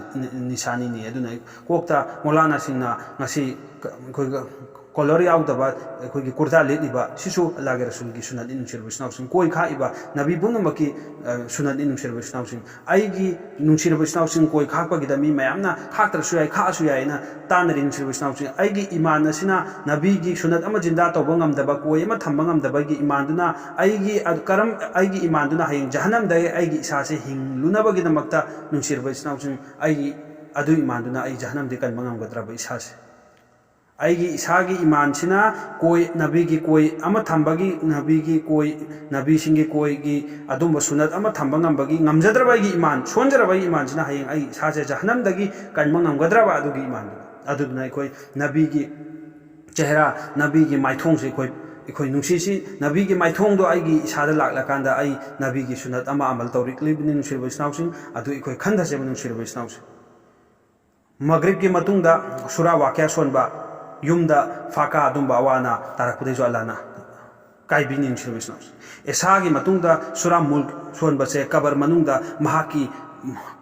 ꯅꯤꯁꯥꯅꯤꯅꯤ꯫ ꯑꯗꯨꯅ ꯀꯣꯛꯇ ꯃꯧꯂꯥꯅꯥꯁꯤꯡꯅ ꯉꯁꯤ ꯀ-, ꯑꯩꯈꯣꯏꯒ ꯀꯣꯂꯔ ꯌꯥꯎꯗꯕ ꯑꯩꯈꯣꯏꯒꯤ ꯀꯨꯔꯇꯥ ꯂꯤꯠꯂꯤꯕ ꯁꯤꯁꯨ ꯑꯜꯂꯥꯍꯒꯤ ꯔꯁꯨꯜꯒꯤ ꯁꯨꯅꯠꯅꯤ, ꯅꯨꯡꯁꯤꯔꯕ ꯏꯆꯤꯟ ꯏꯅꯥꯎꯁꯤꯡ꯫ ꯀꯣꯏ ꯈꯥꯛꯏꯕ ꯅꯕꯤ ꯄꯨꯝꯅꯃꯛꯀꯤ, ꯑ, ꯁꯨꯅꯠꯅꯤ, ꯅꯨꯡꯁꯤꯔꯕ ꯏꯆꯤꯟ ꯏꯅꯥꯎꯁꯤꯡ꯫ ꯑꯩꯒꯤ ꯅꯨꯡꯁꯤꯔꯕ ꯏꯆꯤꯟ ꯏꯅꯥꯎꯁꯤꯡ, ꯀꯣꯏ ꯈꯥꯛꯄꯒꯤꯗ ꯃꯤ ꯃꯌꯥꯝꯅ ꯈꯥꯛꯇ꯭ꯔꯁꯨ ꯌꯥꯏ, ꯈꯥꯛꯑꯁꯨ ꯌꯥꯏ ꯍꯥꯏꯅ ꯇꯥꯟꯅꯔꯤ, ꯅꯨꯡꯁꯤꯔꯕ ꯏꯆꯤꯟ ꯏꯅꯥꯎꯁꯤꯡ꯫ ꯑꯩꯒꯤ ꯏꯃꯥꯟ ꯑꯁꯤꯅ ꯅꯕꯤꯒꯤ ꯁꯨꯅꯠ ꯑꯃ ꯖꯤꯟꯗꯥ ꯇꯧꯕ ꯉꯝꯗꯕ, ꯀꯣꯏ ꯑꯃ ꯊꯝꯕ ꯉꯝꯗꯕꯒꯤ ꯏꯃꯥꯟꯗꯨꯅ ꯑꯩꯒꯤ ꯑ-, ꯀꯔꯝ-, ꯑꯩꯒꯤ ꯏꯃꯥꯟꯗꯨꯅ ꯍꯌꯦꯡ ꯖꯍꯟꯅꯝꯗ ꯑꯩꯒꯤ ꯏꯁꯥꯁꯦ ꯍꯤꯡꯂꯨꯅꯕꯒꯤꯗꯃꯛꯇ, ꯅꯨꯡꯁꯤꯔꯕ ꯏꯆꯤꯟ ꯏꯅꯥꯎꯁꯤꯡ, ꯑꯩꯒꯤ ꯑꯗꯨ ꯏꯃꯥꯟꯗꯨꯅ ꯑꯩ ꯖꯍꯟꯅꯝꯗꯤ ꯀꯟꯕ ꯉꯝꯒꯗ꯭ꯔꯕ ꯏꯁꯥꯁꯦ? ꯑꯩꯒꯤ ꯏꯁꯥꯒꯤ ꯏꯃꯥꯟꯁꯤꯅ ꯀꯣꯏ, ꯅꯕꯤꯒꯤ ꯀꯣꯏ ꯑꯃ ꯊꯝꯕꯒꯤ, ꯅꯕꯤꯒꯤ ꯀꯣꯏ, ꯅꯕꯤꯁꯤꯡꯒꯤ ꯀꯣꯏꯒꯤ ꯑꯗꯨꯝꯕ ꯁꯨꯅꯠ ꯑꯃ ꯊꯝꯕ ꯉꯝꯕꯒꯤ ꯉꯝꯖꯗ꯭ꯔꯕ ꯑꯩꯒꯤ ꯏꯃꯥꯟ, ꯁꯣꯟꯖꯔꯕ ꯑꯩꯒꯤ ꯏꯃꯥꯟꯁꯤꯅ ꯍꯌꯦꯡ ꯑꯩ ꯏꯁꯥꯁꯦ ꯖꯍꯟꯅꯝꯗꯒꯤ ꯀꯟꯕ ꯉꯝꯒꯗ꯭ꯔꯕ ꯑꯗꯨꯒꯤ ꯏꯃꯥꯟꯗꯨꯅ? ꯑꯗꯨꯗꯨꯅ ꯑꯩꯈꯣꯏ ꯅꯕꯤꯒꯤ ꯆꯦꯍꯔꯥ, ꯅꯕꯤꯒꯤ ꯃꯥꯏꯊꯣꯡꯁꯦ ꯑꯩꯈꯣꯏ, ꯑꯩꯈꯣꯏ ꯅꯨꯡꯁꯤꯁꯤ, ꯅꯕꯤꯒꯤ ꯃꯥꯏꯊꯣꯡꯗꯣ ꯑꯩꯒꯤ ꯏꯁꯥꯗ ꯂꯥꯛꯂꯀꯥꯟꯗ ꯑꯩ ꯅꯕꯤꯒꯤ ꯁꯨꯅꯠ ꯑꯃ ꯑꯃꯜ ꯇꯧꯔꯛꯂꯤꯕꯅꯤ, ꯅꯨꯡꯁꯤꯔꯕ ꯏꯆꯤꯟ ꯏꯅꯥꯎꯁꯤꯡ꯫ ꯑꯗꯨ ꯑꯩꯈꯣꯏ ꯈꯟꯊꯁꯦꯕ, ꯅꯨꯡꯁꯤꯔꯕ ꯏꯆꯤꯟ ꯏꯅꯥꯎꯁꯤꯡ꯫ ꯃꯒ꯭ꯔꯤꯕꯀꯤ ꯃꯇꯨꯡꯗ ꯁꯨꯔꯥ ꯋꯥꯀꯤꯌꯥ ꯁꯣꯟꯕ, ꯌꯨꯝꯗ ꯐꯥꯀꯥ ꯑꯗꯨꯝꯕ ꯑꯋꯥ ꯑꯅꯥ ꯇꯥꯔꯛꯄꯗꯩꯁꯨ ꯑꯜꯂꯥꯍꯅ ꯀꯥꯏꯕꯤꯅꯤ, ꯅꯨꯡꯁꯤꯔꯕ ꯏꯆꯤꯟ ꯏꯅꯥꯎꯁꯤꯡ꯫ ꯏꯁꯥꯒꯤ ꯃꯇꯨꯡꯗ ꯁꯨꯔꯥ ꯃꯨꯜꯛ ꯁꯣꯟꯕꯁꯦ ꯀꯕꯔ ꯃꯅꯨꯡꯗ ꯃꯍꯥꯛꯀꯤ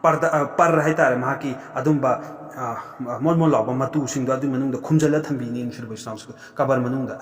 ꯄꯔꯗ-, ꯑ, ꯄꯔ ꯍꯥꯏꯇꯥꯔꯦ, ꯃꯍꯥꯛꯀꯤ ꯑꯗꯨꯝꯕ, ꯑ, ꯃꯣꯟ ꯃꯣꯟ ꯂꯥꯎꯕ ꯃꯇꯨꯁꯤꯡꯗꯣ ꯑꯗꯨꯒꯤ ꯃꯅꯨꯡꯗ ꯈꯨꯝꯖꯤꯜꯂ ꯊꯝꯕꯤꯅꯤ, ꯅꯨꯡꯁꯤꯔꯕ ꯏꯆꯤꯟ ꯏꯅꯥꯎꯁꯤꯡ, ꯀꯕꯔ ꯃꯅꯨꯡꯗ꯫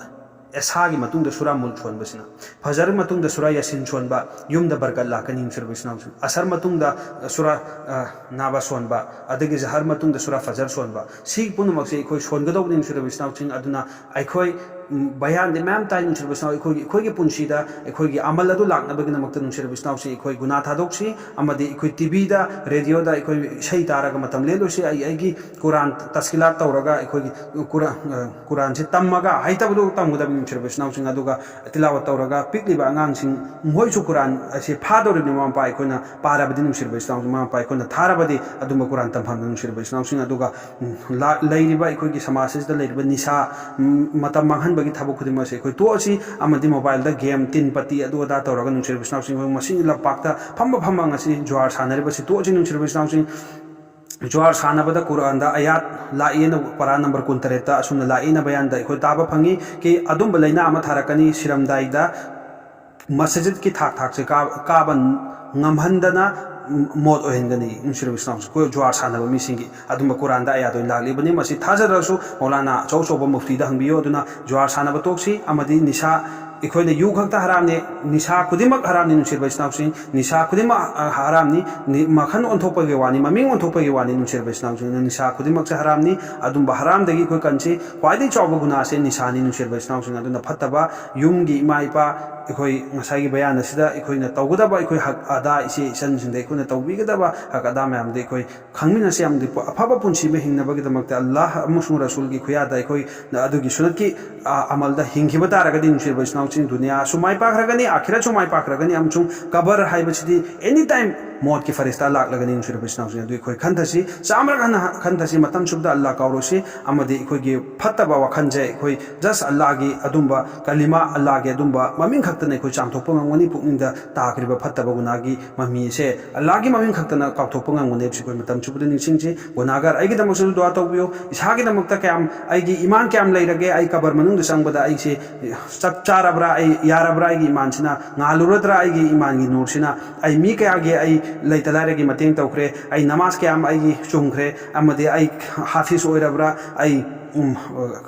ꯏꯁꯥꯒꯤ ꯃꯇꯨꯡꯗ ꯁꯨꯔꯥ ꯃꯨꯜꯛ ꯁꯣꯟꯕꯁꯤꯅ, ꯐꯖꯔ ꯃꯇꯨꯡꯗ ꯁꯨꯔꯥ ꯌꯥꯁꯤꯟ ꯁꯣꯟꯕ, ꯌꯨꯝꯗ ꯕꯔꯀꯠ ꯂꯥꯛꯀꯅꯤ, ꯅꯨꯡꯁꯤꯔꯕ ꯏꯆꯤꯟ ꯏꯅꯥꯎꯁꯤꯡ꯫ ꯑꯁꯔ ꯃꯇꯨꯡꯗ ꯁꯨꯔꯥ, ꯑ, ꯅꯥꯕ ꯁꯣꯟꯕ, ꯑꯗꯒꯤ ꯖꯍꯔ ꯃꯇꯨꯡꯗ ꯁꯨꯔꯥ ꯐꯖꯔ ꯁꯣꯟꯕ, ꯁꯤ ꯄꯨꯝꯅꯃꯛꯁꯦ ꯑꯩꯈꯣꯏ ꯁꯣꯟꯒꯗꯧꯕꯅꯤ, ꯅꯨꯡꯁꯤꯔꯕ ꯏꯆꯤꯟ ꯏꯅꯥꯎꯁꯤꯡ꯫ ꯑꯗꯨꯅ ꯑꯩꯈꯣꯏ ꯎꯝ, ꯕꯌꯥꯟꯗꯤ ꯃꯌꯥꯝ ꯇꯥꯏ, ꯅꯨꯡꯁꯤꯔꯕ ꯏꯆꯤꯟ ꯏꯅꯥꯎ꯫ ꯑꯩꯈꯣꯏꯒꯤ, ꯑꯩꯈꯣꯏꯒꯤ ꯄꯨꯟꯁꯤꯗ ꯑꯩꯈꯣꯏꯒꯤ ꯑꯃꯜ ꯑꯗꯨ ꯂꯥꯛꯅꯕꯒꯤꯗꯃꯛꯇ, ꯅꯨꯡꯁꯤꯔꯕ ꯏꯆꯤꯟ ꯏꯅꯥꯎꯁꯤꯡ, ꯑꯩꯈꯣꯏ ꯒꯨꯅꯥ ꯊꯥꯗꯣꯛꯁꯤ, ꯑꯃꯗꯤ ꯑꯩꯈꯣꯏ ꯇꯤꯚꯤꯗ, ꯔꯦꯗꯤꯑꯣꯗ ꯑꯩꯈꯣꯏ ꯏꯁꯩ ꯇꯥꯔꯒ ꯃꯇꯝ ꯂꯦꯜꯂꯣꯏꯁꯤ꯫ ꯑꯩ, ꯑꯩꯒꯤ ꯀꯨꯔꯥꯟ ꯇꯁꯀꯤꯂꯥꯠ ꯇꯧꯔꯒ, ꯑꯩꯈꯣꯏꯒꯤ ꯀꯨꯔꯥꯟ, ꯑ, ꯀꯨꯔꯥꯟꯁꯤ ꯇꯝꯃꯒ, ꯍꯩꯇꯕꯗꯨ ꯇꯝꯒꯗꯕꯅꯤ, ꯅꯨꯡꯁꯤꯔꯕ ꯏꯆꯤꯟ ꯏꯅꯥꯎꯁꯤꯡ꯫ ꯑꯗꯨꯒ ꯇꯤꯂꯥꯋꯠ ꯇꯧꯔꯒ ꯄꯤꯛꯂꯤꯕ ꯑꯉꯥꯡꯁꯤꯡ, ꯃꯈꯣꯏꯁꯨ ꯀꯨꯔꯥꯟ ꯑꯁꯤ ꯐꯥꯗꯧꯔꯤꯕꯅꯤ, ꯃꯃꯥ ꯃꯄꯥ ꯑꯩꯈꯣꯏꯅ ꯄꯥꯔꯕꯗꯤ, ꯅꯨꯡꯁꯤꯔꯕ ꯏꯆꯤꯟ ꯏꯅꯥꯎꯁꯤꯡ, ꯃꯃꯥ ꯃꯄꯥ ꯑꯩꯈꯣꯏꯅ ꯊꯥꯔꯕꯗꯤ, ꯑꯗꯨꯝꯕ ꯀꯨꯔꯥꯟ ꯇꯝꯐꯝꯗ, ꯅꯨꯡꯁꯤꯔꯕ ꯏꯆꯤꯟ ꯏꯅꯥꯎꯁꯤꯡ꯫ ꯑꯗꯨꯒ ꯎꯝ, ꯂꯥ-, ꯂꯩꯔꯤꯕ ꯑꯩꯈꯣꯏꯒꯤ ꯁꯃꯥꯖ ꯑꯁꯤꯗ ꯂꯩꯔꯤꯕ ꯅꯤꯁꯥ, ꯎꯝ, ꯃꯇꯝ ꯃꯥꯡꯍꯟꯕꯒꯤ ꯊꯕꯛ ꯈꯨꯗꯤꯡꯃꯛ ꯑꯁꯤ ꯑꯩꯈꯣꯏ ꯇꯣꯛꯑꯁꯤ, ꯑꯃꯗꯤ ꯃꯣꯕꯥꯏꯜꯗ ꯒꯦꯝ, ꯇꯤꯟ ꯄꯇꯤ, ꯑꯗꯨ ꯑꯗꯥ ꯇꯧꯔꯒ, ꯅꯨꯡꯁꯤꯔꯕ ꯏꯆꯤꯟ ꯏꯅꯥꯎꯁꯤꯡ, ꯑꯩꯈꯣꯏ ꯃꯁꯤ ꯂꯝꯄꯥꯛꯇ ꯐꯝꯕ ꯐꯝꯕ ꯉꯁꯤ ꯖꯨꯋꯥꯔ ꯁꯥꯟꯅꯔꯤꯕꯁꯤ ꯇꯣꯛꯑꯁꯤ, ꯅꯨꯡꯁꯤꯔꯕ ꯏꯆꯤꯟ ꯏꯅꯥꯎꯁꯤꯡ꯫ ꯖꯨꯋꯥꯔ ꯁꯥꯟꯅꯕꯗ ꯀꯨꯔꯥꯟꯗ ꯑꯌꯥꯠ ꯂꯥꯛꯏꯅ, ꯄꯔꯥ ꯅꯝꯕꯔ ꯀꯨꯟꯇꯔꯦꯠꯇ ꯑꯁꯨꯝꯅ ꯂꯥꯛꯏꯅ ꯕꯌꯥꯟꯗ ꯑꯩꯈꯣꯏ ꯇꯥꯕ ꯐꯪꯉꯤ꯫ ꯀꯤ ꯑꯗꯨꯝꯕ ꯂꯥꯏꯅꯥ ꯑꯃ ꯊꯥꯔꯛꯀꯅꯤ, ꯁꯤꯔꯝꯗꯥꯏꯗ ꯃꯁꯖꯤꯗꯀꯤ ꯊꯥꯛ ꯊꯥꯛꯁꯦ ꯀꯥ-, ꯀꯥꯕ ꯉꯝꯍꯟꯗꯅ ꯃꯣꯠ ꯑꯣꯏꯍꯟꯒꯅꯤ꯫ ꯅꯨꯡꯁꯤꯔꯕ ꯏꯆꯤꯟ ꯏꯅꯥꯎꯁꯤꯡ, ꯑꯩꯈꯣꯏ ꯖꯨꯋꯥꯔ ꯁꯥꯟꯅꯕ ꯃꯤꯁꯤꯡꯒꯤ ꯑꯗꯨꯝꯕ ꯀꯨꯔꯥꯟꯗ ꯑꯌꯥꯠ ꯑꯣꯏꯅ ꯂꯥꯛꯂꯤꯕꯅꯤ꯫ ꯃꯁꯤ ꯊꯥꯖꯗ꯭ꯔꯁꯨ ꯃꯧꯂꯥꯅꯥ ꯑꯆꯧ ꯑꯆꯧꯕ ꯃꯨꯐꯇꯤꯗ ꯍꯪꯕꯤꯌꯨ꯫ ꯑꯗꯨꯅ ꯖꯨꯋꯥꯔ ꯁꯥꯟꯅꯕ ꯇꯣꯛꯁꯤ, ꯑꯃꯗꯤ ꯅꯤꯁꯥ, ꯑꯩꯈꯣꯏꯅ ꯌꯨ ꯈꯛꯇ ꯍꯔꯥꯝꯅꯤ, ꯅꯤꯁꯥ ꯈꯨꯗꯤꯡꯃꯛ ꯍꯔꯥꯝꯅꯤ, ꯅꯨꯡꯁꯤꯔꯕ ꯏꯆꯤꯟ ꯏꯅꯥꯎꯁꯤꯡ꯫ ꯅꯤꯁꯥ ꯈꯨꯗꯤꯡꯃꯛ, ꯑ, ꯍꯔꯥꯝꯅꯤ, ꯅꯤ-, ꯃꯈꯜ ꯑꯣꯟꯊꯣꯛꯄꯒꯤ ꯋꯥꯅꯤ, ꯃꯃꯤꯡ ꯑꯣꯟꯊꯣꯛꯄꯒꯤ ꯋꯥꯅꯤ, ꯅꯨꯡꯁꯤꯔꯕ ꯏꯆꯤꯟ ꯏꯅꯥꯎꯁꯤꯡ꯫ ꯅꯤꯁꯥ ꯈꯨꯗꯤꯡꯃꯛꯁꯦ ꯍꯔꯥꯝꯅꯤ, ꯑꯗꯨꯝꯕ ꯍꯔꯥꯝꯗꯒꯤ ꯑꯩꯈꯣꯏ ꯀꯟꯁꯤ꯫ ꯈ꯭ꯋꯥꯏꯗꯒꯤ ꯆꯥꯎꯕ ꯒꯨꯅꯥꯁꯦ ꯅꯤꯁꯥꯅꯤ, ꯅꯨꯡꯁꯤꯔꯕ ꯏꯆꯤꯟ ꯏꯅꯥꯎꯁꯤꯡ꯫ ꯑꯗꯨꯅ ꯐꯠꯇꯕ ꯌꯨꯝꯒꯤ ꯏꯃꯥ ꯏꯄꯥ, ꯑꯩꯈꯣꯏ ꯉꯁꯥꯏꯒꯤ ꯕꯌꯥꯟ ꯑꯁꯤꯗ ꯑꯩꯈꯣꯏꯅ ꯇꯧꯒꯗꯕ, ꯑꯩꯈꯣꯏ ꯍꯛ ꯑꯗꯥ, ꯏꯆꯦ ꯏꯆꯟꯁꯤꯡꯗ ꯑꯩꯈꯣꯏꯅ ꯇꯧꯕꯤꯒꯗꯕ ꯍꯛ ꯑꯗꯥ ꯃꯌꯥꯝꯗꯤ ꯑꯩꯈꯣꯏ ꯈꯪꯃꯤꯟꯅꯁꯤ꯫ ꯌꯥꯝꯗꯤ ꯄ-, ꯑꯐꯕ ꯄꯨꯟꯁꯤ ꯑꯃ ꯍꯤꯡꯅꯕꯒꯤꯗꯃꯛꯇ ꯑꯜꯂꯥꯍ ꯑꯃꯁꯨꯡ ꯔꯁꯨꯜꯒꯤ ꯈꯨꯌꯥꯗ ꯑꯩꯈꯣꯏꯅ ꯑꯗꯨꯒꯤ ꯁꯨꯅꯠꯀꯤ, ꯑ, ꯑꯃꯜꯗ ꯍꯤꯡꯈꯤꯕ ꯇꯥꯔꯒꯗꯤ, ꯅꯨꯡꯁꯤꯔꯕ ꯏꯆꯤꯟ ꯏꯅꯥꯎꯁꯤꯡ, ꯗꯨꯅꯤꯌꯥꯁꯨ ꯃꯥꯏ ꯄꯥꯛꯈ꯭ꯔꯒꯅꯤ, ꯑꯥꯈꯤꯔꯠꯁꯨ ꯃꯥꯏ ꯄꯥꯛꯈ꯭ꯔꯒꯅꯤ, ꯑꯃꯁꯨꯡ ꯀꯕꯔ ꯍꯥꯏꯕꯁꯤꯗꯤ ꯑꯦꯅꯤ ꯇꯥꯏꯝ ꯃꯣꯠꯀꯤ ꯐꯔꯤꯁꯇꯥ ꯂꯥꯛꯂꯒꯅꯤ꯫ ꯅꯨꯡꯁꯤꯔꯕ ꯏꯆꯤꯟ ꯏꯅꯥꯎꯁꯤꯡ, ꯑꯗꯨ ꯑꯩꯈꯣꯏ ꯈꯟꯊꯁꯤ꯫ ꯆꯥꯝꯃꯔꯛ ꯍꯟꯅ ꯈꯟꯊꯁꯤ, ꯃꯇꯝ ꯆꯨꯞꯄꯗ ꯑꯜꯂꯥꯍ ꯀꯥꯎꯔꯣꯏꯁꯤ, ꯑꯃꯗꯤ ꯑꯩꯈꯣꯏꯒꯤ ꯐꯠꯇꯕ ꯋꯥꯈꯜꯁꯦ ꯑꯩꯈꯣꯏ just ꯑꯜꯂꯥꯍꯒꯤ ꯑꯗꯨꯝꯕ ꯀꯂꯤꯃꯥ, ꯑꯜꯂꯥꯍꯒꯤ ꯑꯗꯨꯝꯕ ꯃꯃꯤꯡ ꯈꯛꯇꯅ ꯑꯩꯈꯣꯏ ꯆꯥꯝꯊꯣꯛꯄ ꯉꯝꯒꯅꯤ꯫ ꯄꯨꯛꯅꯤꯡꯗ ꯇꯥꯈ꯭ꯔꯤꯕ ꯐꯠꯇꯕ ꯒꯨꯅꯥꯒꯤ ꯃꯃꯤ ꯑꯁꯦ ꯑꯜꯂꯥꯍꯒꯤ ꯃꯃꯤꯡ ꯈꯛꯇꯅ ꯀꯥꯎꯊꯣꯛꯄ ꯉꯝꯒꯅꯤ ꯍꯥꯏꯕꯁꯤ ꯑꯩꯈꯣꯏ ꯃꯇꯝ ꯆꯨꯞꯄꯗ ꯅꯤꯡꯁꯤꯡꯁꯤ꯫ ꯒꯨꯅꯥꯒꯥꯔ ꯑꯩꯒꯤꯗꯃꯛꯁꯨ ꯗꯨꯋꯥ ꯇꯧꯕꯤꯌꯨ꯫ ꯏꯁꯥꯒꯤꯗꯃꯛꯇ ꯀꯌꯥꯝ, ꯑꯩꯒꯤ ꯏꯃꯥꯟ ꯀꯌꯥꯝ ꯂꯩꯔꯒꯦ, ꯑꯩ ꯀꯕꯔ ꯃꯅꯨꯡꯗ ꯆꯪꯕꯗ ꯑꯩꯁꯦ ꯆꯞ ꯆꯥꯔꯕ꯭ꯔꯥ, ꯑꯩ ꯌꯥꯔꯕ꯭ꯔꯥ, ꯑꯩꯒꯤ ꯏꯃꯥꯟꯁꯤꯅ ꯉꯥꯜꯂꯨꯔꯗ꯭ꯔꯥ, ꯑꯩꯒꯤ ꯏꯃꯥꯟꯒꯤ ꯅꯨꯔꯁꯤꯅ ꯑꯩ ꯃꯤ ꯀꯌꯥꯒꯤ ꯑꯩ ꯂꯩꯇ ꯂꯥꯏꯔꯒꯤ ꯃꯇꯦꯡ ꯇꯧꯈ꯭ꯔꯦ, ꯑꯩ ꯅꯃꯥꯖ ꯀꯌꯥꯝ ꯑꯩꯒꯤ ꯆꯨꯝꯈ꯭ꯔꯦ, ꯑꯃꯗꯤ ꯑꯩ ꯍꯥꯐꯤꯖ ꯑꯣꯏꯔꯕ꯭ꯔꯥ, ꯑꯩ ꯎꯝ,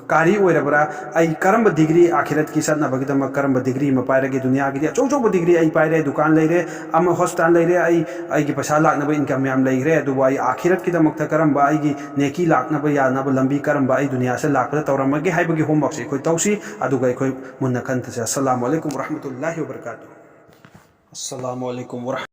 ꯀꯥꯔꯤ ꯑꯣꯏꯔꯕ꯭ꯔꯥ, ꯑꯩ ꯀꯔꯝꯕ ꯗꯤꯒ꯭ꯔꯤ ꯑꯥꯈꯤꯔꯠꯀꯤ ꯆꯠꯅꯕꯒꯤꯗꯃꯛ ꯀꯔꯝꯕ ꯗꯤꯒ꯭ꯔꯤ ꯑꯃ ꯄꯥꯏꯔꯒꯦ? ꯗꯨꯅꯤꯌꯥꯒꯤꯗꯤ ꯑꯆꯧ ꯑꯆꯧꯕ ꯗꯤꯒ꯭ꯔꯤ ꯑꯩ ꯄꯥꯏꯔꯦ, ꯗꯨꯀꯥꯟ ꯂꯩꯔꯦ, ꯑꯃ ꯍꯣꯁꯄꯤꯇꯥꯜ ꯂꯩꯔꯦ, ꯑꯩ ꯑꯩꯒꯤ ꯄꯩꯁꯥ ꯂꯥꯛꯅꯕ ꯏꯟꯀꯝ ꯌꯥꯝ ꯂꯩꯈ꯭ꯔꯦ, ꯑꯗꯨꯕꯨ ꯑꯩ ꯑꯥꯈꯤꯔꯠꯀꯤꯗꯃꯛꯇ ꯀꯔꯝꯕ ꯑꯩꯒꯤ ꯅꯦꯀꯤ ꯂꯥꯛꯅꯕ ꯌꯥꯅꯕ ꯂꯝꯕꯤ ꯀꯔꯝꯕ ꯑꯩ ꯗꯨꯅꯤꯌꯥꯁꯤꯗ ꯂꯥꯛꯄꯗ ꯇꯧꯔꯝꯃꯒꯦ ꯍꯥꯏꯕꯒꯤ ꯍꯣꯝꯋꯥꯔꯛꯁꯦ ꯑꯩꯈꯣꯏ ꯇꯧꯁꯤ꯫ ꯑꯗꯨꯒ ꯑꯩꯈꯣꯏ ꯃꯨꯟꯅ ꯈꯟꯊꯁꯦ꯫ ꯑꯁꯁꯂꯥꯃꯨ ꯑꯂꯩꯀꯨꯝ ꯋꯔꯍꯃꯇꯨꯜꯂꯥꯍꯤ ꯋꯕꯔꯀꯥꯇꯨꯍ꯫ ꯑꯁꯁꯂꯥꯃꯨ ꯑꯂꯩꯀꯨꯝ ꯋꯔꯍꯃ